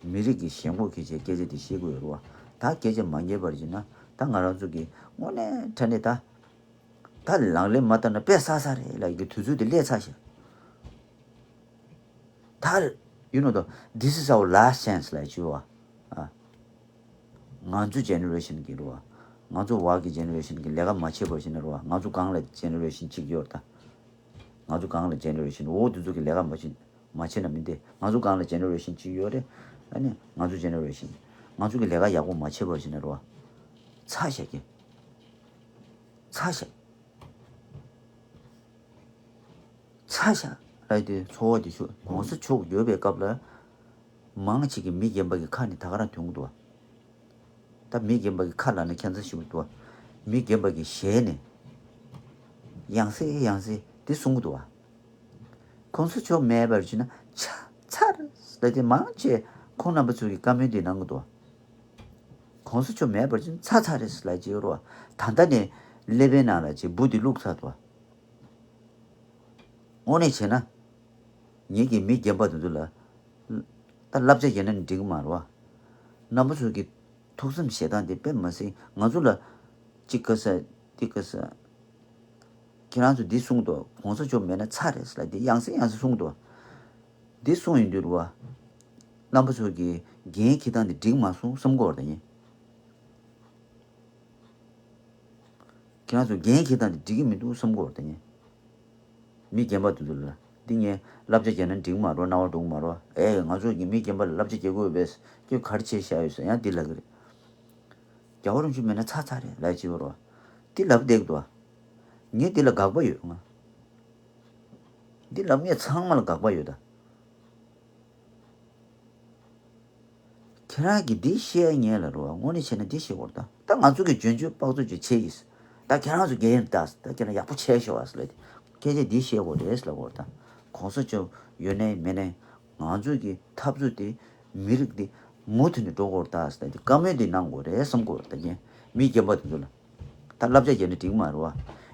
མི་རིགས་ཀྱི་ཞེན་ཁོག་གི་སྐད་ཆ་དེ་བཤད་དགོས་ཡོད་རེད་བ། ད་སྐད་ཆ་མ་ཉན་པར་བྱས་ན། ད་ང་རང་ཚོ་གི་དངོས་གནས་དྲང་གནས་ད། ད་ལག་ལེན་མ་བསྟར་ན་དཔེ་བསགས་ས་རེད་ལབ་ཀྱི་དུས་ཚོད་དེ་སླེབས་ཚར་ཤག། ད། You know the, this is our last chance ལབ་བྱས་བ། ཨ། ང་ཚོ་generation གི་རེད་བ། ང་ཚོ་བར་གྱི་generation གི་ལས་ཀ་མ་བྱས་པར་བྱས་ན་རེད་བ། ང་ཚོ་སྒང་ལ་generation གཅིག་ཡོད་རེད་ད། ང་ཚོ་སྒང་ལ་generation འོ་དེ་ཚོ་གི་ལས་ཀ་མ་བྱེད་མ་བྱེད་ན་མི་འདི། ང་ཚོ་སྒང་ལ་generation གཅིག་ཡོད་རེད། ཨ་ནི་ང་ཚོ་generation ང་ཚོ་གི་ལས་ཀ་ཡག་པོ་མ་བྱས་པར་བྱས་ན་རེད་བ། ཚར་ཤག་གི། ཚར་ཤག། ཚར་ཤག་ལབ་དེ་ཚོར་བ་དེ་ཤུགས། གོང་ས་མཆོག་ཡོད་པའི་སྐབས་ལ། མང་ཆེ་གི་མི་རྒན་པ་གི་ཁ་ནས་ད་ག་རང་ཐོན་གི་འདུག་བ། ད་མི་རྒན་པ་གི་ཁ་ལབ་ན་ཁྱད་མཚར་ཞིག་འདུག་བ། མི་རྒན་པ་གི་ཞལ་ནས། ཡང་སེ་ཡང་སེ་དེ་གསུང་གི་འདུག་བ། གོང་ས་མཆོག་མེད་པར་བྱས་ན་ཚར་ཚར་རེད་ལབ་དེ་མང་ཆེ་ཁོང་རྣམ་པ་ཚོ་གི་བཀའ་མོལ་དེ་གནང་གི་འདུག་བ། གོང་ས་མཆོག་མེད་པར་བྱས་ན་ཚར་ཚར་རེད་ལབ་ཀྱི་ཡོད་རེད་བ། ད་ལྟ་ནས་ཀླད་པའི་ནང་ལ་ཅིག་འབུ་དེ་བླུགས་ཚར་འདུག་བ། དངོས་གནས་བྱས་ན། ངེད་ཀྱིས་མི་རྒན་པ་དེ་ཚོ་ལ། ད་བསླབ་བྱ་བྱས་ན་འགྲིག་གི་མ་རེད་བ། རྣམ་པ་ཚོ་གི་ཐུགས་བསམ་བཞེས་སྟངས་དེ་དཔེ་མ་སྲིད། ང་ཚོ་ལ་གཅིག་དགའ་ས་འདི་དགའ་ས། ཁྱེད་རང་ཚོ་འདི་གསུངས་འདུག། གོང་ས་མཆོག་མེད་ན་ཚར་རེད་ལབ་འདི་ཡང་སེ་ཡང་སེ་གསུངས་འདུག། འདི་གསུངས་ཡོང་དུས་རེད་བ། རྣམ་པ་ཚོ་གི་འགན་འཁྱེར་སྟངས་འདི་འགྲིག་མ་སོང་བསམ་གྱི་ཡོད་རེད་ད་ཡིན། ཁྱེད་རང་ཚོ་འགན་འཁྱེར་སྟངས་འདི་འགྲིག་གི་མི་འདུག་བསམ་གྱི་ཡོད་རེད་ད་ཡིན། མི་རྒན་པ་དེ་ཚོ་ལ་འདི་ངས་བསླབ་བྱ་བྱས་ན་འགྲིག་མ་རེད། སྣང་བ་འགྲོ་གི་མ་རེད། ཨེ། ང་ཚོ་གི་མི་རྒན་པ་ལ་བསླབ་བྱ་བྱེད་དགོས་པས་ཁྱོད་ག་རེ་བྱས་བཞག་ཡོད་ཟེར་ཡང་འདི་ལབ་གི་རེད། རྒྱལ་བ་རིན་པོ་ཆེ་མེད་ན་ཚར་ཚར་རེད་ལབ་ཀྱི་ཡོད་རེད། འདི་ལབ་བསྡད་ཀྱི་འདུག་བ། ངས་འདི་ལ་དགག་པ་ཡོད་ང་། འདི་ལབ་མཁན་ཚང་མ་ལ་དགག་པ་ཡོད་ད། ཁྱེད་རང་གིས་འདི་བཤད་ངེས་ལ་རོ། དངོས་གནས་བྱས་ན་འདི་བཤད་དགོས་ད། ད་ང་ཚོ་གི་འཇོན་འཇོན་དཔག་ཚོད་ཅིག་བྱས་ཡིན། ད་ཁྱེད་རང་ཚོ་རྒན་ཡིན་ད། ད་ཁྱེད་རང་ཡག་པོ་བྱས་ཤོག་ཨ་ཟེར་ལབ་དེ། སྐད་ཆ་འདི་བཤད་དགོས་རེད་ཟེར་ལབ་དགོས་ད། གོང་ས་མཆོག་ཡོད་ནའི་མེད་ནའི་ང་ཚོ་གི་འཐབ་རྩོད་དེ་མི་རིགས་འདི་མུ་མཐུད་ནས་འགྲོ་དགོས་རེད་ད་ཟེར་ལབ་དེ་བཀའ་མོལ་འདི་གནང་དགོས་རེད་བསམ་དགོས་རེད་ད། ངས་མི་རྒན་པ་དེ་ཚོ་ལ། ད་བསླབ་བྱ་བྱས་ན་འགྲིག་མ་རེད་བ།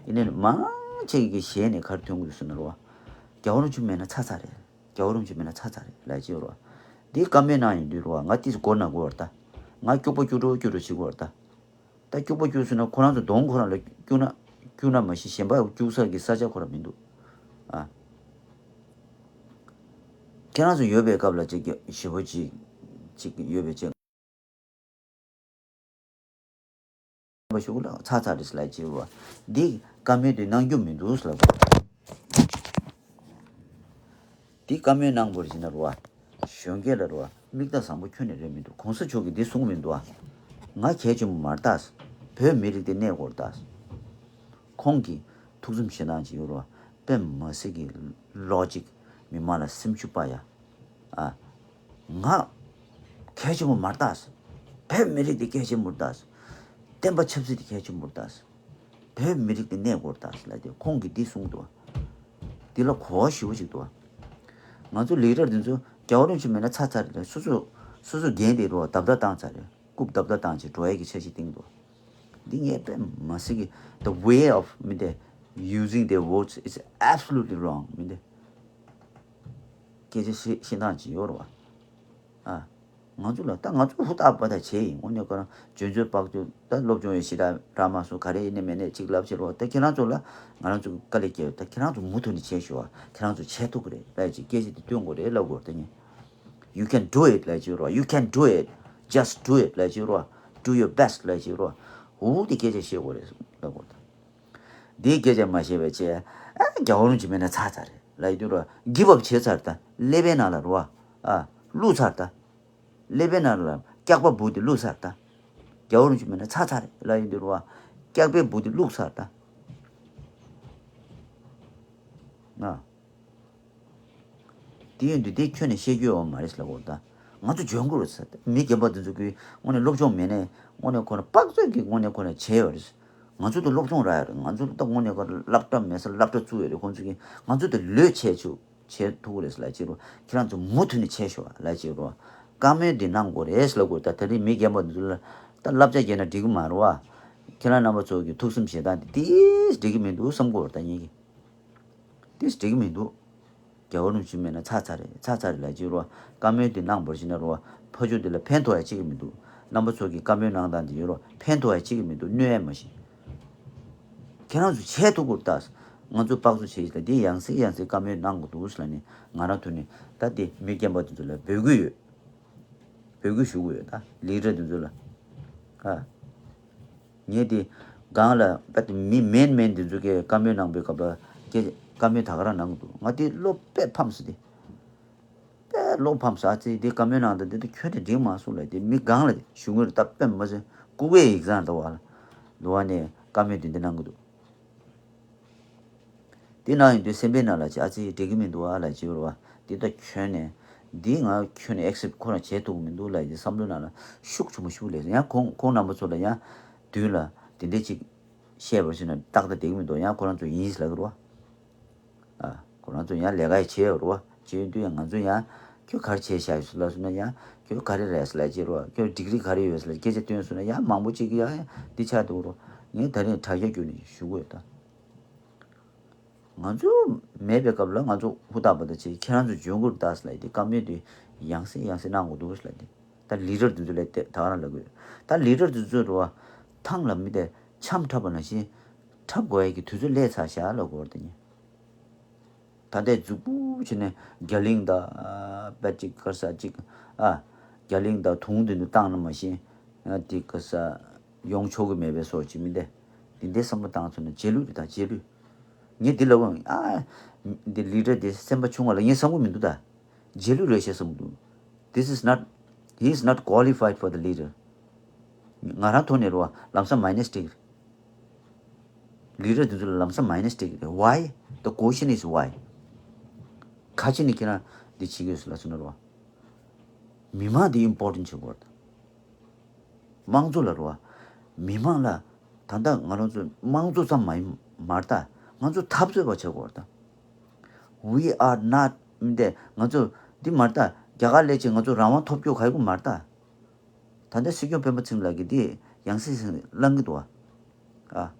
ཡིན་ནའི་མང་ཆེ་གི་ཞལ་ནས་ག་རེ་ཐོན་གྱི་འདུག་ཟེར་ན་རེད་བ། རྒྱལ་བ་རིན་པོ་ཆེ་མེད་ན་ཚར་ཚར་རེད། རྒྱལ་བ་རིན་པོ་ཆེ་མེད་ན་ཚར་ཚར་རེད་ལབ་ཀྱི་ཡོད་རེད་བ། འདི་བཀའ་མོལ་གནང་ཡོང་དུས་རེད་བ། ང་ཏིས་མགོ་ན་དགོས་བར་ད། ང་སྐྱུག་པ་སྐྱུག་བྲོ་སྐྱུག་བྲོ་བྱེད་དགོས་བར་ད། ད་སྐྱུག་པ་སྐྱུག་སོང་ན་ཁོ་རང་ཚོ་གདོང་ཁོ་རང་ལ་སྐྱུག་ན་སྐྱུག་ན་མ་གཞི་གཞན་པ་སྐྱུག་ས་གི་ས་ཆ་ཁོ་རང་མི་འདུག། ཨ། ཁྱེད་རང་ཚོ་ཡོད་པའི་སྐབས་ལ་ཅིག་ཞེ་པོ་ཅིག་ཅིག་ཡོད་པའི་ཅིག་པ་ཞུ་གི་ལ་ཚར་ཚར་རེད་ལབ་ཀྱི་རེད་བ། འདི་བཀའ་མོལ་དེ་གནང་རྒྱུ་མི་འདུག་ལབ་དགོས། འདི་བཀའ་མོལ་གནང་དགོས་རེད་ཟེར་ན་རེད་བ། གཞོན་སྐྱེས་ལ་རེད་བ། མིག་ལྟ་བཟང་པོ་ཁྱོན་ནས་རེད་མི་འདུག། གོང་ས་མཆོག་གིས་འདི་གསུངས་མི་འདུག་ཨ། ང་གལ་ཆེན་པོ་མ་རེད་ད། བོད་མི་རིགས་དེ་གནས་དགོས་རེད་ད། ཁོང་གི་ཐུགས་བསམ་བཞེས་སྟངས་ཅིག་ཡོད་རེད་བ། དཔེ་མ་སྲིད་ཀྱི་ལོ་ཅིག་མི་མང་ལ་སེམས་ཤུགས་སྤར་ཡ། ཨ། ང་གལ་ཆེན་པོ་མ་རེད་ད། བོད་མི་རིགས་དེ་གལ་ཆེན་པོ་རེད་ད། བསྟན་པ་ཆབ་སྲིད་དེ་གལ་ཆེན་པོ་རེད་ད། བོད་མི་རིགས་དེ་གནས་དགོས་རེད་ད་ལབ་དེ་ཁོང་གིས་འདི་གསུངས་འདུག། འདི་ལ་གོ་བ་ཞེ་པོ་ཅིག་འདུག། ང་ཚོ་ལི་ཌར་འདི་ཚོ་རྒྱལ་བ་རིན་པོ་ཆེ་མེད་ན་ཚར་ཚར་རེད། སོ་སོ་སོ་སོ་འགན་དེ་རོ་རྡབ་རྡབ་བཏང་ཚར་རེད། རྐུབ་རྡབ་རྡབ་བཏང་བྱས་འགྲོ་ཡས་ཀྱི་འཆར་གཞི་བཏིང་འདུག། འདི་ངས་དཔེ་མ་སྲིད་ཀྱི། The way of མི་དེ། Using their votes is absolutely wrong མི་དེ། སྐད་ཆ་བཤད་བཤད་སྟངས་ཅིག་ཡོད་རེད་བ། ཨ། ང་ཚོ་ལ་ད་ང་ཚོ་ཧུར་ཐག་པ་ད་བྱས་ཡིན། དངོས་གནས་ཁོ་རང་འཇོན་ཚོད་དཔག་ཚོད་ད་སློབ་སྦྱོང་ཡོད་ཞེ་དྲག་རག་མ་སོང་། ག་རེ་ཡིན་ནས་མེད་ནས་ཅིག་ལབ་བྱེད་རོགས། ད་ཁྱེད་རང་ཚོ་ལ་ང་རང་ཚོ་དཀའ་ལས་བརྒྱབ། ད་ཁྱེད་རང་ཚོ་མུ་མཐུད་ནས་བྱས་ཤོག་ཨ། ཁྱེད་རང་ཚོ་བྱས་ཐུབ་ཀྱི་རེད་ལབ་ཅིག་སྐད་ཆ་དེ་སྟོན་དགོས་རེད་ལབ་དགོས་རེད་ད་ཉིན། You can do it ལབ་ཅིག་རོགས། You can do it. Just do it ལབ་ཅིག་རོགས། Do your best ལབ་ཅིག་རོགས། འོ་དེ་སྐད་ཆ་བཤད་དགོས་རེད་ལབ་དགོས་རེད། འདིའི་སྐད་ཆ་མ་བཤད་པའི་ཆེད། ཨ། རྒྱལ་བ་རིན་པོ་ཆེ་མེད་ན་ཚར་ཚར་རེད་ལབ་ཡོད་དུས་རོ། གིབ་ཨབ་བྱས་ཚར་ད། ཀླད་པའི་ནང་ལ་རོ། ཨ། བླུགས་ཚར་ད། ཀླད་པའི་ནང་ལ་སྐྱག་པ་འབུ་དེ་བླུགས་ཚར་ད། རྒྱལ་བ་རིན་པོ་ཆེ་མེད་ན་ཚར་ཚར་རེད་ལབ་ཡོད་དུས་རོ། སྐྱག་པའི་འབུ་དེ་བླུགས་ཚར་ད། ཨ། དེ་ཡིན་དུས་དེ་ཁྱོན་ནས་བཤད་རྒྱུ་ཡོད་མ་རེད་ལབ་དགོས་ད། ང་ཚོ་འཇོན་གི་རེད་ཟེར། མི་རྒན་པ་འདི་ཚོ་གིས་དངོས་གནས་སློབ་སྦྱོང་མེད་ནས་དངོས་གནས་ཁོ་ན་དཔག་ཚོད་ཀྱི་དངོས་གནས་ཁོ་ན་བྱས་ཡོད་རེད། ང་ཚོ་དེ་སློབ་སྦྱོང་རག་ཡོད་རེད། ང་ཚོ་ད་དངོས་གནས་ཁོ་ན་སློབ་གྲྭ་མེད་ས་སློབ་གྲྭ་བཙུགས་ཡོད་རེད། ཁོང་ཚོ་གིས་ང་ཚོ་དེ་ལོས་བྱས་ཆོག་བྱས་ཐུབ་ཀྱི་རེད་ལབ་ཅིག་རོ། ཁྱེད་རང་ཚོ་མུ་མཐུད་ནས་བྱས་ཤོག་ལབ་ཅིག་རོ། བཀའ་མོལ་འདི་གནང་དགོས་རེད་ལབ་དགོས། ད་དེ་རིང་མི་རྒན་པ་འདི་ཚོ་ལ་ད་བསླབ་བྱ་བརྒྱབ་ན་འགྲིག་གི་མ་རེད་བ། ཁྱེད་རང་རྣམ་པ་ཚོ་གི་ཐུགས་སེམས་བཞེས་སྟངས་དེ་ཏིས་འགྲིག་གི་མི་འདུག་བསམ་གྱི་ཡོད་རེད་ད་ངེད་ཀྱིས། ཏིས་འགྲིག་གི་མི་འདུག་རྒྱལ་བ་རིན་པོ་ཆེ་མེད་ན་ཚར་ཚར་རེད། ཚར་ཚར་རེད་ལབ་ཅིག་རོ། བཀའ་མོལ་འདི་གནང་བར་ཞིག་ན་རོ། ཕ་ཆུ་འདི་ལ་ཕན་ཐོགས་ཡ་གཅིག་གི་མི་འདུག་རྣམ་པ་ཚོ་གི་བཀའ་མོལ་གནང་སྟངས་འདི་ཡོད་རོ། ཕན་ཐོགས་ཡ་གཅིག་གི་མི་འདུག་གནོད་ཡ་མ་ཤི། ཁྱེད་རང་ཚོ་བྱས་ཐུབ་ཀྱི་རེད་ད། ང་ཚོ་དཔག་ཚོད་བྱས་ཤིག་ད་འདི་ཡང་སེ་ཡང་སེ་བཀའ་མོལ་གནང་དགོས་འདུག་ཟེར་ལབ་ནས་ང་རང་ཐུག་ནས་ད་འདི་མི་རྒན་པ་འདི་ཚོ་ལ་འབོད་སྐུལ་ཡོད། འབོད་སྐུལ་ཞུ་གི་ཡོད་ད་ལི་ཌར་འདི་ཚོ་ལ། ཨ། ངས་དེ་སྒང་ལ་ད་དེ་མི་མེན་མེན་དེ་ཚོ་གིས་བཀའ་མོལ་གནང་པའི་སྐབས་ལ་སྐད་བཀའ་མོལ་ད་ག་རང་གནང་གི་འདུག་ང་དེ་བློ་དཔེ་ཕམ་སོང་དེ། དཔེ་བློ་ཕམ་སོང་། ཨ་ཙི་དེ་བཀའ་མོལ་གནང་དང་དེ་དུ་ཁྱོད་དེ་འགྲིག་མ་སོང་ལབ་དེ་མི་སྒང་ལ་དེ་ཞུ་ངོས་རེད་ད། དཔེ་མ་ཟད་ཀུ་ཝེ་ཨེག་ཛམ་ལྟ་བ་ལ་འདུག་བ་ནས་བཀའ་མོལ་དེ་འདི་གནང་གི་འདུག་དེ་ནང་ཡིན་དུས་སེམས་པའི་ནང་ལ་ཅི་ཨ་ཙི་འགྲིག་གི་མི་འདུག་ཨ་ལ་ཅི་བར་བ་འདི་ད་ཁྱོན་ནས་འདི་ང་ཁྱོན་ནས་ཨེག་སེབ་ཁོ་རང་བྱེད་ཐུབ་གི་མི་འདུག་ལ་ཡི་བསམ་བློ་ནང་ལ་ཤུགས་ཆེན་པོ་ཤུགས་ལས་ཡང་ཁོང་ཁོང་རྣམ་པ་ཚོ་ལ་ཡང་མདུན་ལ་དེ་འདྲས་ཅིག་བཤད་པར་བྱས་ན་ཏག་ཏག་བསྡད་གི་མི་འདུག་ཡང་ཁོ་རང་ཚོ་ཡིན་ལབ་གི་རེད་བ། ཨ་ཁོ་རང་ཚོ་ཡང་ལས་ཀ་ཡི་བྱེད་ཡོད་རེད་བ། བྱེད་ཡོད་དུས་ཡང་ང་ཚོ་ཡང་ཁྱོད་ག་རེ་བྱས་བཞག་ཡོད་ལབ་སོང་ན་ཡང་ཁྱོད་ག་རེ་རེད་ལབ་ཅི་རེད་བ། ཁྱོད་ཌིག་རི་ག་རེ་ཡོད་ལབ་སྐད་ཆ་བཏོན་སོང་ན་ཡང་མང་པོ་ཅིག་གིས་ཡང་འདི་ཆགས་འདུག་རོ། ངས་ད་རིང་དྲ་རྒྱ་བརྒྱུད་ནས་ཞུ་གི་ཡོད་ད། ང་ཚོ་མེད་པའི་སྐབས་ལ་ང་ཚོ་ཧུར་ཐག་པ་དང་བྱས་ཁྱེད་རང་ཚོ་འཇོན་གྱི་རེད་ད་ཟེར་ལབ་ཡི་དེ་བཀའ་མོལ་དེ་ཡང་སེ་ཡང་སེ་གནང་དགོས་འདུག་ཟེར་ལབ་དེ། ད་ལི་ཌར་དེ་ཚོ་ལ་དེ་ད་ག་རང་ལབ་དགོས། ད་ལི་ཌར་དེ་ཚོ་རུ་བ་ཐང་ལ་མི་དེ་འཆམ་འཁྲབ་པ་ནང་བཞིན་འཁྲབ་དགོས་ཡ་གི་དུས་ཚོད་སླེབས་ཚར་ཤག་ལབ་དགོས་རེད་དེ་ནི། ད་ལྟའི་མཛུབ་པུ་བྱས་ནས་རྒྱ་གླིང་དང་པད་ཅིག་དཀར་ས་ཅིག་ཨ། རྒྱ་གླིང་དང་དུང་དེ་ཚོ་བཏང་ན་མ་གཞི་དེ་དཀར་ས་ཡོང་ཆོག་གི་མེད་པའི་བཟོ་ཅིག་མི་འདི། འདི་འདྲའི་བསམ་བློ་བཏང་ཚུལ་ནི་རྗེས་ལུས་རེད་ད་རྗེས་ལུས། ངས་འདི་ལབ་འོང་ཨ། འདི་ལི་ཌར་འདི་སེམས་པ་ཆུང་བ་ལ་ངས་བསམ་གི་མི་འདུག་ད། རྗེས་ལུས་རེད་ཤག་བསམ་གི་འདུག This is not, he is not qualified for the leader. ང་རང་ཐོག་ནས་རེད་བ་ལམ་སང་མའི་ནས་སྒྲིག་རེད། ལི་ཌར་འདི་ཚོ་ལ་ལམ་སང་མའི་ནས་སྒྲིག་རེད། Why? The question is why? ག་ཅི་ནས་ཁྱེད་རང་འདི་བྱེད་ཀྱི་ཡོད་ལབ་སོང་ན་རེད་བ། མི་མང་འདི་ཨིམ་པོར་ཊེན་ཊི་བྱེད་དགོས་རེད། དམངས་གཙོ་ལ་རེད་བ། མི་མང་ལ་ད་ལྟ་ང་རང་ཚོ་དམངས་གཙོ་ཙམ་མ་ཡིན་མ་རེད་ད། ང་ཚོ་འཐབ་རྩོད་པ་བྱེད་དགོས་རེད་ད། We are not མི་འདི་ང་ཚོ་འདི་མ་རེད་ད། རྒྱ་གར་སླེབས་ཅིག་ང་ཚོ་རང་དབང་ཐོབ་རྒྱུ་ག་ཡོད་མ་རེད་ད། ད་ལྟ་སྲིད་སྐྱོང་སྤེན་པ་ཚེ་རིང་ལགས་ཀྱིས་འདི་ཡང་སེ་ཡང་སེ་གླེང་གི་འདུག་བ། ཨ།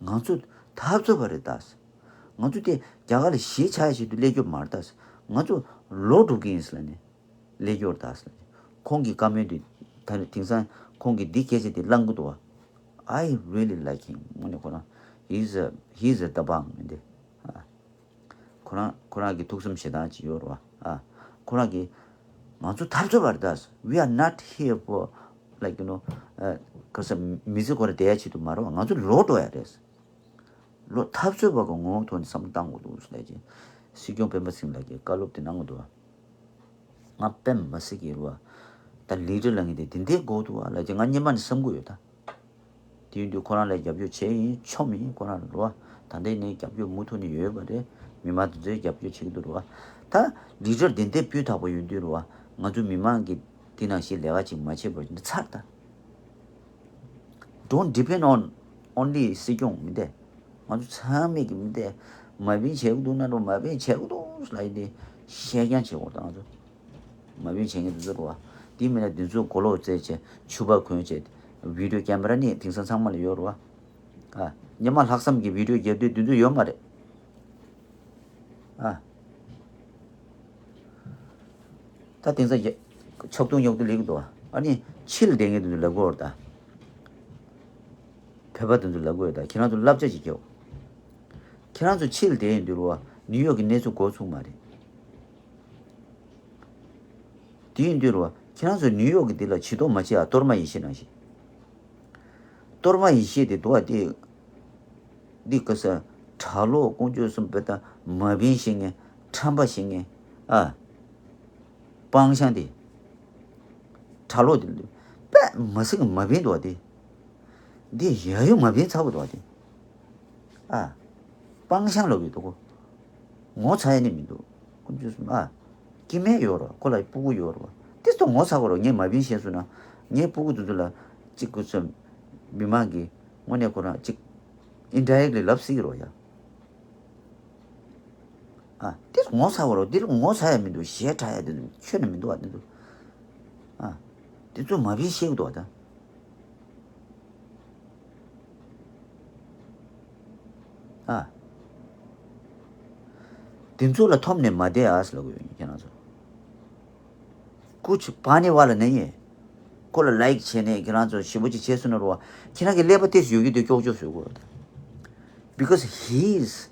ང་ཚོ་འཐབ་རྩོད་པ་རེད་ད། ང་ཚོ་དེ་རྒྱ་གར་ལ་གཞིས་ཆགས་ཡ་ཞིག་ཏུ་སླེབས་རྒྱུ་མ་རེད་ད། ང་ཚོ་ལོག་འགྲོ་གི་ཡིན་ཟེར་ལབ་ནས་སླེབས་རྒྱུ་རེད་ད་ཟེར་ལབ་ནས། ཁོང་གི་བཀའ་མོལ་དེ་ད་ནི་དེང་སང་ཁོང་གིས་འདི་སྐད་ཆ་དེ་གླེང་གི་འདུག་བ། I really like him. དངོས་གནས་ཁོ་རང་he's a he's a དཔའ་བོ་མི་འདི། ཨ། ཁོ་རང་ཁོ་རང་གི་ཐུགས་སེམས་ཞེ་དྲག་ཅིག་ཡོད་རེད་བ། ཨ། ཁོ་རང་གིས་ང་ཚོ་འཐབ་རྩོད་པ་རེད་ད། We are not here for, like, you know, ཨ། ག་ས་མི་ཚེ་ཁོ་རང་བསྡད་ཡ་ཆེད་དུ་མ་རེད་བ། ང་ཚོ་ལོག་འགྲོ་ཡ་རེད། ལོ་འཐབ་རྩོད་པ་གི་ངོ་བོ་ཐོག་ནས་བསམ་བློ་བཏང་དགོས་འདུག་ཟེར་ལབ་ཅིང་། སྲིད་སྐྱོང་སྤེན་པ་ཚེ་རིང་ལགས་ཀྱིས་བཀའ་སློབ་དེ་གནང་གི་འདུག་བ། ང་དཔེ་མ་སྲིད་ཀྱི་རེད་བ། ད་ལི་ཌར་ལབ་མཁན་དེ་དེ་འདྲའི་དགོས་འདུག་བ་ལབ་ཅིང་ང་སྔོན་མ་ནས་བསམ་གྱི་ཡོད་ད། དེ་ཡིན་དུས་ཁོ་རང་ལ་རྒྱབ་སྐྱོར་བྱས་ཡིན་ཆོམ་ཡིན་ཁོ་རང་ལ་རེད་བ། ད་ལྟའི་ནས་རྒྱབ་སྐྱོར་མུ་མཐུད་ནས་ཡོད་པ་རེད། མི་མང་དེ་ཚོས་རྒྱབ་སྐྱོར་བྱེད་ཀྱི་འདུག་རེད་བ། ད་ལི་ཌར་དེ་འདྲའི་སྤུས་དག་པ་ཡོད་དུས་རེད་བ། ང་ཚོ་མི་མང་གིས་དེ་ནང་བཞིན་ལས་ཀ་ཅིག་མ་བྱས་པར་འདི་ཚར་ད། Don't depend on only སྲིད་སྐྱོང་མི་འདི། ང་ཚོ་ཚང་མས་ཀྱི་མི་འདི། མ་བིན་བྱེད་ཀྱི་འདུག་ན་འགྲོ་མ་བིན་བྱེད་ཀྱི་འདུག་ལབ་ཡི་འདི། བཤད་རྐྱང་བྱེད་དགོས་ད་ང་ཚོ། མ་བིན་བྱེད་མཁན་འདི་ཚོ་རེད་བ། དེ་མིན་ན་འདི་ཚོ་མགོ་ལོག་རྩེད་བྱེད་ཕྱུ་པ་གོན་བྱེད། བི་ཌིའོ་ཀེམ་ར་ནི་དེང་སང་ཚང་མ་ལ་ཡོད་རེད་བ། ཨ། སྔོན་མ་ལྷག་བསམ་གྱི་བི་ཌིའོ་རྒྱབ་དུས་དེ་ཚོ་ཡོད་མ་རེད། ཨ། ད་དེང་སང་ཡ། ཆག་ཐུང་ཉོག་ཐུང་ལེགས་འདུག་ཨ་ནི་ཕྱི་ལ་བསྡད་མཁན་དེ་ཚོ་ལབ་དགོས་རེད་ད། བོད་པ་དེ་ཚོ་ལབ་དགོས་རེད་ད། ཁྱེད་རང་ཚོ་བསླབ་བྱ་ཞིག་རྒྱོབ། ཁྱེད་རང་ཚོ་ཕྱི་ལ་བསྡད་ཡོང་དུས་རེད་བ། ནིའུ་ཡོག་གི་གནས་ཚུལ་གོ་ཚུགས་མ་རེད། དེ་ཡིན་དུས་རེད་བ། ཁྱེད་རང་ཚོ་ནིའུ་ཡོག་གི་འདི་ལ་ཇུས་གཏོགས་མ་བྱེད་ཨ། གཏོར་མ་ཡེ་ཤེས་ནང་བཞིན། གཏོར་མ་ཡེ་ཤེས་དེ་འདུག་ཨ། དེ། འདི་ག་ས། གྲྭ་ལོག་དཀོན་མཆོག་གསུམ་དཔེ་ད་མ་བིན་ཤེས་མཁན། ཁྲམ་པ་ཤེས་མཁན། ཨ། སྤང་ཤང་དེ། གྲྭ་ལོག་དེ། དཔེ་མ་སྲིད་མ་བིན་འདུག་ཨ་དེ། འདི་ཡ་ཡོ་མ་བིན་ཚ་བོ་འདུག་ཨ་དེ། ཨ། སྤང་ཤང་ལོག་གི་འདུག་གོ། ངོ་ཚ་ཡ་ནི་མི་འདུག་དཀོན་མཆོག་གསུམ་ཨ། སྐྱེ་དམན་ཡོད་རོ། ཁོ་ལ་སྤུ་གུ་ཡོད་རོ། དེ་ཚོ་ངོ་ཚ་གོ་རོ། ངས་མ་བིན་ཤེས་སོང་ན། ངའི་སྤུ་གུ་དེ་ཚོ་ལ་གཅིག་གོ་ཚོད། མི་མང་གིས་དངོས་གནས་ཁོ་རང་གཅིག་ཨིན་ཌའི་རེག་ལི་ལབ་སྲིད་ཀྱི་རོ་ཡ། ཨ། དེ་ཚོ་ངོ་ཚ་གོ་རོ། དེ་ལ་ངོ་ཚ་ཡ་མི་འདུག་ཞེ་དྲག་ཡ་དེ་ཚོ་ཁྱོན་ནས་མི་འདུག་ཨ། དེ་ཚོ། ཨ། དེ་ཚོ་མ་བིན་ཤེས་ཀྱི་འདུག་ཨ་ད། ཨ། དེ་ཚོ་ལ་འཐོམ་ནས་མ་བསྡད་ཨ་ཟེར་ལབ་གི་ཡོད། ཁྱེད་རང་ཚོ། कुछ पाने वाला नहीं है། ཁོ་ལ་ལའིག་བྱས་ནས་ཁྱེད་རང་ཚོ་ཞེ་པོ་ཅིག་བྱས་སོང་ན་རོ། ཁྱེད་རང་གི་ཀླད་པ་ཏོག་ཙམ་ཡོད་ཀྱི་དེ་ཀྱོག་ཀྱོག་བཟོ་དགོས། Because his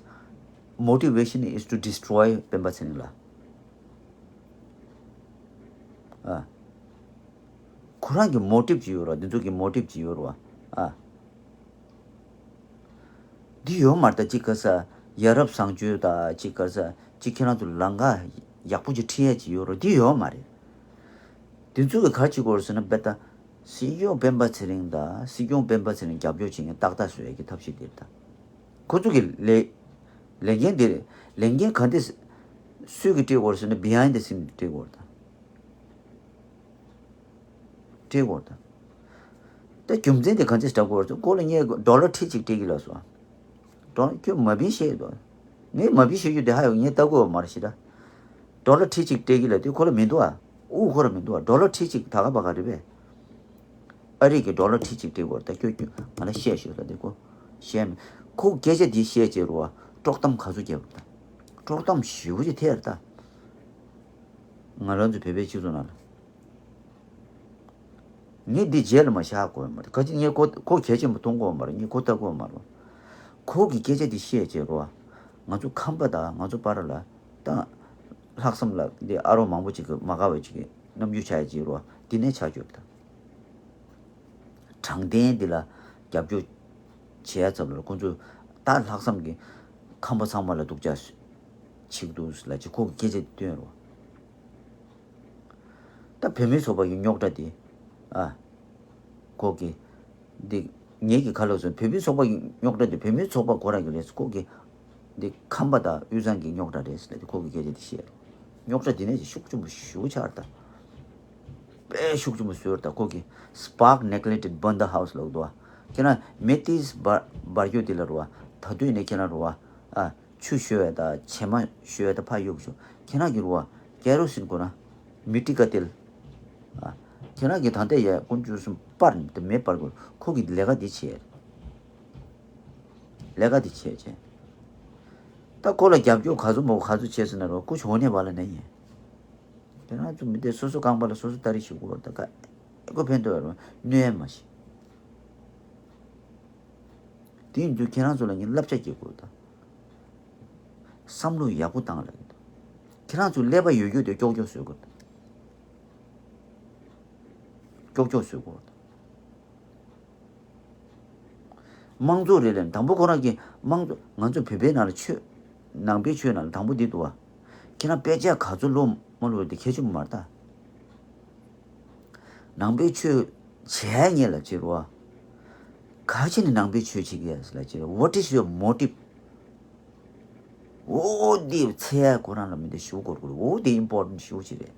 motivation is to destroy སྤེན་པ་ཚེ་རིང་ལགས། ཨ། ཁོ་རང་གི་མོ་ཊིབ་ཅིག་ཡོད་རེད་བ། འདི་ཚོ་གི་མོ་ཊིབ་ཅིག་ཡོད་རེད་བ། ཨ། འདི་ཡོད་མ་རེད་ད། ཅིག་ག་ས་ཡ་རབས་བཟང་སྤྱོད་དང་ཅིག་ག་ས་ཅིག་ཁྱེད་རང་ཚོ་ལམ་ཁ་ཡག་པོ་ཅིག་ཁྲིད་ཡ་ཅིག་ཡོད་རེད། འདི་ཡོད་མ་རེད། འདི་ཚོ་གི་ག་རེ་བྱེད་དགོས་རེད་ཟེར་ན། དཔེ་ད་སྲིད་སྐྱོང་སྤེན་པ་ཚེ་རིང་དང་། སྲིད་སྐྱོང་སྤེན་པ་ཚེ་རིང་རྒྱབ་སྐྱོར་བྱེད་མཁན་ཏག་ཏག་བཟོ་ཡ་གི་ཐབས་ཤེས་འདི་རེད་ད། ཁོ་ཚོ་གི་ལས་ལས་འགན་འདི་རེད། ལས་འགན་ག་འདི་སུས་གི་སྤྲད་དགོས་རེད་ཟེར་ན། Behind the scene སྤྲད་དགོས་རེད་ད། སྤྲད་དགོས་རེད་ད། ད་རྒྱུ་མཚན་དེ་ག་འདི་སྤྲད་དགོས་རེད་ཟེར། ཁོ་ལ་ངས་ཌོ་ལར་ཁྲི་གཅིག་སྤྲད་ཀྱི་ལབ་སོང་། ཌོ་ལར། ཁྱོད་མ་བིན་བཤད་འདུག་ངས་མ་བིན་བཤད་རྒྱུ་དེ་ཧ་ཡོད། ངས་ལྟ་དགོས་པ་མ་རེད་ཤི་ད། ཌོ་ལར་ཁྲི་གཅིག་སྤྲད་ཀྱི་ལབ་དུས་ཁོ་ལ་མི་འདུག་ཨ། དབུགས་ཁོ་ར་མི་འདུག་ཨ། ཌོ་ལར་ཁྲི་གཅིག་ད་ག་པ་ག་རེད་པས། ཨ་རི་གི་ཌོ་ལར་ཁྲི་གཅིག་སྤྲད་དགོས་རེད་ད། ཁྱོད་ཁྱོད་ང་ལ་བཤད་ཤོག་ད། དེ་ཁོ་བཤད་མི། ཁོ་སྐད་ཆ་འདི་བཤད་བྱས་རུ་བ། དཀྲོག་གཏམ་ག་ཚོད་རྒྱབ་རེད་ད། དཀྲོག་གཏམ་ཞེ་པོ་ཅིག་ཐེབས་རེད་ད། ང་རང་ཚོ་བོད་པའི་སྤྱི་ཚོགས་ནང་ལ། ངས་འདི་རྗེས་ལ་མ་བཞག་དགོས་མ་རེད། ག་ཅི། ངས་ཁོ་ཁོ་གལ་ཆེན་པོ་མཐོང་གི་ཡོད་མ་རེད། ངས་ཁོ་ལྟ་གི་ཡོད་མ་རེད། ཁོ་གི་སྐད་ཆ་འདི་བཤད་བྱས་རུ་བ། ང་ཚོ་ཁམས་པ་དང་ང་ཚོ་བར་ལ་ད་ལྷག་བསམ་ལ་འདི་ཨ་རོགས་མང་པོ་ཅིག་གི་མ་དགའ་བ་ཅིག་གི་རྣམ་འགྱུར་ཆགས་ཡ་ཅིག་རུ་བ། འདི་ནས་ཆགས་རྒྱུ་རེད་ད། དྲང་བདེན་འདི་ལ་རྒྱབ་སྐྱོར་བྱེད་ཡ་ཙམ་ལ་ཁོང་ཚོས་ད་ལྷག་བསམ་གྱིས་ཁམས་པ་ཚང་མ་ལ་སྡུག་ཅག་བྱེད་ཀྱི་འདུག་ལབ་ཅིག་ཁོ་གི་སྐད་ཆ་འདི་བཏོན་རུ་བ། ད་བོད་མིའི་ཚོགས་པ་གི་རྙོག་དྲ་དེ། ཨ། ཁོ་གི། འདི། ངེད་ཀྱི་ཁ་ལོག་སོང་། བོད་མིའི་ཚོགས་པ་གི་རྙོག་དྲ་དེ་བོད་མིའི་ཚོགས་པ་ཁོ་རང་གི་རེད། ཁོ་གི། འདི་ཁམས་པ་དང་དབུས་གཙང་གི་རྙོག་དྲ་རེད་ཟེར་ནས་ཁོ་གི་སྐད་ཆ་དེ་བཤད། རྙོག་དྲ་དེ་ནས་ཤུགས་ཆེན་པོ་ཞེ་པོ་ཆགས་རེད་ད། དཔེ་ཤུགས་ཆེན་པོ་བཟོས་རེད་ད། ཁོ་གི། Spark neglected, burn the house ལབ་འདུག་བ། ཁྱེད་རང་མེ་ཏིས་འབར་འབར་རྒྱུ་དེ་ལ་རུ་བ། ད་དུས་ནས་ཁྱེད་རང་རུ་བ། ཨ། ཆུ་བཤོས་ཡ་དང་བྱེ་མ་བཤོས་ཡ་དང་ཕར་གཡུག་ཤོག་ཁྱེད་རང་གི་རུ་བ་ཀེ་རོ་སིན་ཁོ་ན་མི་ཏི་ཀ་ཏེལ། ཨ། ཁྱེད་རང་གི་ད་ལྟ་ཡ་དཀོན་མཆོག་གསུམ་པར་དེ་མེ་སྤར་དགོས། ཁོ་གི་ལས་ཀ་འདི་བྱས། ལས་ཀ་འདི་བྱས་བྱས། ད་ཁོ་ལ་རྒྱབ་སྐྱོར་ག་ཚོད་མོ་ག་ཚོད་བྱས་སོང་ན་རུ་ཁོ་ཆོ་ནས་བ་ལ་ནས་ཡིན། ཁྱེད་རང་ཚོ་མི་དེ་སོ་སོ་རྐང་པ་ལ་སོ་སོ་ལྟ་རེ་ཞུ་དགོས་ད་ག་ཁོ་ཕན་ཐོགས་ཡོད་རུ་གནོད་ཡ་མ་ཤེས། དེ་ཡིན་དུས་ཁྱེད་རང་ཚོ་ལ་ངས་བསླབ་བྱ་བྱེད་དགོས་ད། བསམ་བློ་ཡག་པོ་བཏང་ལ་ཡིན་ད། ཁྱེད་རང་ཚོ་ཀླད་པ་ཡོད་རྒྱུ་དེ་ཀྱོག་ཀྱོག་བཟོས་དགོས་ད། ཀྱོག་ཀྱོག་བཟོས་དགོས་ད། དམངས་གཙོ་རེད་ལབ་དང་པོ་ཁོ་རང་གིས་དམངས་གཙོ་ང་ཚོ་བོད་པའི་ནང་ལ་ཆོས་ནང་པའི་ཆོས་ནང་ལ་དང་པོ་འདི་འདུག་བ། ཁྱེད་རང་དཔེ་ཆ་ག་ཚོད་ཀློག་མ་ཀློག་དེ་ཁྱད་ཆོས་མ་རེད་ད། ནང་པའི་ཆོས་བྱས་ཉེ་ལ་བྱེད་རོགས། ག་ཅི་ནས་ནང་པའི་ཆོས་བྱེད་ཀྱི་ཡ་ལ་བྱེད་རོགས། What is your motive? འོ་དེ་ཚེ་ཁོ་རང་ལ་མི་འདི་ཞུ་དགོས་དགོས། འོ་དེ་important ཞུ་ཅི་རེད།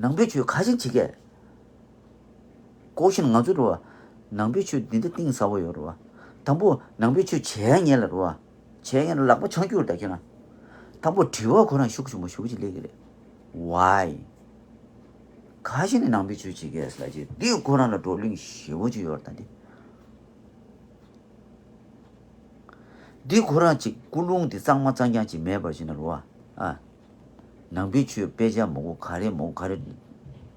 ནང་པའི་ཆོས་ག་ཅི་བྱེད་ཀྱི། ཀོ་ཤིན་ང་ཚོ་རོ། ནང་པའི་ཆོས་འདི་འདི་གཏིང་ཟབ་པོ་ཡོད་རོ། དང་པོ་ནང་པའི་ཆོས་བྱས་ཉེ་ལ་རོ། བྱས་ཉེ་ལ་ལག་པ་འཆང་རྒྱུ་རེད་ད་ཁྱེད་རང་། དང་པོ་དྲི་བ་ཁོ་རང་ཤུགས་ཆེན་པོ་ཞུ་ཅི་ལས་ཀྱི་རེད། Why? ག་ཞིག་ནས་ནང་པའི་ཆོས་བྱེད་ཀྱི་ལ་ཅིག་འདི་ཁོ་རང་ལ་བགྲོ་གླེང་ཞེ་པོ་ཅིག་ཡོད་རེད་ད་འདི། འདི་ཁོ་རང་ཅིག་ཀུན་སློང་འདི་གཙང་མ་གཙང་རྐྱང་ཅིག་མེད་པར་ཞིག་ན་རུ་བ། ཨ། ནང་པའི་ཆོས་དཔེ་ཆ་མང་པོ་ག་རེ་མང་པོ་ག་རེ་བྱས་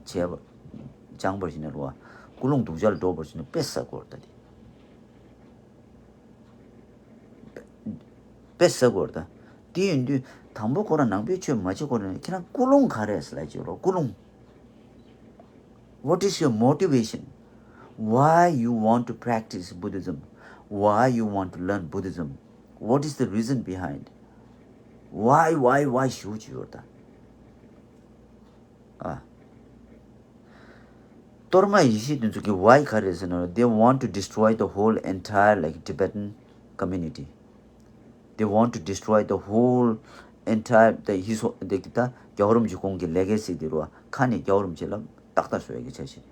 པ་སྦྱངས་པར་ཞིག་ན་རུ་བ། ཀུན་སློང་སྡུག་ཅག་ལ་འགྲོ་བར་ཞིག་ན་དཔེ་ཟ་དགོས་རེད་ད་འདི། དཔེ་ཟ་དགོས་རེད་ད། དེ་ཡིན་དུས་དང་པོ་ཁོ་རང་ནང་པའི་ཆོས་མ་བྱེད་ཁོ་རང་ཁྱེད་རང་ཀུན་སློང་ག་རེ་ཟེར་ལ་བྱེད་རོགས་ཀུན་སློང་། What is your motivation? Why you want to practice Buddhism? Why you want to learn Buddhism? What is the reason behind? Why, why, why ཞུ་ཅི་ཡོད་ད། ཨ། གཏོར་མ་ཡེ་ཤེས་དེ་ཚོ་གི་why ག་རེ་ཟེར་ན། They want to destroy the whole entire, like, Tibetan community. They want to destroy the whole entire, the his, the, the རྒྱལ་བ་རིན་པོ་ཆེ་ཁོང་གི་legacy དེ་རུ་ཁ་ནས་རྒྱལ་བ་རིན་པོ་ཆེ་ལ་ཏག་ཏག་བཟོ་ཡ་གི་འཆར་གཞི།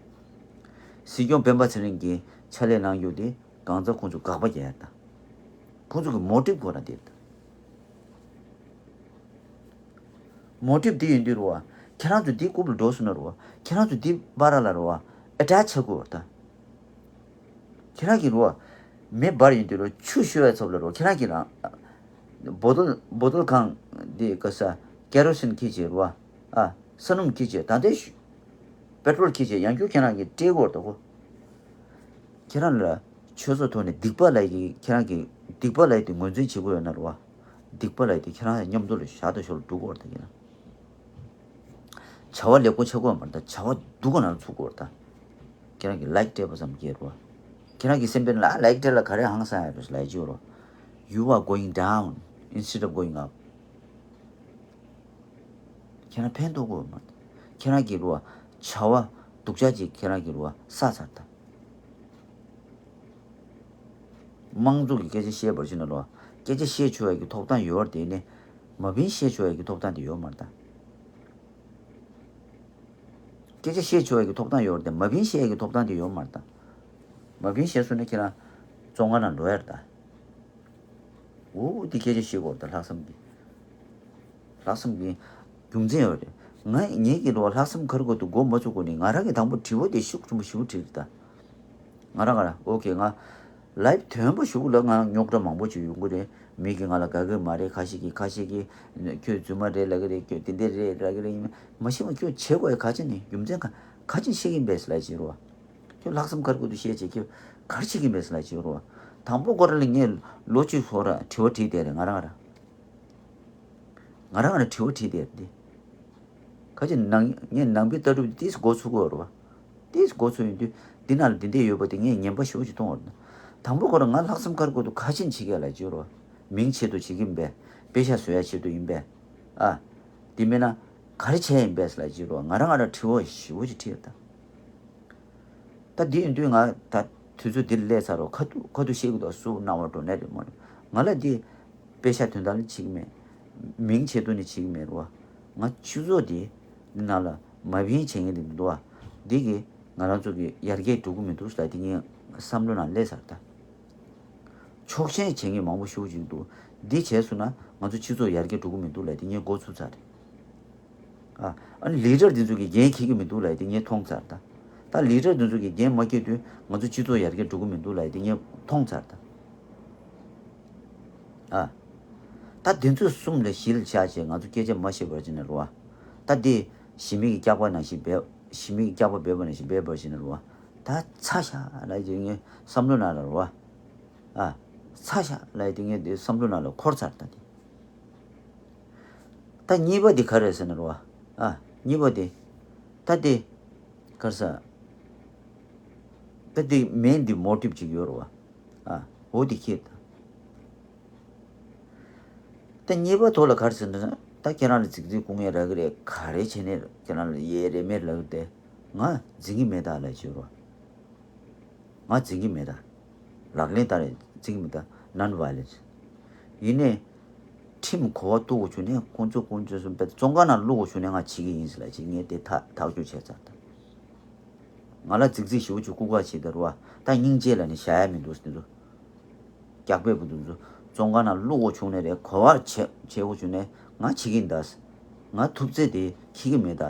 སྲིད་སྐྱོང་སྤེན་པ་ཚེ་རིང་གིས་ཕྱག་ལས་གནང་རྒྱུ་དེ་གང་ཚ་ཁོང་ཚོ་དགག་པ་རྒྱག་ཡ་ད། ཁོང་ཚོ་གི་motive ཁོ་རང་དེ་རེད་ད། motive དེ་ཡིན་དུས་རུ་བ། ཁྱེད་རང་ཚོ་འདི་རྐུབ་ལ་འགྲོ་སོང་ན་རུ་བ། ཁྱེད་རང་ཚོ་འདི་བར་ལ་རུ་བ། attack བྱེད་དགོས་རེད་ད། ཁྱེད་རང་གི་རུ་བ། མེ་འབར་ཡིན་དུས་རུ་ཆུ་ཤོར་བའི་ཚབ་ལ་རུ་བ། ཁྱེད་རང་གི་རང་། bottle bottle གང་འདི་ག་ས་kerosene ཁྱེར་བྱས་རུ་བ། ཨ། ས་སྣུམ་ཁྱེར་བྱས་ད་ལྟའི་ཤུ། petrol ཁྱེར་བྱས་ཡང་བསྐྱར་ཁྱེད་རང་གི་སྤྲད་དགོས་རེད་ད་ཁོ། ཁྱེད་རང་ལ་ཆོས་ཚོགས་ཐོག་ནས་སྡིག་པ་ལབ་ཀྱི་ཁྱེད་རང་གི་སྡིག་པ་ལབ་དེ་ངོས་འཛིན་བྱེད་དགོས་ཡོད་ན་རུ་བ། སྡིག་པ་ལབ་དེ་ཁྱེད་རང་ཡང་མཉམ་དུ་ལ་ཞག་ཏུ་ཞོར་སྒྲུབ་དགོས་རེད་ད་ཁྱེད་རང་། བྱ་བ་ལེགས་པོ་བྱེད་དགོས་མ་རེད་ད། བྱ་བ་སྡུག་ག་ནང་ཚུགས་དགོས་རེད་ད། ཁྱེད་རང་གི་like སྤྲད་པ་ཙམ་གྱིས་རུ་བ། ཁྱེད་རང་གི་སེམས་པའི་ནང་ལ་like སྤྲད་ལ་ག་རེ་ཧང་སང་ཡ་རེད་ལབ་ཀྱི་ཡོད་རུ་བ། You are going down instead of going up. ཁྱེད་རང་ཕན་ཐོགས་དགོས་མ་རེད། ཁྱེད་རང་གི་རུ་བ། བྱ་བ་སྡུག་ཅག་ཅིག་ཁྱེད་རང་གི་རུ་བ་བསགས་ཚར་ད། དམངས་གཙོ་གི་སྐད་ཆ་བཤད་པར་ཕྱིན་ན་རུ་བ། སྐད་ཆ་བཤད་ཆོག་ཡ་གི་ཐོབ་ཐང་ཡོད་རེད་དེ་ནི། མ་བིན་བཤད་ཆོག་ཡ་གི་ཐོབ་ཐང་དེ་ཡོད་མ་རེད་ད། སྐད་ཆ་བཤད་ཆོག་ཡ་གི་ཐོབ་ཐང་ཡོད་རེད་དེ་མ་བིན་བཤད་ཡ་གི་ཐོབ་ཐང་དེ་ཡོད་མ་རེད་ད། མ་བིན་བཤད་སོང་ན་ཁྱེད་རང་བཙོན་ཁང་ནང་འགྲོ་ཡ་རེད་ད། འོ་འདི་སྐད་ཆ་བཤད་དགོས་རེད་ད་ལྷག་བསམ་གྱི། ལྷག་བསམ་གྱི་རྒྱུ་མཚན་ཡོད་རེད། ང་ངེད་ཀྱི་རུ་བ་ལྷག་བསམ་ཁ་རི་ཁ་ཐུག་མགོ་མ་ཚོས་གོང་ནས་ང་རང་གིས་དང་པོ་དྲི་བ་དེ་ཤུགས་ཆེན་པོ་ཞེ་པོ་དྲིས་རེད་ད། ང་རང་ང་རང་ཨོ་ཁེ་ང་live ཐོན་པ་ཞུགས་ལ་ང་རྙོག་དྲ་མང་པོ་ཅིག་ཡོང་གི་རེད། མི་གིས་ང་ལ་དགའ་གི་མ་རེད། ཁ་ཤས་ཀྱིས་ཁ་ཤས་ཀྱིས་ཁྱོད་རྫུན་མ་རེད་ལབ་གི་རེད། ཁྱོད་དེ་འདྲ་རེད་ལབ་གི་རེད། མ་གཞི་མ་ཁྱོད་བྱེད་དགོས་ཡ་ག་ཅི་ནས་རྒྱུ་མཚན་ག་ག་ཅི་བཤད་ཀྱིན་པས་ལབ་ཅིག་རུ་བ། ཁྱོད་ལྷག་བསམ་ཁ་རི་ཁ་ཐུག་བཤད་བྱས་ཁྱོད་ག་རེ་བྱེད་ཀྱིན་པས་ལབ་ཅིག་རུ་བ། དང་པོ་ཁོ་རང་ལ་ངས་ལོ་གཅིག་ཧོ་ར་དྲི་བ་དྲིས་བསྡད་རེད་ང་རང་ང་རང་། ང་རང་ང་རང་དྲི་བ་དྲིས་བསྡད་རེད་འདི། ཁ་ཅིག་ནང་ངས་ནང་པའི་ལྟ་གྲུབ་ཏིས་མགོ་ཚོས་ཀྱི་ཡོད་རེད་བ། ཏིས་མགོ་ཚོས་ཡོང་དུས་འདི་ནང་ལ་འདི་འདྲ་ཡོད་པ་དེ་ངས་ངན་པ་ཞེ་པོ་ཅིག་མཐོང་བ་རེད། དང་པོ་ཁོ་རང་ང་ལྷག་བསམ་ཁ་རི་ཁ་ཐུག་ག་ཅི་བྱེད་ཀྱི་ཡ་ལབ་ཅིག་རུ་བ། མིང་ཆེད་དུ་བྱེད་ཀྱིན་པས། དཔེ་ཆ་བཟོ་ཡ་ཆེད་དུ་ཡིན་པས། ཨ། དེ་མིན་ན་ག་རེ་བྱས་ཡིན་པས་ལབ་ཅིག་རུ་བ། ང་རང་ང་རང་དྲི་བ་ཞེ་པོ་ཅིག་དྲིས་ཡོད་ད། ད་འདི་ཡིན་དུས་ང་ད་དུས་ཚོད་འདིར་སླེབས་ཚར་རོ། ཁ་ཐུག་ཁ་ཐུག་བཤད་གི་འདུག་སུ་སྣང་བ་འགྲོ་ནས་རེད་མ་རེད། ང་ལ་འདི་དཔེ་ཆ་དོན་དག་ལ་བྱེད་ཀྱི་མེད། མིང་ཆེད་དུ་ནི་བྱེད་ཀྱི་མེད་རོ། ང་སྤྱི་ཚོགས་འདི་འདི་ནང་ལ་མ་བིན་བྱེད་མཁན་འདི་མི་འདུག་ཨ། འདི་གིས་ང་རང་ཚོ་གི་ཡར་རྒྱས་འགྲོ་གི་མི་འདུག་ཟེར་ཏེ་ངའི་བསམ་བློ་ནང་སླེབས་ཚར་ད། ཕྱོགས་ཞེན་བྱེད་མཁན་མང་པོ་ཞེ་པོ་ཅིག་འདུག་འདི་བྱས་སོང་ན་ང་ཚོ་སྤྱི་ཚོགས་ཡར་རྒྱས་འགྲོ་གི་མི་འདུག་ལབ་དེ་ངས་མགོ་ཚོས་ཚར་རེད། ཨ། ཨ་ནི་ལི་ཌར་འདི་ཚོ་གིས་འགན་འཁྱེར་གྱི་མི་འདུག་ལབ་དེ་ངས་མཐོང་ཚར་ད། ད་ལི་ཌར་འདི་ཚོ་གིས་འགན་མ་འཁྱེར་དུས་ང་ཚོ་སྤྱི་ཚོགས་ཡར་རྒྱས་འགྲོ་གི་མི་འདུག་ལབ་དེ་ངས་མཐོང་ཚར་ད། ཨ། ད་དེ་ཚོ་གསུམ་ལ་གཞི་ལ་བཞག་བྱས་ང་ཚོ་སྐད་ཆ་མ་བཤད་པར་བྱས་ནས་རོ། ཨ། ད་འདི་ཞི་མི་གི་སྐྱག་པ་ནང་བཞིན་འབེབས། ཞི་མི་གི་སྐྱག་པ་འབེབས་པ་ནང་བཞིན་འབེབས་པར་བྱས་ནས་རོ། ད་ཚ་ཤག་ལབ་དེ་ངའི་བསམ་བློ་ནང་ལ་རོ། ཨ། ཚ་ཤག་ལབ་དེ་ངའི་དེ་བསམ་བློ་ནང་ལ་འཁོར་ཚར་ད་དེ། ད་གཉིས་པ་དེ་ག་རེ་ཟེར་ན་རོ། ཨ། གཉིས་པ་དེ། ད་དེ། ག་རེ་ཟ། ད་དེ་མེན་དེ་མོ་ཊིབ་ཅིག་ཡོད་རོ། ཨ། འོ་དེ་ཁྱེད་ད། ད་གཉིས་པ་ཐོག་ལ་ག་རེ་ཟེར་ན། ད་ཁྱེད་རང་ལ་རྫིག་རྫིག་སྐུ་ངལ་རག་གི་རེད། ག་རེ་བྱས་ནས་ཁྱེད་རང་ལ་ཡས་རེ་མེད་ལབ་གི་དེ། ང་འཛིང་གི་མེད་ད་ལབ་བྱས་རོ། ང་འཛིང་གི་མེད་ད། ལག་ལེན་བསྟར་ནས་འཛིང་གི་མེད་ད། Non violence། ཡིན་ནའི། ཁྲིམས་གོ་བ་གཏུག་དགོས་བྱུང་ནས་ཁོང་ཚོ་ཁོང་ཚོ་སོང་བཙོན་ཁང་ནང་བླུག་དགོས་བྱུང་ནས་ང་བྱེད་ཀྱི་ཡིན་ཟེར་ལབ་བྱས་ངས་དེ་ཐག་ཐག་གཅོད་བྱས་ཚར་ད། ང་ལ་རྫིག་རྫིག་ཞེ་པོ་ཅིག་ལྐུགས་པ་བྱེད་ད་རུ་བ། ད་སྙིང་རྗེ་ལ་ནི་བཞག་ཡ་མི་འདུག་ཟེར་དུས། སྐྱག་པས་བུ་དུ་ཚོ་བཙོན་ཁང་ནང་བླུག་དགོས་བྱུང་ནས་རེད། གོ་བ་བྱེད་བྱེད་དགོས་བྱུང་ནས་ང་བྱེད་ཀྱི་ཡིན་ད། ང་ཐུབ་ཚད་དེ་འཁྱེར་གྱི་མེད་ད།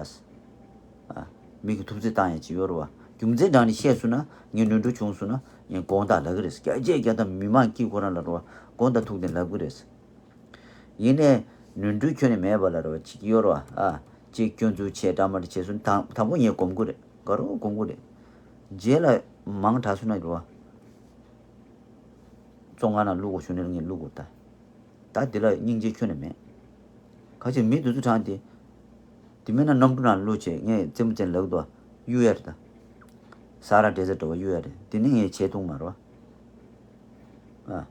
ཨ། མི་གི་ཐུབ་ཚོད་བཏང་ཡ་ཅིག་ཡོད་རེད་བ། རྒྱུ་མཚན་དྲངས་ནས་བཤད་སོང་ན་ངས་ནོར་འཁྲུལ་བྱུང་སོང་ན་ངས་དགོངས་དག་ལབ་གི་རེད། བརྒྱ་ཆ་བརྒྱ་དང་མི་མང་གིས་ཁོ་རང་ལ་རེད་བ། དགོངས་དག་ཐུག་ནས་ལབ་གི་རེད། ཡིན་ནའི་ནོར་འཁྲུལ་ཁྱོན་ནས་མེད་པ་ལ་རེད་བ། ཅིག་ཡོད་རེད་བ། ཨ། ཅིག་སྐྱོན་འཛུགས་བྱས་འདྲ་མ་འདྲ་བྱས་སོང་ན་དང་དང་པོ་ངས་སྒོམ་གི་རེད། དགའ་རོགས་སྒོམ་གི་རེད། རྗེས་ལ་མང་དྲགས་སོང་ན་རེད་བ། བཙོན་ཁང་ནང་བླུག་དགོས་བྱུང་ན་ངས་བླུག་དགོས་ད། ད་འདི་ལ་སྙིང་རྗེ་ཁྱོན་ནས་མེད། ཁ་ཅིག་མི་དེ་ཚོ་དྲངས་ཏེ། དེ་མིན་ན་གནམ་གྲུ་ནང་བླུགས་བྱས་ངས་རྩེད་མོ་རྩེ་ནས་ལབ་འདུག་བ། གཡུག་ཡ་རེད་ད། ས་ར་འདྲེ་ས་འདྲ་བ་གཡུག་ཡ་རེད། དེ་ནི་ངས་བྱས་ཐུབ་མ་རེད་བ། ཨ།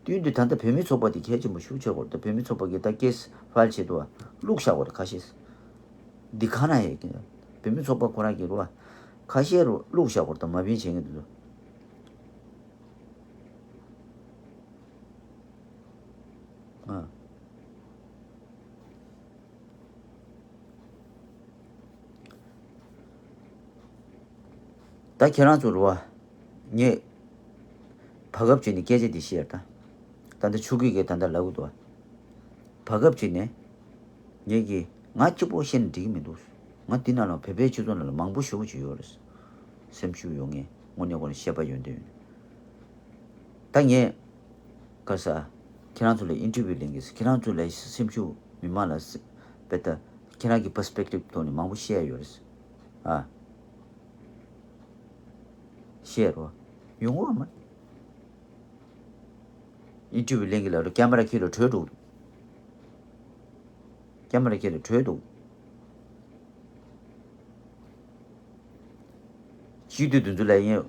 དུས་འདི་ད་ལྟ་བོད་མི་ཚོགས་པ་དེ་གལ་ཆེན་པོ་ཞེ་པོ་ཆགས་ཀྱི་ཡོད་རེད་ད། བོད་མི་ཚོགས་པ་གིས་ད་ཀེ་སི་ཕའིལ་བྱས་འདུག་བ། བླུགས་བཞག་པ་རེད་ཁ་ཤས། འདི་ག་ན་ཡོད་ཀྱི་ཡོད། བོད་མི་ཚོགས་པ་ཁོ་རང་གིས་རེད་བ། ཁ་ཤས་རུ་བླུགས་བཞག་པ་རེད་ད། མ་བིན་བྱེད་མཁན་དེ་ཚོ། ཨ། ད་ཁྱེད་རང་ཚོ་རུ་བ། ངས་བར་སྐབས་བྱས་ནས་སྐད་ཆ་འདི་བཤད་ད། ད་ལྟ་ཆོས་སྐྱིད་ཀྱིས་ད་ལྟ་ལབ་གི་འདུག་བ། བར་སྐབས་བྱས་ནས། ངས་ཀྱིས་ང་གཅིག་པོ་བཤད་ན་འགྲིག་གི་མི་འདུག་ང་འདི་ནང་ལ་བོད་པའི་སྤྱི་ཚོགས་ནང་ལ་མང་པོ་ཞེ་པོ་ཅིག་ཡོད་རེད། སེམས་ཤུགས་ཡོད་མཁན་དངོས་གནས་ཁོ་ན་ཤེས་པ་ཡོད་འདོད་ཡོད། ད་ངས། ག་ས། ཁྱེད་རང་ཚོ་ལ་ཨིན་ཊར་བིའུ་ལེན་གྱི། ཁྱེད་རང་ཚོ་ལ་སེམས་ཤུགས་མི་མང་ལ་སེ། དཔེ་ད། ཁྱེད་རང་གི་པར་སི་པེག་ཊིབ་ཐོག་ནས་མང་པོ་བཤད་ཡོད་རེད། ཨ། བཤད་རོགས། ཡོང་གི་ཡོད་མ་རེད། ཨིན་ཊར་བིའུ་ལེན་གྱི་ལབ་རོགས། ཀེ་མ་ར་ཁྱེར་རོགས་བྲོས་འགྲོ། ཀེ་མ་ར་ཁྱེར་རོགས་བྲོས་འགྲོ། སྤྱི་འཐུས་དེ་ཚོ་ལ་ཡིན།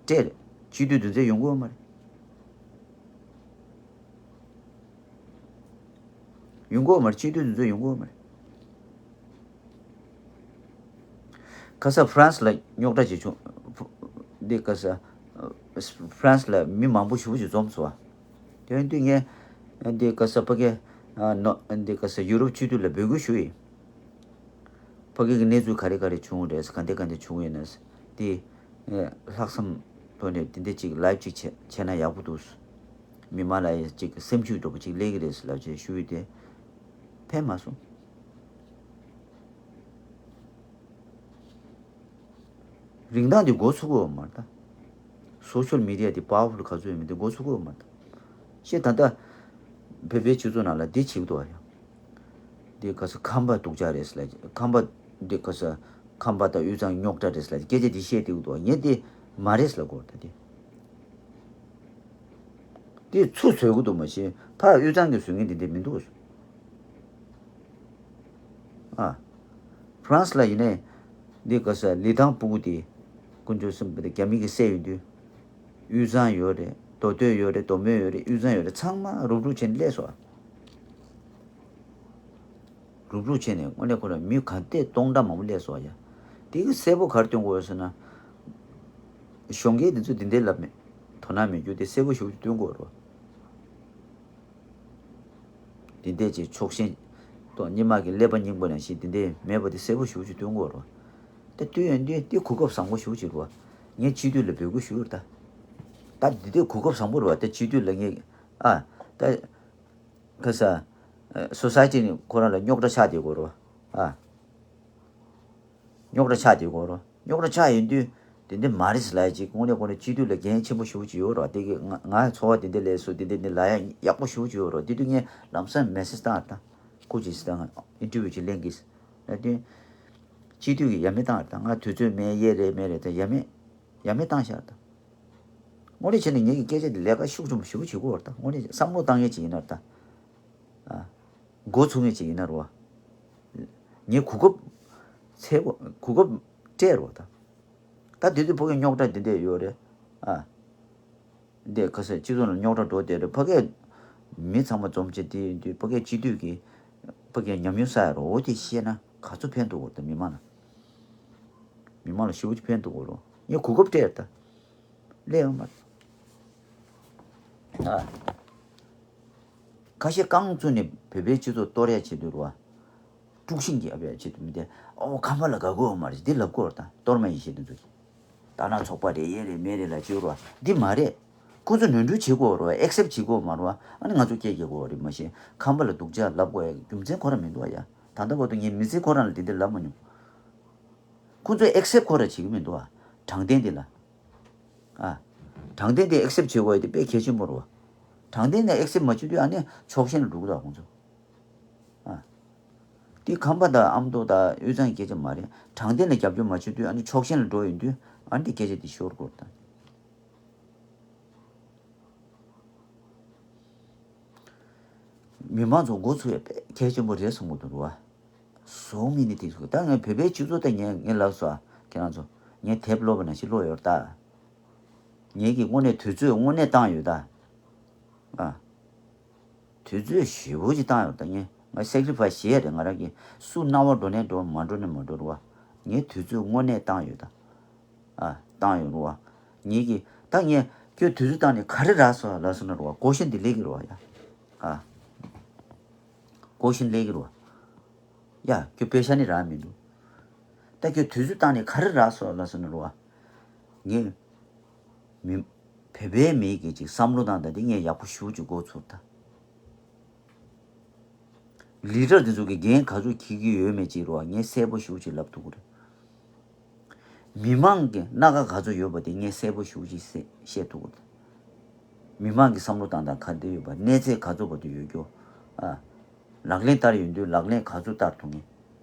སྤྲད་རེད། སྤྱི་འཐུས་དེ་ཚོ་ཡོང་གི་ཡོད་མ་རེད། ཡོང་གི་ཡོད་མ་རེད། སྤྱི་འཐུས་དེ་ཚོ་ཡོང་གི་ཡོད་མ་རེད། ཁ་ས་ཧྥ་རན་སི་ལ་རྙོག་དྲ་ཅིག་བྱུང་། འདི་ཁ་ས་ཧྥ་རན་སི་ལ་མི་མང་པོ་ཞེ་པོ་ཅིག་འཛོམས་སོང་བ། དེ་ཡིན་དུས་ངས་འདི་ཁ་ས་ཕ་གི་ནོ། འདི་ཁ་ས་ཡུ་རོབ་སྤྱི་འཐུས་ལ་འབོད་སྐུལ་ཞུ་ཡིན། ཕ་གི་གི་གནས་ཚུལ་ག་རེ་ག་རེ་བྱུང་རེད། ག་འདྲ་ག་འདྲ་བྱུང་ཡོད་ན་འདི། ཨེ། ལྷག་བསམ་ཐོག་ནས་དེ་འདྲ་ཅིག་ལའིབ་ཅིག་བྱས་བྱས་ན་ཡག་པོ་འདུག་མི་མང་ལ་ཡང་ཅིག་སེམས་ཤུགས་འདྲ་པོ་ཅིག་སླེབས་ཀྱི་རེད་ཟེར་ལབ་བྱས་ཞུ་ཡི་དེ། ཕན་མ་སོང་། རིན་ཐང་འདི་མགོ་ཚུགས་ཀྱི་ཡོད་མ་རེད་ད། སོ་ཤལ་མི་ཌི་ཡ་འདི་པ་ཝར་ཕུལ་ག་ཚོད་ཡོད་མེད་འདི་མགོ་ཚུགས་ཀྱི་ཡོད་མ་རེད་ད། ཤེས་ད་ལྟ། བོད་པའི་སྤྱི་ཚོགས་ནང་ལ་འདི་བྱེད་ཀྱི་འདུག་ཨ་ཡ། འདི་ག་ས་ཁམས་པ་སྡུག་ཅག་རེད་ཟེར་ལ། ཁམས་པ་འདི་ག་ས་ཁམས་པ་དང་དབུས་གཙང་རྙོག་དྲ་རེད་ཟེར་ལ་སྐད་ཆ་འདི་བཤད་བསྡད་ཀྱི་འདུག་ངས་འདི་མ་རེད་ཟེར་ལ་གོ་ད་འདི། འདི་ཚུར་བཟོས་ཀྱི་འདུག་མ་གཞི་ཕར་དབུས་གཙང་གི་བཟོ་མཁན་འདི་འདི་མི་འདུག་ཨ། ཧྥ་རན་སི་ལ་ཡིན་ནའི་འདི་ག་ས་ལི་ཐང་སྤུ་གུ་དེ་དཀོན་མཆོག་གསུམ་པོ་དེ་རྒྱ་མི་གིས་བསད་ཡོང་དུས། དབུས་གཙང་ཡོད་རེད། མདོ་སྟོད་ཡོད་རེད། མདོ་སྨད་ཡོད་རེད། དབུས་གཙང་ཡོད་རེད། ཚང་མ་རུབ་རུབ་བྱས་ནས་སླེབས་སོང་། རུབ་རུབ་བྱས་ནས་དངོས་གནས་ཁོ་རང་མི་ག་འདྲས་སྟོང་ཕྲག་མང་པོ་སླེབས་སོང་ཡ། དེ་གི་གསལ་པོ་ག་རེ་སྟོན་དགོས་ཡོད་ཟེར་ན། གཞོན་སྐྱེས་འདི་ཚོས་འདི་འདྲས་ལབ་མེད། དོ་སྣང་མེད་རྒྱུ་དེ་གསལ་པོ་ཞེ་པོ་ཅིག་སྟོན་དགོས་རེད། འདི་འདྲས་ཀྱི་ཕྱོགས་ཞེན་ཏོ་སྙེ་མ་གི་ཀླད་པ་རྙིང་པ་ནང་བཞིན་འདི་འདྲས་མེད་པ་དེ་གསལ་པོ་ཞེ་པོ་ཅིག་སྟོན་དགོས་རེད། ད་དུས་ཡོན་དུས་དེ་གོ་སྐབས་བཟང་པོ་ཞེ་པོ་ཅིག་རེད། ངས་སྤྱི་འཐུས་ལ་འབོད་སྐུལ་ཞུ་ཡོད་ད། ད་འདི་དེ་གོ་སྐབས་བཟང་པོ་རེད་བ། ད་སྤྱི་འཐུས་ལ་ངས་ཨ། ད་ག་ས་སོ་སའི་ཊི་ནི་ཁོ་རང་ལ་རྙོག་དྲ་ཆགས་བསྡད་དགོས་རེད་བ། ཨ། རྙོག་དྲ་ཆགས་དེ་གོ་རོ། རྙོག་དྲ་ཆགས་ཡིན་དུས། དེ་འདི་མ་རེད་ལབ་ཡ་ཅིག་དངོས་གནས་ཁོ་ན་སྤྱི་འཐུས་ལ་འགན་ཆེན་པོ་ཞེ་པོ་ཅིག་ཡོད་རོ། དེ་གི་ང་ང་ཚོར་བ་དེ་འདི་ལས་སུ་དེ་འདི་འདི་ལ་ཡ་ཡག་པོ་ཞེ་པོ་ཅིག་ཡོད་རོ། དེ་དུས་ངས་ལམ་སང་མེ་སེ་ཇི་བཏང་བཏང་། ཁོ་ཅིག་སི་ད་ང་ཨིན་ཊར་བིའུ་ཅིག་ལེན་གིས། ལབ་དུས། སྤྱི་འཐུས་ཀྱི་ཡ་མེད་བཏང་བཏང་། ང་དུས་ཚོད་མེད་ཡས་རེད་མེད་རེད་ད་ཡ་མེད། ཡ་མེད་བཏང་ཤག་ད། དངོས་གནས་བྱས་ན་ངེད་ཀྱི་སྐད་ཆ་འདི་ལས་ཀ་ཤུགས་ཆེན་པོ་ཞེ་པོ་བྱེད་དགོས་རེད་ད། དངོས་གནས་བསམ་བློ་བཏང་ཡས་ཅིག་ཡིན་ན་རེད་ད། ཨ། འགོ་ཚུགས་མཁན་ཅིག་ཡིན་ན་རོ། ངས་གོ་སྐབས་འཚོལ་དགོས། གོ་སྐབས་སྤྲད་རོགས་དང་། ད་དེ་དུས་ཕ་གི་རྙོག་དྲ་འདི་འདྲ་ཡོད་རེད། ཨ། འདི་ག་ས་སྤྱི་ཚོགས་ནང་རྙོག་དྲ་འགྲོ་བསྡད་རེད། ཕ་གི་མི་ཚང་མ་འཛོམས་བྱས་དེ་ཡིན་དུས་ཕ་གི་སྤྱི་འཐུས་ཀྱིས་ཕ་གི་ཉམས་མྱོང་བསགས་ཡ་རོ། འོ་དེ་ཤེས་ན་ག་ཚོད་ཕན་ཐོགས་དགོས་རེད་ད་མི་མང་ལ། མི་མང་ལ་ཞེ་པོ་ཅིག་ཕན་ཐོགས་དགོས་རོ། ངས་གོ་སྐབས་སྤྲད་ད། སླེབས་ཡོང་མ་རེད། ཨ། ཁ་ཤས་རྐང་བཙུགས་ནས་བོད་པའི་སྤྱི་ཚོགས་གཏོར་ཡ་བྱེད་དུས་རེད་བ། དཀྲུག་ཤིང་གི་ཨ་བའི་ཆེད་དུ་མི་དེ་ཨོ་ཁམས་པ་ལ་དགའ་གི་ཡོད་མ་རེད་འདི་ལབ་དགོས་རེད་ད། གཏོར་མ་ཡེ་ཤེས་དེ་ཚོ་གིས། ད་ནང་ཚོགས་པ་རེད་ཡེ་རེད་མེད་རེད་ལབ་བྱེད་རེད་བ་འདི་མ་རེད། ཁོ་ཚོ་ནོར་འཁྲུལ་བྱེད་དགོས་རེད་བ། ཨེག་སེབ་བྱེད་དགོས་མ་རེད་བ། ཨ་ནི་ང་ཚོ་སྐད་རྒྱག་དགོས་རེད་མ་གཞི་ཁམས་པ་ལ་སྡུག་ཅག་ལབ་དགོས་ཡ་རྒྱུ་མཚན་ཁོ་རང་མི་འདུག་བ་ཡ། ད་ལྟ་བར་དུ་ངས་མི་ཚེ་ཁོ་རང་ལ་དེ་འདྲ་ལབ་མ་མྱོང་། ཁོ་ཚོས་ཨེག་སེབ་ཁོ་རང་བྱེད་ཀྱི་མི་འདུག་ཨ། དྲང་བདེན་དེ་ལ། ཨ། དྲང་བདེན་དེ་ཨེག་སེབ་བྱེད་དགོས་ཡ་དེ་དཔེ་གལ་ཆེན་པོ་རེད་བ། དྲང་བདེན་དེ་ཨེག་སེབ་མ་བྱེད་དུས་ཨ་ནི་ཕྱོགས་ཞེན་ལ་འགྲོ་གི་འདུག་ཁོང་ཚོ། ཨ། དེ་ཁམས་པ་དང་ཨ་མདོ་དང་དབུས་གཙང་གི་སྐད་ཆ་མ་རེད། དྲང་བདེན་ལ་རྒྱབ་སྐྱོར་མ་བྱེད་དུས་ཨ་ནི་ཕྱོགས་ཞེན་ལ་འགྲོ་ཡོང་དུས་ཨ་ནི་དེ་སྐད་ཆ་དེ་ཤོར་དགོས་རེད་ད། མི་མང་ཚོ་འགོ་ཚུགས་ཡ་དཔེ་གལ་ཆེན་པོ་རེད་བསམ་གྱི་འདུག་རེད་བ། བཟོ་མི་ནི་དེ་ཚོ་ད་ངས་བོད་པའི་སྤྱི་ཚོགས་ད་ངས་ངས་ལབ་སོང་ཨ། ཁྱེད་རང་ཚོ་ངས་དེབ་ཀློག་པ་ནང་བཞིན་ཀློག་ཡོད་ད། ངེད་ཀྱིས་དངོས་གནས་དུས་ཚོད་དངོས་གནས་བཏང་ཡོད་ད། ཨ། དུས་ཚོད་ཞེ་པོ་ཅིག་བཏང་ཡོད་ད། ངས་ང་སེག་རི་ཕའི་སི་བྱས་རེད། ང་རང་གིས་སུ་རྣ་བ་འགྲོ་ནས་འགྲོ་མ་འགྲོ་ནས་མ་འགྲོ་རེད་བ། ངས་དུས་ཚོད་དངོས་གནས་བཏང་ཡོད་ད། ཨ། བཏང་ཡོད་རེད་བ། ངེད་ཀྱིས་ད་ངས་ཁྱོད་དུས་ཚོད་བཏང་ནས་ག་རེ་རག་སོང་ལབ་སོང་ན་རེད་བ། ཀོ་ཤན་འདི་སླེབས་ཀྱི་རེད་བ་ཡ། ཨ། ཀོ་ཤན་སླེབས་ཀྱི་རེད་བ། ཡ། ཁྱོད་པེ་ཤ་ནི་རག་མི་འདུག་ད་ཁྱོད་དུས་ཚོད་བཏང་ནས་ག་རེ་རག་སོང་ལབ་སོང་ན་རེད་བ། ངས་མི་བོད་པའི་མི་གི་ཅིག་བསམ་བློ་བཏང་ད་འདི་ངས་ཡག་པོ་ཞེ་པོ་ཅིག་མགོ་ཚོས་ད། ལི་ཌར་འདི་ཚོ་གི་འགན་ག་ཚོད་འཁྱེར་གྱི་ཡོད་མེད་ཅིག་རེད་བ། ངས་གསལ་པོ་ཞེ་པོ་ཅིག་ལབ་ཐུབ་ཀྱི་རེད། མི་མང་གི་སྣ་ཁ་ག་ཚོད་ཡོད་པ་དེ་ངས་གསལ་པོ་ཞེ་པོ་ཅིག་གསལ་བཤད་ཐུབ་ཀྱི་རེད། མི་མང་གི་བསམ་བློ་བཏང་སྟངས་ག་འདྲ་ཡོད་པ། གནས་ཚད་ག་ཚོད་བར་དུ་ཡོད་རྒྱུ། ཨ། ལག་ལེན་བསྟར་ཡོང་དུས་ལག་ལེན་ག་ཚོད་བསྟར་ཐུབ་མིན།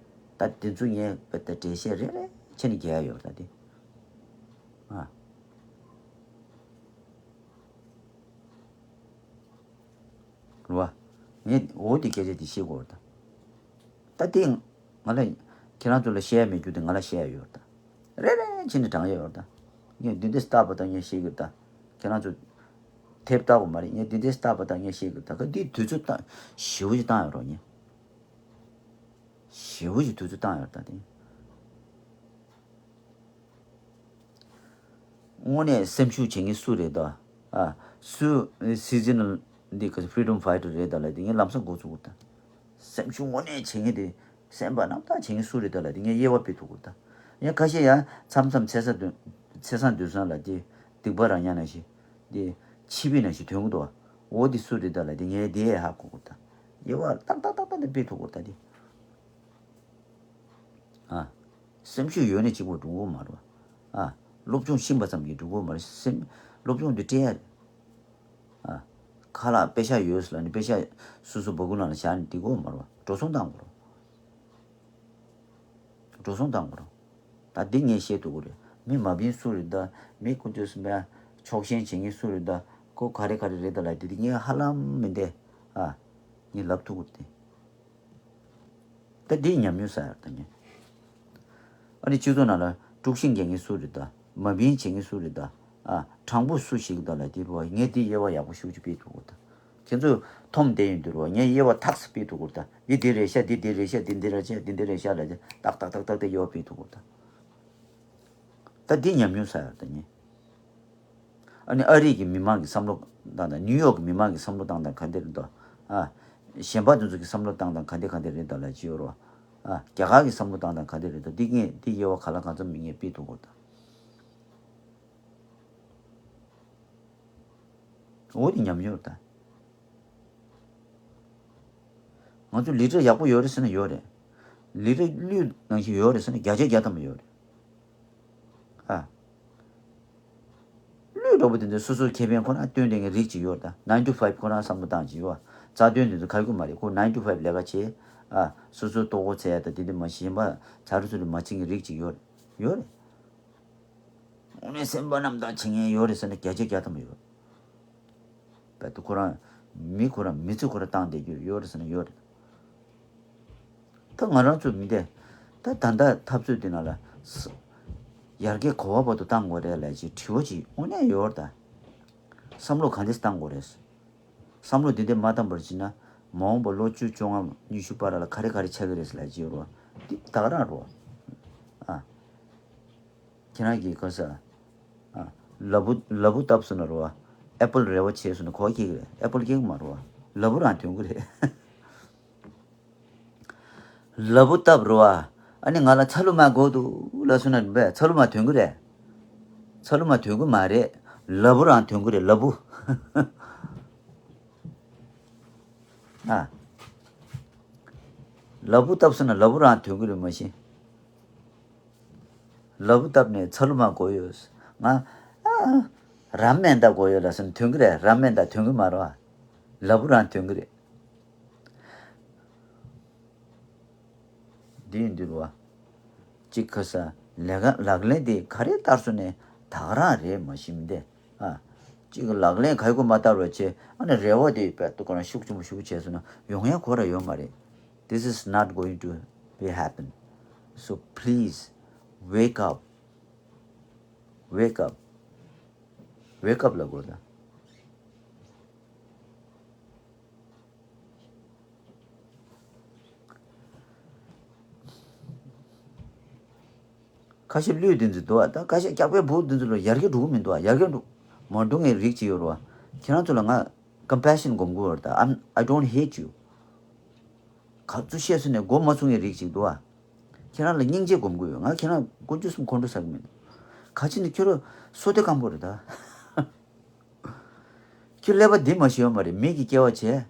ད་དེ་ཚོ་ངས་དཔེ་ད་འགྲེལ་བཤད་རེ་རེ་བྱས་ནས་རྒྱག་ཡ་ཡོད་ད་དེ། ཨ། རེད་བ། ངས་འོ་དེ་སྐད་ཆ་དེ་བཤད་དགོས་རེད་ད། ད་དེ་ང་ལ་ཁྱེད་རང་ཚོ་ལ་བཤད་ཡ་མེད་རྒྱུ་དེ་ང་ལ་བཤད་ཡ་ཡོད་རེད་ད། རེ་རེ་བྱས་ནས་དྲང་ཡ་ཡོད་རེད་ད། ངས་འདི་འདྲ་སྟབས་པ་ད་ངས་བཤད་གི་རེད་ད། ཁྱེད་རང་ཚོ་དེབ་ལྟ་དགོས་མ་རེད། ངས་འདི་འདྲ་སྟབས་པ་ད་ངས་བཤད་གི་རེད་ད། ག་འདི་དུས་ཚོད་ད་ཞེ་པོ་ཅིག་བཏང་ཡོད་རོགས་ངས། ཞེ་པོ་ཅིག་དུས་ཚོད་བཏང་ཡོད་རེད་ད་དེ། དངོས་གནས་སེམས་ཤུགས་བྱེད་མཁན་སུ་རེད་ད། ཨ། སུ་སི་ཛི་ནལ་འདི་ག་ཕི་རི་ཌམ་ཕའི་ཊར་རེད་ད་ལབ་དེ་ངས་ལམ་སང་མགོ་ཚོས་ཀྱི་རེད་ད། སེམས་ཤུགས་དངོས་གནས་བྱེད་མཁན་དེ་སེམས་པ་རྣམ་དག་བྱེད་མཁན་སུ་རེད་ད་ལབ་དེ་ངས་དབྱེ་བ་དཔྱད་ཐུབ་ཀྱི་རེད་ད། ཡང་ཁ་ཤས་ཡང་མཚམས་མཚམས་ཚེས་བཟང་སྡོད་ཚེས་བཟང་སྡོད་བཟང་ལབ་དེ་སྡིག་པ་རང་ཉག་ནང་བཞིན་དེ་ཕྱི་པའི་ནང་བཞིན་ཐོན་གྱི་འདུག་འོ་དེ་སུ་རེད་ད་ལབ་དེ་ངས་དེ་ཧ་གོ་གི་རེད་ད། དབྱེ་བ་ཏག་ཏག་ཏག་ཏག་དེ་དཔྱད་ཐུབ་ཀྱི་རེད་ད་དེ། ཨ། སེམས་ཤུགས་ཡོད་ནས་གཅིག་པོ་འགྲོ་གི་མ་རེད། ཨ། སློབ་སྦྱོང་ཤེས་པ་ཙམ་གྱིས་འགྲོ་གི་མ་རེད། སེམས་སློབ་སྦྱོང་འདི་སྤྲད་ཡ་རེད། ཨ། ཁ་ལག་པེ་ཤག་ཡོད་ཟེར་ལབ་ནས་པེ་ཤག་སོ་སོ་སྦ་ཁུག་ནང་ལ་བཞག་ནས་འགྲིག་གི་མ་རེད། འགྲོ་སོང་བཏང་དགོས་རེད། འགྲོ་སོང་བཏང་དགོས་རེད། ད་འདི་ངས་བཤད་ཐུབ་ཀྱི་རེད། མི་མ་བིན་སུ་རེད་ད། མི་ཁོ་ཚོས་སེམས་པ་ཕྱོགས་ཞེན་བྱེད་མཁན་སུ་རེད་ད། ཁོ་ག་རེ་ག་རེ་རེད་ད་ལབ་དེ་དེ་ངས་ཧ་ལམ་མི་འདས། ཨ། ངས་ལབ་ཐུབ་ཀྱི་རེད་དེ། ད་འདི་ཉམས་མྱོང་ཟ་ཡ་ད་ངས། ཨ་ནི་སྤྱི་ཚོགས་ནང་ལ་དཀྲུག་ཤིང་རྒྱག་མཁན་སུ་རེད་ད། མ་བིན་བྱེད་མཁན་སུ་རེད་ད། ཨ། དྲང་པོ་སུ་ཞིག་ད་ལ་དེ་བ་ངས་འདི་དབྱེ་བ་ཡག་པོ་ཞེ་པོ་ཅིག་དཔྱད་ཐུབ་ཀྱི་རེད་ད། ཁྱེད་ཚོས་འཐོམ་བསྡད་ཡོང་དུས་རེད་བ། ངས་དབྱེ་བ་ཐག་ཆོད་དཔྱད་ཐུབ་ཀྱི་རེད་ད། འདི་འདི་རེད་ཤག་འདི་འདི་རེད་ཤག་འདི་འདི་རེད་ཤག་འདི་འདི་རེད་ཤག་ལབ་ཏག་ཏག་ཏག་ཏག་དབྱེ་བ་དཔྱད་ཐུབ་ཀྱི་རེད་ད། ད་འདི་ཉམས་མྱོང་ཟ་ཡ་ད་ངས། ཨ་ནི་ཨ་རི་གི་མི་མང་གི་བསམ་བློ་བཏང་དང་ནིའུ་ཡོག་གི་མི་མང་གི་བསམ་བློ་བཏང་དང་ག་འདྲ་རེད་འདུག་ཨ། གཞན་པ་དེ་ཚོ་གི་བསམ་བློ་བཏང་དང་ག་འདྲ་ག་འདྲ་རེད་འདུག་ལབ་ཅི་ཡོད་རོ། ཨ། རྒྱ་གར་གི་བསམ་བློ་བཏང་དང་ག་འདྲ་རེད་འདུག་འདི་ངས་འདི་དབྱེ་བ་ག་ལ་གང་འཚམ་མི་ངས་དཔྱད་ཐུབ་དགོས་ད། འོ་དེ་ཉམས་མྱོང་ད། ང་ཚོ་ལི་ཌར་ཡག་པོ་ཡོད་རེད་ཟེར་ན་ཡོད་རེད། ལི་ཌར་ལུས་ནང་བཞིན་ཡོད་རེད་ཟེར་ན་བརྒྱ་ཆ་བརྒྱ་ཐམ་པ་ཡོད་རེད། ཨ། ལུས་འདྲ་པོ་དེ་ཚོ་སོ་སོའི་ཁེ་ཕན་ཁོ་ན་སྟོན་བསྡད་མཁན་རིགས་གཅིག་ཡོད་རེད་ད། nine to five ཁོ་ན་བསམ་བློ་བཏང་གཅིག་ཡོད། རྩ་དོན་དེ་ཚོ་ག་རྒྱུ་མ་རེད། ཁོ་nine to five ལས་ཀ་བྱེད། ཨ། སོ་སོའི་ལྟོ་གོས་འཚོལ་ཡ་ད་དེ་འདྲ་མ་གཞན་པ་ཚ་རུ་ཚུ་རུ་མ་བྱེད་མཁན་རིགས་གཅིག་ཡོད་རེད། ཡོད་རེད། དངོས་གནས་སེམས་པ་རྣམ་དག་བྱེད་མཁན་ཡོད་རེད་ཟེར་ན་བརྒྱ་ཆ་བརྒྱ་ཐམ་པ་ཡོད། བས་ད་ཁོ་རང་མི་ཁོ་རང་མི་ཚེ་ཁོ་རང་བཏང་བསྡད་རྒྱུ་ཡོད་རེད་ཟེར་ན་ཡོད་རེད། ད་ང་རང་ཚོ་མི་དེ་ད་ད་ལྟ་འཐབ་རྩོད་དེ་ནང་ལ་ས་ཡར་རྒྱས་ག་བ་བར་དུ་བཏང་དགོས་རེད་ལབ་ཅིག་དྲི་བ་ཅིག་དངོས་གནས་ཡོད་རེད་ད། བསམ་བློ་ག་འདྲས་བཏང་དགོས་རེད། བསམ་བློ་འདི་འདྲས་མ་བཏང་བར་བྱས་ན་མ་འོངས་པ་ལོ་བཅུ་བཅོ་ལྔ་ཉི་ཤུ་བར་ལ་ག་རེ་ག་རེ་ཆགས་ཀྱི་རེད་ཟེར་ལབ་ཅིག་ཡོད་རེད་བ། འདི་ད་ག་རང་རེད་བ། ཨ། ཁྱེད་རང་གིས་ག་ས། ཨ། ལ་བུ་ལ་བུ་བཏབ་སོང་ན་རེད་བ། ཨེ་པལ་རེ་བ་བྱས་སོང་ན་གོ་སྐྱེ་གི་རེད། ཨེ་པལ་སྐྱེ་གི་མ་རེད་བ། ལ་བུ་རང་ཐོན་གི་རེད། ལ་བུ་བཏབ་རེད་བ། ཨ་ནི་ང་ལ་ཚ་ལུ་མ་དགོས་འདུག་ལབ་སོང་ན་རེད་པས། ཚ་ལུ་མ་ཐོན་གི་རེད། ཚ་ལུ་མ་ཐོན་གི་མ་རེད། ལ་བུ་རང་ཐོན་གི་རེད། ལ་བུ། ཨ། ལ་ཕུག་བཏབ་སོང་ན་ལ་ཕུག་རང་ཐོན་གི་རེད་མ་གཞི། ལ་ཕུག་བཏབ་ནས་ཚ་ལུ་མ་གོ་ཡོད། ང་ཨ་རམ་མན་ད་གོ་ཡོད་ལ་སོང་ཐོན་གི་རེད། རམ་མན་ད་ཐོན་གི་མ་རེད་བ། ལ་ཕུག་རང་ཐོན་གི་རེད། འདི་ཡིན་འདུག་བ། གཅིག་ཁ་ས་ལས་ཀ་ལག་ལེན་དེ་ག་རེ་བསྟར་སོང་ནས་ད་ག་རང་རེད་མ་གཞི་མི་འདས། ཨ། གཅིག་ལག་ལེན་ག་ཡི་གོ་མ་བསྟར་བ་བྱས་ཨ་ནི་རེ་བ་དེ་དཔེ་ཏུ་ག་རང་ཤུགས་ཆེན་པོ་ཞུགས་བྱས་སོང་ན་ཡོང་ཡ་གོ་ར་ཡོད་མ་རེད། This is not going to be happen. So please wake up. Wake up. Wake up ལ་གོ་ད། ཁ་ཤས་ལུས་དེ་ཚོ་འདུག་ཨ། ད་ཁ་ཤས་སྐྱག་པའི་བུ་དེ་ཚོ་ལ་ཡར་རྒྱས་འགྲོ་གི་མི་འདུག་ཨ། ཡར་རྒྱས་འགྲོ་མ་འགྲོ་ངའི་རིགས་ཅིག་ཡོད་རེད་བ། ཁྱེད་རང་ཚོ་ལ་ང་compassion སྒོམ་དགོས་རེད་ད། I'm- I don't hate you. ག་ཚོད་བཤད་སོང་ནས་མགོ་མ་ཚོས་ངའི་རིགས་ཅིག་འདུག་ཨ། ཁྱེད་རང་ལ་སྙིང་རྗེ་སྒོམ་དགོས་ཡོད། ང་ཁྱེད་རང་དཀོན་མཆོག་གསུམ་ཁོང་ཁྲོ་ཟ་གི་མི་འདུག་ག་ཅི་ནས་ཁྱོད་རང་བསོད་བདེ་སྐམ་པོ་རེད་ད། ཁྱོད་ཀླད་པ་འདི་མ་ཤེས་ཡོད་མ་རེད། མི་གི་སྐྱེ་བ་བྱས།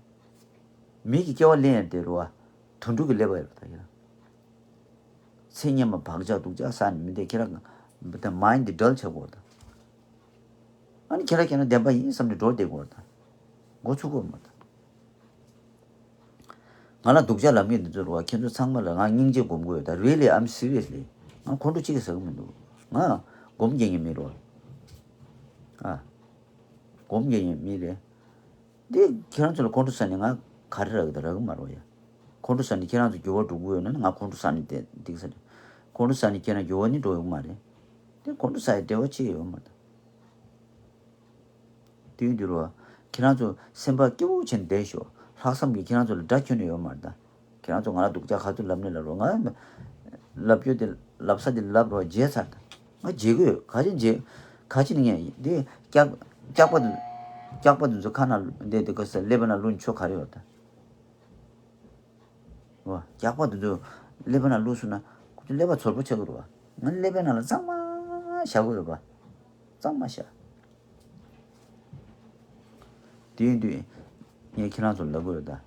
མི་གི་སྐྱེ་བ་ལེན་ཡ་དེ་རུ་བ། དུད་འགྲོ་གི་ཀླད་པ་ཡོད་པ་ད་ཁྱེད་རང་། ཚེ་སྔོན་མ་བག་ཆགས་སྡུག་ཅག་བསགས་ནས་མི་འདས་ཁྱེད་རང་། ད་mind འདི་dull བྱེད་དགོས་ད། ཨ་ནི་ཁྱེད་རང་ཁྱེད་རང་བདེན་པ་ཡིན་བསམ་ནས་འགྲོ་བསྡད་དགོས་ད། འགོ་ཚུགས་དགོས་མ་ད། ང་ལ་སྡུག་ཅག་ལབ་མཁན་འདི་ཚོ་རུ་བ་ཁྱེད་ཚོ་ཚང་མ་ལ་ང་སྙིང་རྗེ་སྒོམ་དགོས་ཡོད་ད། Really, I'm seriously. ང་ཁོང་ཁྲོ་གཅིག་ཀྱང་ཟ་གི་མི་འདུག་ང་སྒོམ་རྒྱག་མཁན་མི་རུ་བ། ཨ། སྒོམ་རྒྱག་མཁན་མི་རེད། འདི་ཁྱེད་རང་ཚོ་ལ་ཁོང་ཁྲོ་ཟ་ནས་ང་ག་རེ་རག་གི་ད། རག་གི་མ་རེད་བ་ཡ། ཁོང་ཁྲོ་ཟ་ནས་ཁྱེད་རང་ཚོ་འགྱུར་བ་འགྲོ་གི་ཡོད་ན་ང་ཁོང་ཁྲོ་ཟ་ནས་བསྡད་འདུག་ས་རེད། ཁོང་ཁྲོ་ཟ་ནས་ཁྱེད་རང་འགྱུར་བ་ནི་འགྲོ་ཡོང་གི་མ་རེད། འདི་ཁོང་ཁྲོ་ཟ་ཡ་འབྲེལ་བ་ཅི་ཡོད་མ་རེད་ད། དུས་འདིར་བ། ཁྱེད་རང་ཚོ་སེམས་པ་སྐྱིད་པོ་བྱས་ནས་བསྡད་ཤོག་ལྷག་བསམ་གྱིས་ཁྱེད་རང་ཚོ་ལ་དགྲ་ཁྱོན་ནས་ཡོད་མ་རེད་ད། ཁྱེད་རང་ཚོ་ང་ལ་སྡུག་ཅག་ག་ཚོད་ལབ་ནས་ལབ་རོགས། ང་ལབ་རྒྱུ་དེ་ལབ་ས་དེ་ལབ་རོགས། བརྗེད་ཚར་ད། ང་བརྗེད་གི་ཡོད། ག་ཅི་བརྗེད། ག་ཅི་ནི་ངས་འདི་སྐྱག་སྐྱག་པ་དེ། སྐྱག་པ་དེ་ཚོ་ཁ་ན་འདི་དེ་ག་ས་ཀླད་པ་ན་བླུགས་ནས་ཆོ་ག་རེ་ཡོད་ད། འོ། སྐྱག་པ་དེ་ཚོ་ཀླད་པ་ན་བླུགས་སོང་ན་ཁོ་ཚོ་ཀླད་པ་ཚོར་པོ་ཆགས་ཀྱི་རེད་བ། ང་ཀླད་པའི་ནང་ལ་གཙང་མ་བཞག་གི་ཡོད་པ། གཙང་མ་བཞག་དེ་ཡིན་དུས། ངས་ཁྱེད་རང་ཚོར་ལབ་དགོས་ཡོད་ད།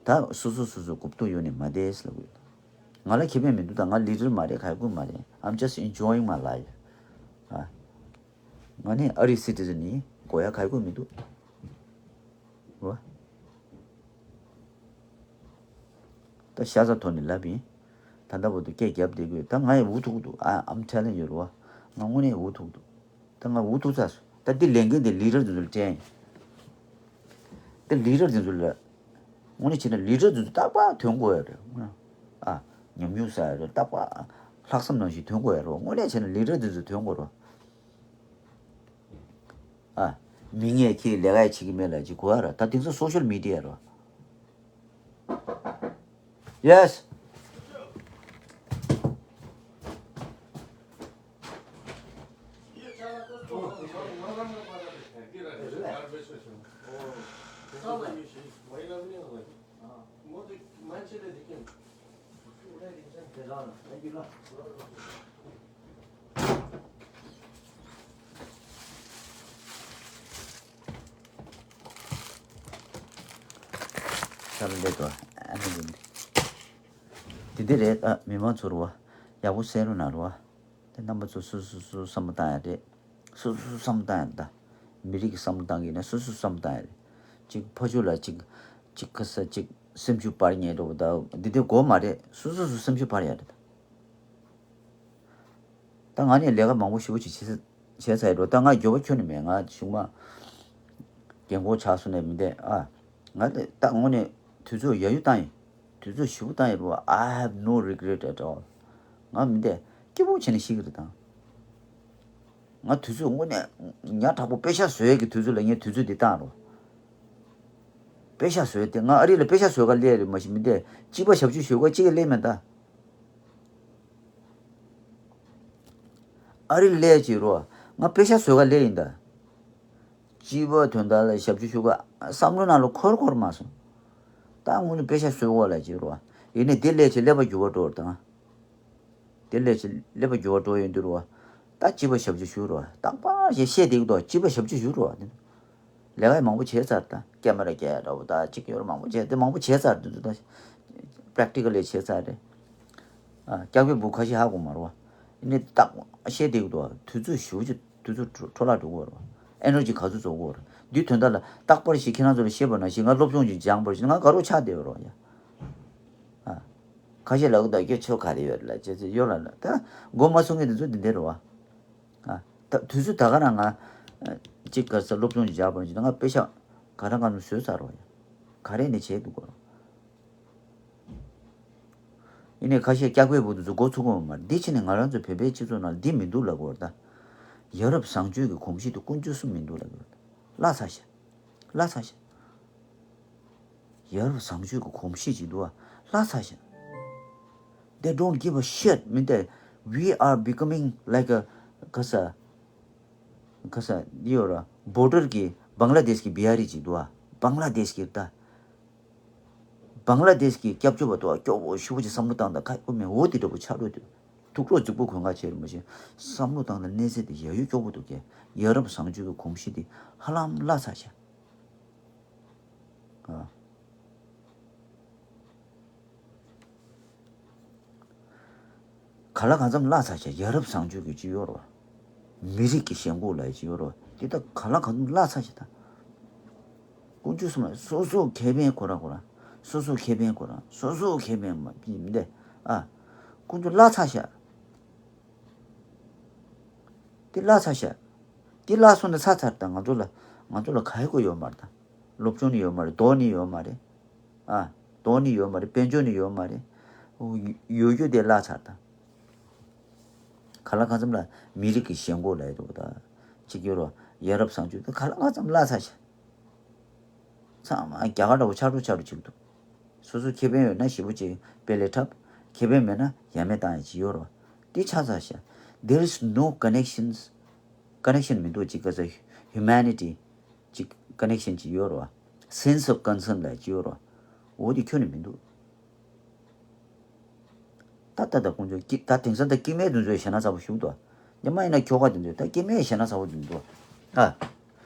ད་སོ་སོ་སོ་སོ་གོ་བསྡུར་ཡོད་ནས་མ་བསྡད་ལབ་དགོས་ཡོད་ད། ང་ལ་ཁེ་ཕན་མི་འདུག་ད། ང་ལི་ཌར་མ་རེད། ག་ཡ་ཀུན་མ་རེད། I'm just enjoying my life. ཨ། ང་ནི་ཨ་རིའི་སི་ཊི་ཛན་ཡིན། གོ་ཡ་ག་ཡ་ཀུན་མི་འདུག་རོ། ད་ཤ་ཚ་ཐོག་ནས་ལབ་ཡིན། ད་ལྟ་བར་དུ་སྐད་རྒྱབ་བསྡད་དགོས། ད་ང་ཡི་འུ་ཐུག་འདུག་ཨ། I'm telling you རོ། ང་དངོས་གནས་འུ་ཐུག་འདུག་ད་ང་འུ་ཐུག་ཚར་སོང་། ད་འདི་ལས་འགན་འདི་ལི་ཌར་འདི་ཚོ་ལ་སྤྲད་ཡིན། ད་ལི་ཌར་འདི་ཚོ་ལ། དངོས་གནས་བྱས་ན་ལི་ཌར་འདི་ཚོ་རྟག་པར་ཐོན་དགོས་ཡ་རེད། ཨ། ཉམས་མྱོང་བསགས་ཡ་རེད། རྟག་པར་ལྷག་བསམ་ནང་བཞིན་ཐོན་དགོས་ཡ་རེད། དངོས་གནས་བྱས་ན་ལི་ཌར་འདི་ཚོ་ཐོན་དགོས་རེད། ཨ། མི་ངས་ཁྱེད་ལས་ཀ་བྱེད་ཀྱི་མེད་ལབ་ཅིག་གོ་ཡ་ར། ད་དེང་སང་སོ་ཤལ་མི་ཌི་ཡ་ར། Yes. ས་ལ་ལེ་དོ། ཨ་ནི་འདི་འདི་རེད། ཨ། མི་མང་ཚོར་བ་ཡག་པོ་གསན་རོགས་གནང་རོགས། དེ་རྣམ་པ་ཚོ་སོ་སོ་སོ་བསམ་བློ་བཏང་ཡ་རེད། སོ་སོ་བསམ་བློ་བཏང་ཡ་རེད་ད། མི་རིགས་ཀྱི་བསམ་བློ་བཏང་གི་ཡིན་ན་སོ་སོ་བསམ་བློ་བཏང་ཡ་རེད། གཅིག་ཕ་ཆོས་ལ་གཅིག་གཅིག་ཁ་ས་གཅིག་སེམས་ཤུགས་སྤར་ཉེན་འགྲོ་བ་ད་འདི་དེ་དགོས་མ་རེད། སོ་སོ་སོ་སེམས་ཤུགས་སྤར་ཡ་རེད་ད། ད་ང་ནས་ལས་ཀ་མང་པོ་ཞེ་པོ་ཅིག་བྱེད་བྱས་ཚར་ཡོད་འགྲོ། ད་ང་འགྱོད་པ་ཁྱོན་ནས་མེད། ང་གཞུག་མ་རྒན་གོག་ཆགས་སོང་ནས་མི་འདས་ཨ། ང་ད་ད་དངོས་གནས་དུས་ཚོད་ཡ་ཡུ་བཏང་ཡིན། དུས་ཚོད་ཞེ་པོ་བཏང་ཡོད་རེད་བ། I have no regret at all. ང་མི་འདས་སྐྱིད་པོ་བྱས་ནས་ཤི་གི་རེད་ད། ང་དུས་ཚོད་དངོས་གནས་ཉག་ཕྲ་པོ་པེ་ཤག་བཟོ་ཡས་ཀྱི་དུས་ཚོད་ལ་ངས་དུས་ཚོད་འདི་བཏང་རོགས། པེ་ཤག་བཟོས་ཏེ་ང་ཨ་རི་ལ་པེ་ཤག་བཟོས་ག་སླེབས་རེད་མ་གཞི་མི་འདས་སྐྱིད་པ་ཞབས་ཕྱི་ཞུ་ག་གཅིག་ག་སླེབས་མེད་ད། ཨ་རི་ལ་སླེབས་ཀྱི་རོ། ང་པེ་ཤག་བཟོས་ག་སླེབས་ཡིན་ད། སྐྱིད་པ་དོན་དག་ལ་ཞབས་ཕྱི་ཞུ་ག་བསམ་བློ་ནང་ལ་འཁོར་འཁོར་མ་སོང་། ད་དངོས་གནས་པེ་ཤག་བཟོས་ག་ལ་ཀྱི་རོ། ཡིན་ནའི་དེ་སླེབས་ཀྱི་ཀླད་པ་འགྱུར་བ་འགྲོ་བར་ད་ང་། དེ་ལས་ཀླད་པ་འགྱུར་བ་འགྲོ་ཡོང་དུས་རོ། ད་སྐྱིད་པ་ཞབས་ཕྱི་ཞུ་རོ། རྟག་པར་ཞེས་བཤད་བསྡད་ཀྱི་འདུག་སྐྱིད་པ་ཞབས་ཕྱི་ཞུ་རོ། ལས་ཀ་མང་པོ་བྱས་ཚར་ད། ཀེ་མ་ར་རྒྱག་འདྲ་བོ་ད་གཅིག་ཡོད་ར་མང་པོ་བྱས་ཏེ་མང་པོ་བྱས་ཚར་དུས་ད། པྲེག་ཊི་ཀལ་ལས་བྱས་ཚར་རེད། ཨ། སྐྱག་པའི་འབུ་ཁ་ཤས་ཧ་གོ་མ་རེད་བ། ཨ་ནི་ཏག་བཤད་བསྡད་ཀྱི་འདུག་བ། དུས་ཚོད་ཞེ་པོ་ཅིག་དུས་ཚོད་འཕྲོ་འཕྲོ་བརླག་འགྲོ་གི་ཡོད་རེད་བ། ཨེ་ནར་ཇི་ག་ཚོད་རྫོགས་ཀྱི་ཡོད་རེད། འདིའི་དོན་དག་ལ་རྟག་པར་ཞིག་ཁྱེད་རང་ཚོ་ལ་བཤད་པ་ནང་བཞིན་ང་སློབ་སྦྱོང་ཅིག་སྦྱངས་པར་བྱས་ང་དགའ་རོགས་ཆགས་བསྡད་ཡོད་རེད་བ་ཡ། ཨ། ཁ་ཤས་ལབ་ཀྱི་འདུག་ཁྱོད་ཆོ་ག་རེ་ཡོད་རེད་ལབ་བྱས་ཚེ་ཡོད་ལ་ལ་ད་མགོ་མ་ཚོས་མཁན་དེ་ཚོ་འདི་འདྲ་རེད་བ། ཨ། ད་དུས་ཚོད་ད་ག་རང་ང་ཅིག་ག་ས་སློབ་སྦྱོང་ཅིག་སྦྱངས་པར་བྱས་ན་ང་དཔེ་ཤག་ག་རང་ག་ཚོད་བཟོས་ཚར་བ་ཡ། ག་རེ་ནས་བྱས་འདུག་གོ། ཡིན་ནའི་ཁ་ཤས་སྐྱག་པའི་འབུ་དེ་ཚོ་མགོ་ཚོས་ཀྱི་ཡོད་མ་རེད། འདི་ཕྱིན་ནས་ང་རང་ཚོ་བོད་པའི་སྤྱི་ཚོགས་ནང་འདི་མི་འདུག་ལབ་དགོས་རེད་ད། ཡ་རབས་བཟང་སྤྱོད་ཀྱི་གོམས་གཤིས་དེ་ཀུན་སྤྱོད་གསུམ་མི་འདུག་ལབ་དགོས་རེད་ད། བརླག་ཚར་ཤག་བརླག་ཚར་ཤག་ཡ་རབས་བཟང་སྤྱོད་ཀྱི་གོམས་གཤིས་ཅིག་འདུག་ཨ། བརླག་ཚར་ཤག They don't give a shit མིན་ཏེ། We are becoming like a ག་ས་ག་ས་འདི་ཡོད་ར། བྷོ་ཌར་གྱི་བང་ལ་དེཤ་གི་བི་ཧ་རི་ཅིག་འདུག་ཨ། བང་ལ་དེཤ་གི་ད། བང་ལ་དེཤ་གི་སྐྱབས་བཅོལ་བ་དོ་སྐྱོ་བོ་ཞུ་བ་ཅིག་བསམ་བློ་བཏང་དང་ཁ་ཨོ་མེ་འོ་དེ་འདྲ་པོ་ཆགས་འགྲོ་དུས་ཐུགས་ཁྲོ་རྫིག་པོ་གོན་ག་བྱེད་རུ་མ་བྱེད་བསམ་བློ་བཏང་དང་གནས་ཚད་དེ་ཡ་ཡོད་སྐྱོ་པོ་འདུག་གས། ཡ་རབས་བཟང་སྤྱོད་ཀྱི་གོམས་གཤིས་དེ་ཧ་ལམ་བརླག་ཚར་ཤག་ཨ། ག་ལ་གང་འཚམ་བརླག་ཚར་ཤག་ཡ་རབས་བཟང་སྤྱོད་ཀྱི་ཅི་ཡོད་རོ། མི་རིགས་ཀྱི་ཞེན་ཁོག་ལ་ཅི་ཡོད་རོ། དེ་ད་ག་ལ་གང་འཚམ་བརླག་ཚར་ཤག་ད། དཀོན་མཆོག་གསུམ་ལ་སོ་སོ་ཁེ་ཕན་ཁོ་རང་ཁོ་རང་། སོ་སོ་ཁེ་ཕན་ཁོ་རང་། སོ་སོ་ཁེ་ཕན་མ་ཕི་མི་འདས། ཨ། དཀོན་མཆོག་བརླག་ཚར་ཤག་དེ་བརླག་ཚར་ཤག་དེ་བརླག་སོང་ན་ཚར་ཚར་དང་ང་ཚོ་ལ་ང་ཚོ་ལ་ག་ཡི་གོ་ཡོད་མ་རེད་ད། སློབ་སྦྱོང་ནི་ཡོད་མ་རེད། མདོག་ནི་ཡོད་མ་རེད། ཨ། མདོག་ནི་ཡོད་མ་རེད། དཔལ་འབྱོར་ནི་ཡོད་མ་རེད། ཡོད་རྒྱུ་དེ་བརླག་ཚར་དང་། ག་ལ་གང་འཚམ་ལ་མི་རིགས་ཀྱི་ཞེན་ཁོག་ལ་ཡོད་འདུག་ད། ཅིག་ཡོད་རོ། ཡ་རབས་བཟང་སྤྱོད་དེ་ག་ལ་གང་འཚམ་བརླག་ཚར་ཤག་ཚང་མ་རྒྱ་གར་འདྲ་བོ་ཆགས་འགྲོ་ཆགས་འགྲོ་བྱེད་ཀྱི་འདུག་སོ་སོ་ཁེ་ཕན་ཡོད་ན་ཞེ་པོ་ཅིག་དཔེ་ལས་འཁྲབ། ཁེ་ཕན་མེད་ན་ཡ་མེད་བཏང་ཡ་ཅིག་ཡོད་རེད་བ། འདི་ཆགས་ཚར་ཤག There is no connections. Connection མི་འདུག་ཅིག་ག་ས་humanity ཅིག་connection ཅིག་ཡོད་རེད་བ། Sense of concern ལབ་ཅིག་ཡོད་རེད་བ། འོ་དེ་ཁྱོན་ནས་མི་འདུག་ད་ལྟ་ད་དཀོན་མཆོག་སྐྱིད་ད་དེང་སང་ད་སྐྱེ་དམན་དེ་ཚོས་ཞེ་ན་ཚ་པོ་ཞུགས་འདུག་ཉི་མ་ཡིན་ན་ཁྱོ་ག་དེ་ཚོས་ད་སྐྱེ་དམན་ཞེ་ན་ཚ་པོ་དེ་འདུག་ཨ།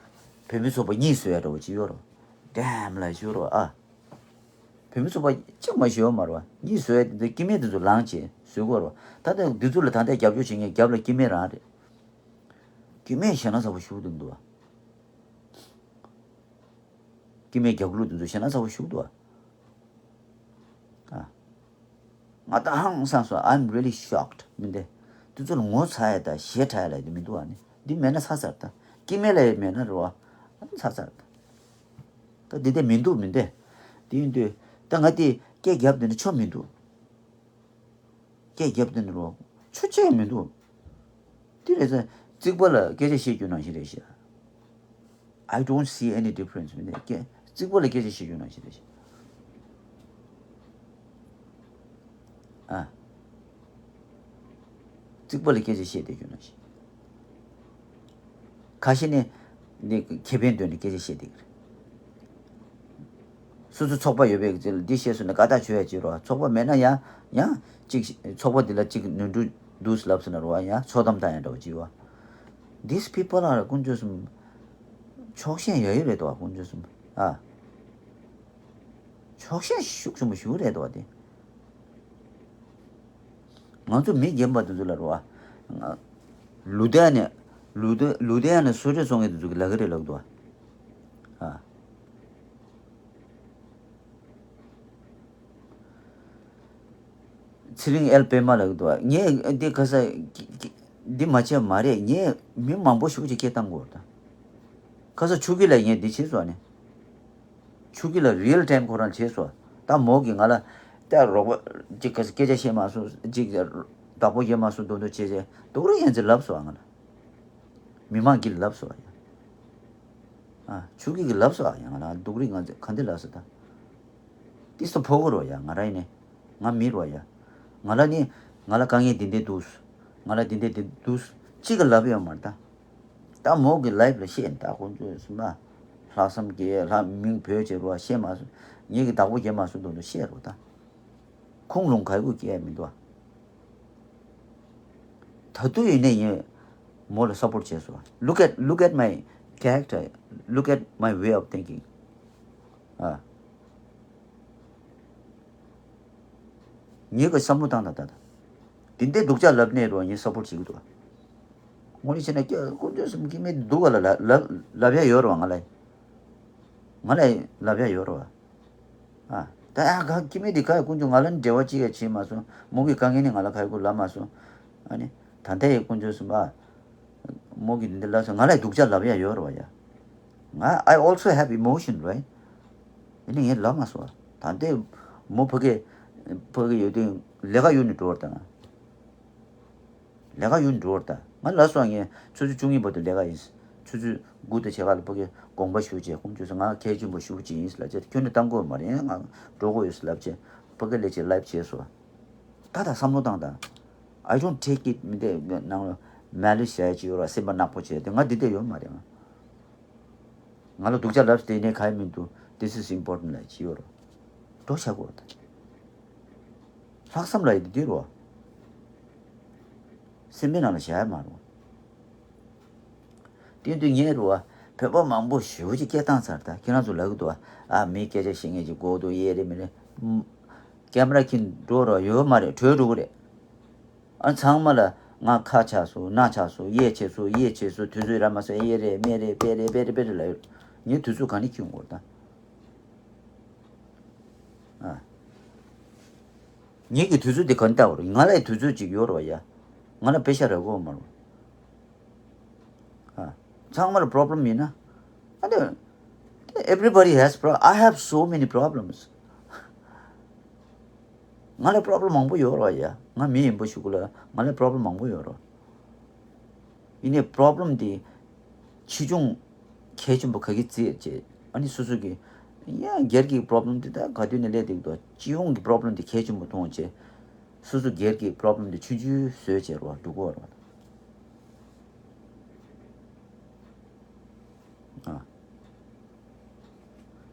བོད་མི་ཚོགས་པ་གཉིས་བཟོ་ཡ་འདྲ་བོ་ཅིག་ཡོད་རོ། Damn ལབ་ཞུ་རོ་ཨ། བོད་མི་ཚོགས་པ་གཅིག་མ་ཞུ་བ་མ་རེད་བ། གཉིས་བཟོ་ཡ་དེ་ཚོ་སྐྱེ་དམན་དེ་ཚོ་ལངས་བྱས་བཟོ་དགོས་རོ། ད་ལྟ་འདི་ཚོ་ལ་ད་ལྟ་རྒྱབ་སྐྱོར་བྱེད་མཁན་རྒྱབ་ལ་སྐྱེ་དམན་རང་རེད། སྐྱེ་དམན་ཞེ་ན་ཚ་པོ་ཞུགས་འདུག་འདུག་བ། སྐྱེ་དམན་རྒྱབ་ལོགས་དེ་ཚོ་ཞེ་ན་ཚ་པོ་ཞུགས་འདུག་བ། ཨ། ང་ད་ཧང་སངས་སོང་། I'm really shocked མི་འདི། དེ་ཚོ་ལ་ངོ་ཚ་ཡ་ད་ཞེ་དྲག་ཡ་ལ་དེ་མི་འདུག་བ་ནི། འདི་མེད་ན་ཚར་ཚར་ད། སྐྱེ་དམན་ལ་ཡ་མེད་ན་རེད་བ། ཚར་ཚར་ད། ད་འདི་འདི་མི་འདུག་མི་འདི། དེ་ཡིན་དུས་ད་ང་དེ་སྐད་རྒྱབ་དེ་ནི་ཆོ་མི་འདུག་སྐད་རྒྱབ་དེ་ནི་རོ། ཆུ་ཆེ་མི་འདུག་དེ་རེད་ཟེར། རྩིག་པ་ལ་སྐད་ཆ་བཤད་རྒྱུ་ནང་བཞིན་རེད་ཤག I don't see any difference མི་འདུག་སྐད་རྩིག་པ་ལ་སྐད་ཆ་བཤད་རྒྱུ་ནང་བཞིན་རེད་ཤག་ཨ། རྩིག་པ་ལ་སྐད་ཆ་བཤད་བསྡད་རྒྱུ་ནང་བཞིན། ཁ་ཤས་ནི་ནི་ཁེ་ཕན་དོན་ནི་སྐད་ཆ་བཤད་བསྡད་ཀྱི་རེད། སོ་སོ་ཚོགས་པ་ཡོད་པའི་ཚེ་ལ་འདི་བཤད་སོང་ན་དགའ་ཐག་ཆོད་ཡ་ཅིག་རོ། ཚོགས་པ་མེད་ན་ཡང་ཡང་ཅིག་ཚོགས་པ་འདི་ལ་ཅིག་ནོར་འཁྲུལ་འདུག་ལབ་སོང་ན་རོ། ཡང་ཚོགས་གཏམ་བཏང་ཡ་འདྲ་བོ་ཅིག་ཡོད། These people are དཀོན་མཆོག་གསུམ། ཕྱོགས་ཞེན་ཡ་ཡོད་རེད་དོ་དཀོན་མཆོག་གསུམ། ཨ། ཕྱོགས་ཞེན་ཤུགས་ཆེན་པོ་ཞིག་རེད་དོ་དེ། ང་ཚོ་མི་རྒན་པ་དེ་ཚོ་ལ་རོ། ཨ། ལུ་དེ་ནས་ལུ་དེ་ལུ་དེ་ནས་སོ་རེ་སོང་ངེ་དེ་ཚོ་གི་ལ་ག་རེ་ལབ་དོ། ཨ། ཚེ་རིང་ཨེལ་པད་མ་ལབ་ཀྱི་འདུག་ངས་འདི་ཁ་ས་འདི་མ་བྱས་མ་རེད། ངས་མི་མང་པོ་ཞིག་ཅིག་སྐད་བཏང་དགོས་ད། ཁ་ས་ཆུ་སྐྱིད་ལ་ངས་འདི་བྱས་སོང་ནས། ཆུ་སྐྱིད་ལ་རི་ཡལ་ཊའིམ་ཁོ་རང་བྱས་སོང་། ད་མོ་གིས་ང་ལ་ད་རོགས་པ་ཅིག་ཁ་ས་སྐད་ཆ་བཤད་མ་སོང་། ཅིག་བདག་པོ་རྒྱབ་མ་སོང་། མདོག་མདོག་བྱས་བྱས་སྡུག་རུ་ཡན་ཚེ་ལབ་སོང་ང་ལ། མི་མང་གིས་ལབ་སོང་ཡ། ཨ། ཆུ་སྐྱིད་ཀྱིས་ལབ་སོང་ཡ། ང་ལ་སྡུག་རུས་ང་ཚོས་ག་འདྲ་ལབ་སོང་ད། ཏིས་ཏོ་ཕོ་གོ་རོ་ཡ། ང་ར་ཡིན་ནི་ང་མི་རོ་ཡ། ང་ལ་ནི་ང་ལ་དཀའ་ངལ་འདི་འདྲ་འདུག་ང་ལ་འདི་འདྲ་འདི་འདུག་གཅིག་གིས་ལབ་ཡོད་མ་རེད་ད། ད་མོ་གི་ལའིབ་ལ་བཤད་ད་ཁོང་ཚོས་སུ་མ་ལྷག་བསམ་གྱིས་ལྷག་མིང་བོས་བྱས་རོ་བཤད་མ་སོང་། ངེད་ཀྱི་བདག་པོ་རྒྱབ་མ་སོང་དུ་འདུག་བཤད་རོ་ད། ཁུངས་ལུང་ག་ཡོད་སྐྱེ་ཡ་མི་འདུག་ད་དུང་ཡིན་ནའི་ངས་མོ་ལ་སཔོར་ཊི་བྱས་སོང་། Look at, look at my character, look at my way of thinking. ཨ། ངས་གི་བསམ་བློ་བཏང་དང་ད་ད། དེ་འདྲའི་སྡུག་ཅག་ལབ་ནས་རོ་ངས་སབ་པོར་བྱེད་ཀྱི་འདུག་ངོ་ལི་བྱས་ན་ཀྱ་དཀོན་མཆོག་གསུམ་གྱིས་མི་སྡུག་ག་ལ་ལབ་ལབ་ལབ་ཡ་ཡོད་རོ་ང་ལ། ང་ལ་ལབ་ཡ་ཡོད་རོ། ཨ། ད་ཨ་ག་ཁྱི་མི་འདི་ག་ཡི་ཀུན་སྤྱོད་ང་ལ་འབྲེལ་བ་གཅིག་ཡ་བྱེད་མ་སོང་། མོ་གི་དཀའ་ངལ་ནི་ང་ལ་ག་ཡི་ཀུ་ལབ་མ་སོང་། ཨ་ནི། ད་ལྟ་ཡི་ཀུན་སྤྱོད་གསུམ་པ། མོ་གི་འདི་ལ་སོང་ང་ལ་སྡུག་ཅག་ལབ་ཡ་ཡོད་རོ་ཡ། ང་I also have emotion, right? ཨ་ནི་ངས་ལབ་མ་སོང་། ད་ལྟ་མོ་ཕ་གི་ཕ་གི་ཡོད་དུས་ལས་ཀ་ཡུལ་ནས་འགྲོ་བར་དང་། ལས་ཀ་ཡུལ་འགྲོ་བར་ད། ང་ལ་སོང་ངས་ཆུ་ཚོད་བཅུ་གཉིས་བར་དུ་ལས་ཀ་ཡིན། ཆུ་ཚོད་དགུ་དང་ཕྱེད་ཀ་ལ་ཕ་གི་དགོངས་པ་ཞུ་བྱས་ཁོང་ཚོས་ང་གལ་ཆེན་པོ་ཞུ་བྱས་ཡིན་ལབ་བྱས། ཁྱོད་ནི་བཏང་དགོས་མ་རེད། ང་འགྲོ་དགོས་ཡོད་ལབ་བྱས། ཕ་གི་ལས་བྱེད་ལབ་བྱས་སོ། ད་ད་བསམ་བློ་བཏང་དང་། I don't take it མི་དེ་ནང་ལ་མ་ལུས་བྱས་ཀྱི་ཡོད་ར། སེམས་པ་ནག་པོ་བྱས་དེ་ང་འདི་འདྲ་ཡོད་མ་རེད་ང་། ང་ལ་སྡུག་ཅག་ལབ་སྟེ་ནས་ག་ཡི་མི་འདུག This is important ལ་ཅི་ཡོད་རོ། འགྲོ་བྱ་དགོས་རོ་ད། ལྷག་བསམ་ལ་ཡི་འདི་རོ། སེམས་པའི་ནང་ལ་བཞག་ཡ་མ་རོ། དེ་དུས་ངས་རོ། བོད་པ་མང་པོ་ཞེ་པོ་ཅིག་སྐད་བཏང་ཚར་ད་ཁྱེད་རང་ཚོ་ལབ་གི་འདུག་ཨ་མི་སྐད་ཆ་བཤད་མཁན་ཅིག་དགོས་འདུག་ཡས་རེད་མི་རེད། ཀེམ་ར་ཁྱེར་འགྲོ་རོ་ཡོད་མ་རེད། བྲོས་འགྲོ་གི་རེད། ཨ་ཚང་མ་ལ་ང་ཁ་ཆག་སོང་། སྣ་ཆག་སོང་། གཡས་ཆེ་སོང་། གཡས་ཆེ་སོང་། དུས་ཚོད་རག་མ་སོང་། གཡས་རེད། མེ་རེད། པེ་རེད། པེ་རེད། པེ་རེད་ལབ་ཡོད། ངས་དུས་ཚོད་ག་ནས་ཁྱོན་དགོས་ད། ཨ། ངེད་ཀྱི་དུས་ཚོད་དེ་ག་ནས་ལྟ་བར། ང་ལ་དུས་ཚོད་ཅིག་ཡོད་རོ་ཡ། ང་ལ་པེ་ཤ་རག་གོ་མ་རོ། ཨ། ཚང་མ་ལ་པོ་རོབ་ལེམ་ཡིན་ན། ཨ་དེ། Everybody has pro- I have so many problems. ང་ལ་པོ་རོབ་ལེམ་མང་པོ་ཡོད་རོ་ཡ། ང་མི་ཡིན་པོ་ཞུ་གུ་ལ་ང་ལ་པོ་རོབ་ལེམ་མང་པོ་ཡོད་རོ། ཡིན་ནའི་པོ་རོབ་ལེམ་དེ་ཆེ་ཆུང་གལ་ཆེན་པོ་ག་གི་རྩིས་བྱས། ཨ་ནི་སོ་སོ་གི་ཡང་སྒེར་གྱི་པོ་རོབ་ལེམ་དེ་ད་ག་དུས་ནས་སླེབས་འདུག་དོ། སྤྱི་ཡོངས་ཀྱི་པོ་རོབ་ལེམ་དེ་གལ་ཆེན་པོ་མཐོང་བྱས། སོ་སོ་སྒེར་གྱི་པོ་རོབ་ལེམ་དེ་ཆུང་ཆུང་བཟོས་བྱས་རོ་འགྲོ་གོ་རོ། ཨ།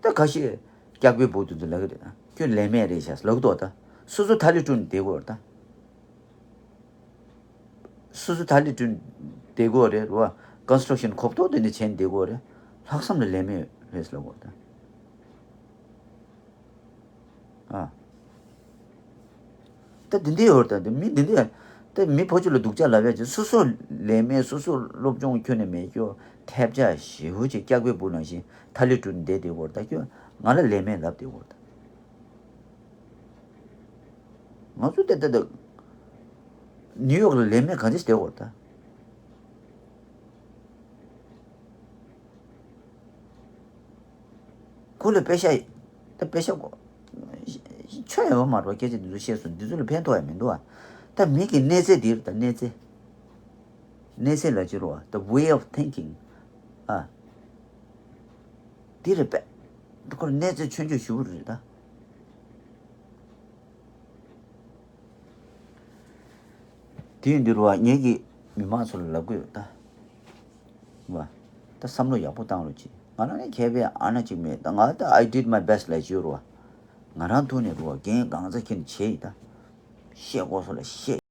ད་ཁ་ཤས་སྐྱག་པའི་བུ་དེ་ཚོ་ལབ་གི་རེད་ད། ཁྱོད་ལས་མེད་རེད་ཤག་ལབ་གི་འདུག་ད། སོ་སོ་ཐ་ལི་བསྐྲུན་བསྡད་དགོས་རེད་ད། སོ་སོ་ཐ་ལི་བསྐྲུན་བསྡད་དགོས་རེད་རོ། ཀོན་སི་ཊྲག་ཤན་ཁོག་ཐོག་དེ་ནས་བྱས་བསྡད་དགོས་རེད། ལྷག་བསམ་ལ་ལས་མེད་རེད་ལབ་དགོས་རེད་ད། ཨ། ད་འདི་འདྲའི་ཡོད་རེད་ད། མི་འདི་འདྲའི་ད་མི་ཕོ་ཆུ་ལ་སྡུག་ཅག་ལབ་ཡ་ཅིག་སོ་སོ་ལས་མེད། སོ་སོ་སློབ་སྦྱོང་ཁྱོན་ནས་མེད། ཁྱོད་ཐེབས་ཆག་ཞེ་པོ་ཅིག་སྐྱག་པའི་བུ་ནང་བཞིན་ཐ་ལི་བསྐྲུན་བསྡད་བསྡད་དགོས་རེད་ད། ཁྱོད་ང་ལ་ལས་མེད་ལབ་བསྡད་དགོས་རེད་ད། ང་ཚོ་ད་ད་ད་ནིའུ་ཡོག་ལ་ལས་མེད་ག་འདྲ་ཞིག་བསྡད་དགོས་རེད་ད། ཁོ་ལ་པེ་ཤ་ད་པེ་ཤ་ཆོ་ཡོད་མ་རེད། སྐད་ཆ་འདི་ཚོ་བཤད་སོང་། འདི་ཚོ་ལ་ཕན་ཐོགས་ཡ་མི་འདུག་ཨ། ད་མི་གི་གནས་ཚད་འདི་རེད་ད། གནས་ཚད། གནས་ཚད་ལ་ཅི་རོ། the way of thinking ཨ། འདི་རེད་པས། ཁོ་གནས་ཚད་ཆུང་ཆུང་ཞུ་གི་རེད་ད། དེ་ཡིན་དུས་རུ་བ་ངེད་ཀྱི་མི་མང་ཚོ་ལ་ལབ་གི་ཡོད་ད། བ། ད་བསམ་བློ་ཡག་པོ་བཏང་རོགས་གྱིས། ང་རང་ནས་མཁས་པའི་ཨ་ན་གཅིག་མེད་ད། ང་ད་I did my best ལབ་ཀྱི་ཡོད་རུ་བ། ང་རང་ཐོག་ནས་རུ་བ་འགན་གང་ཚ་ཁྱེར་ནས་བྱས་ཡིན་ད། བཤད་དགོས་སོ་ལ་བཤད།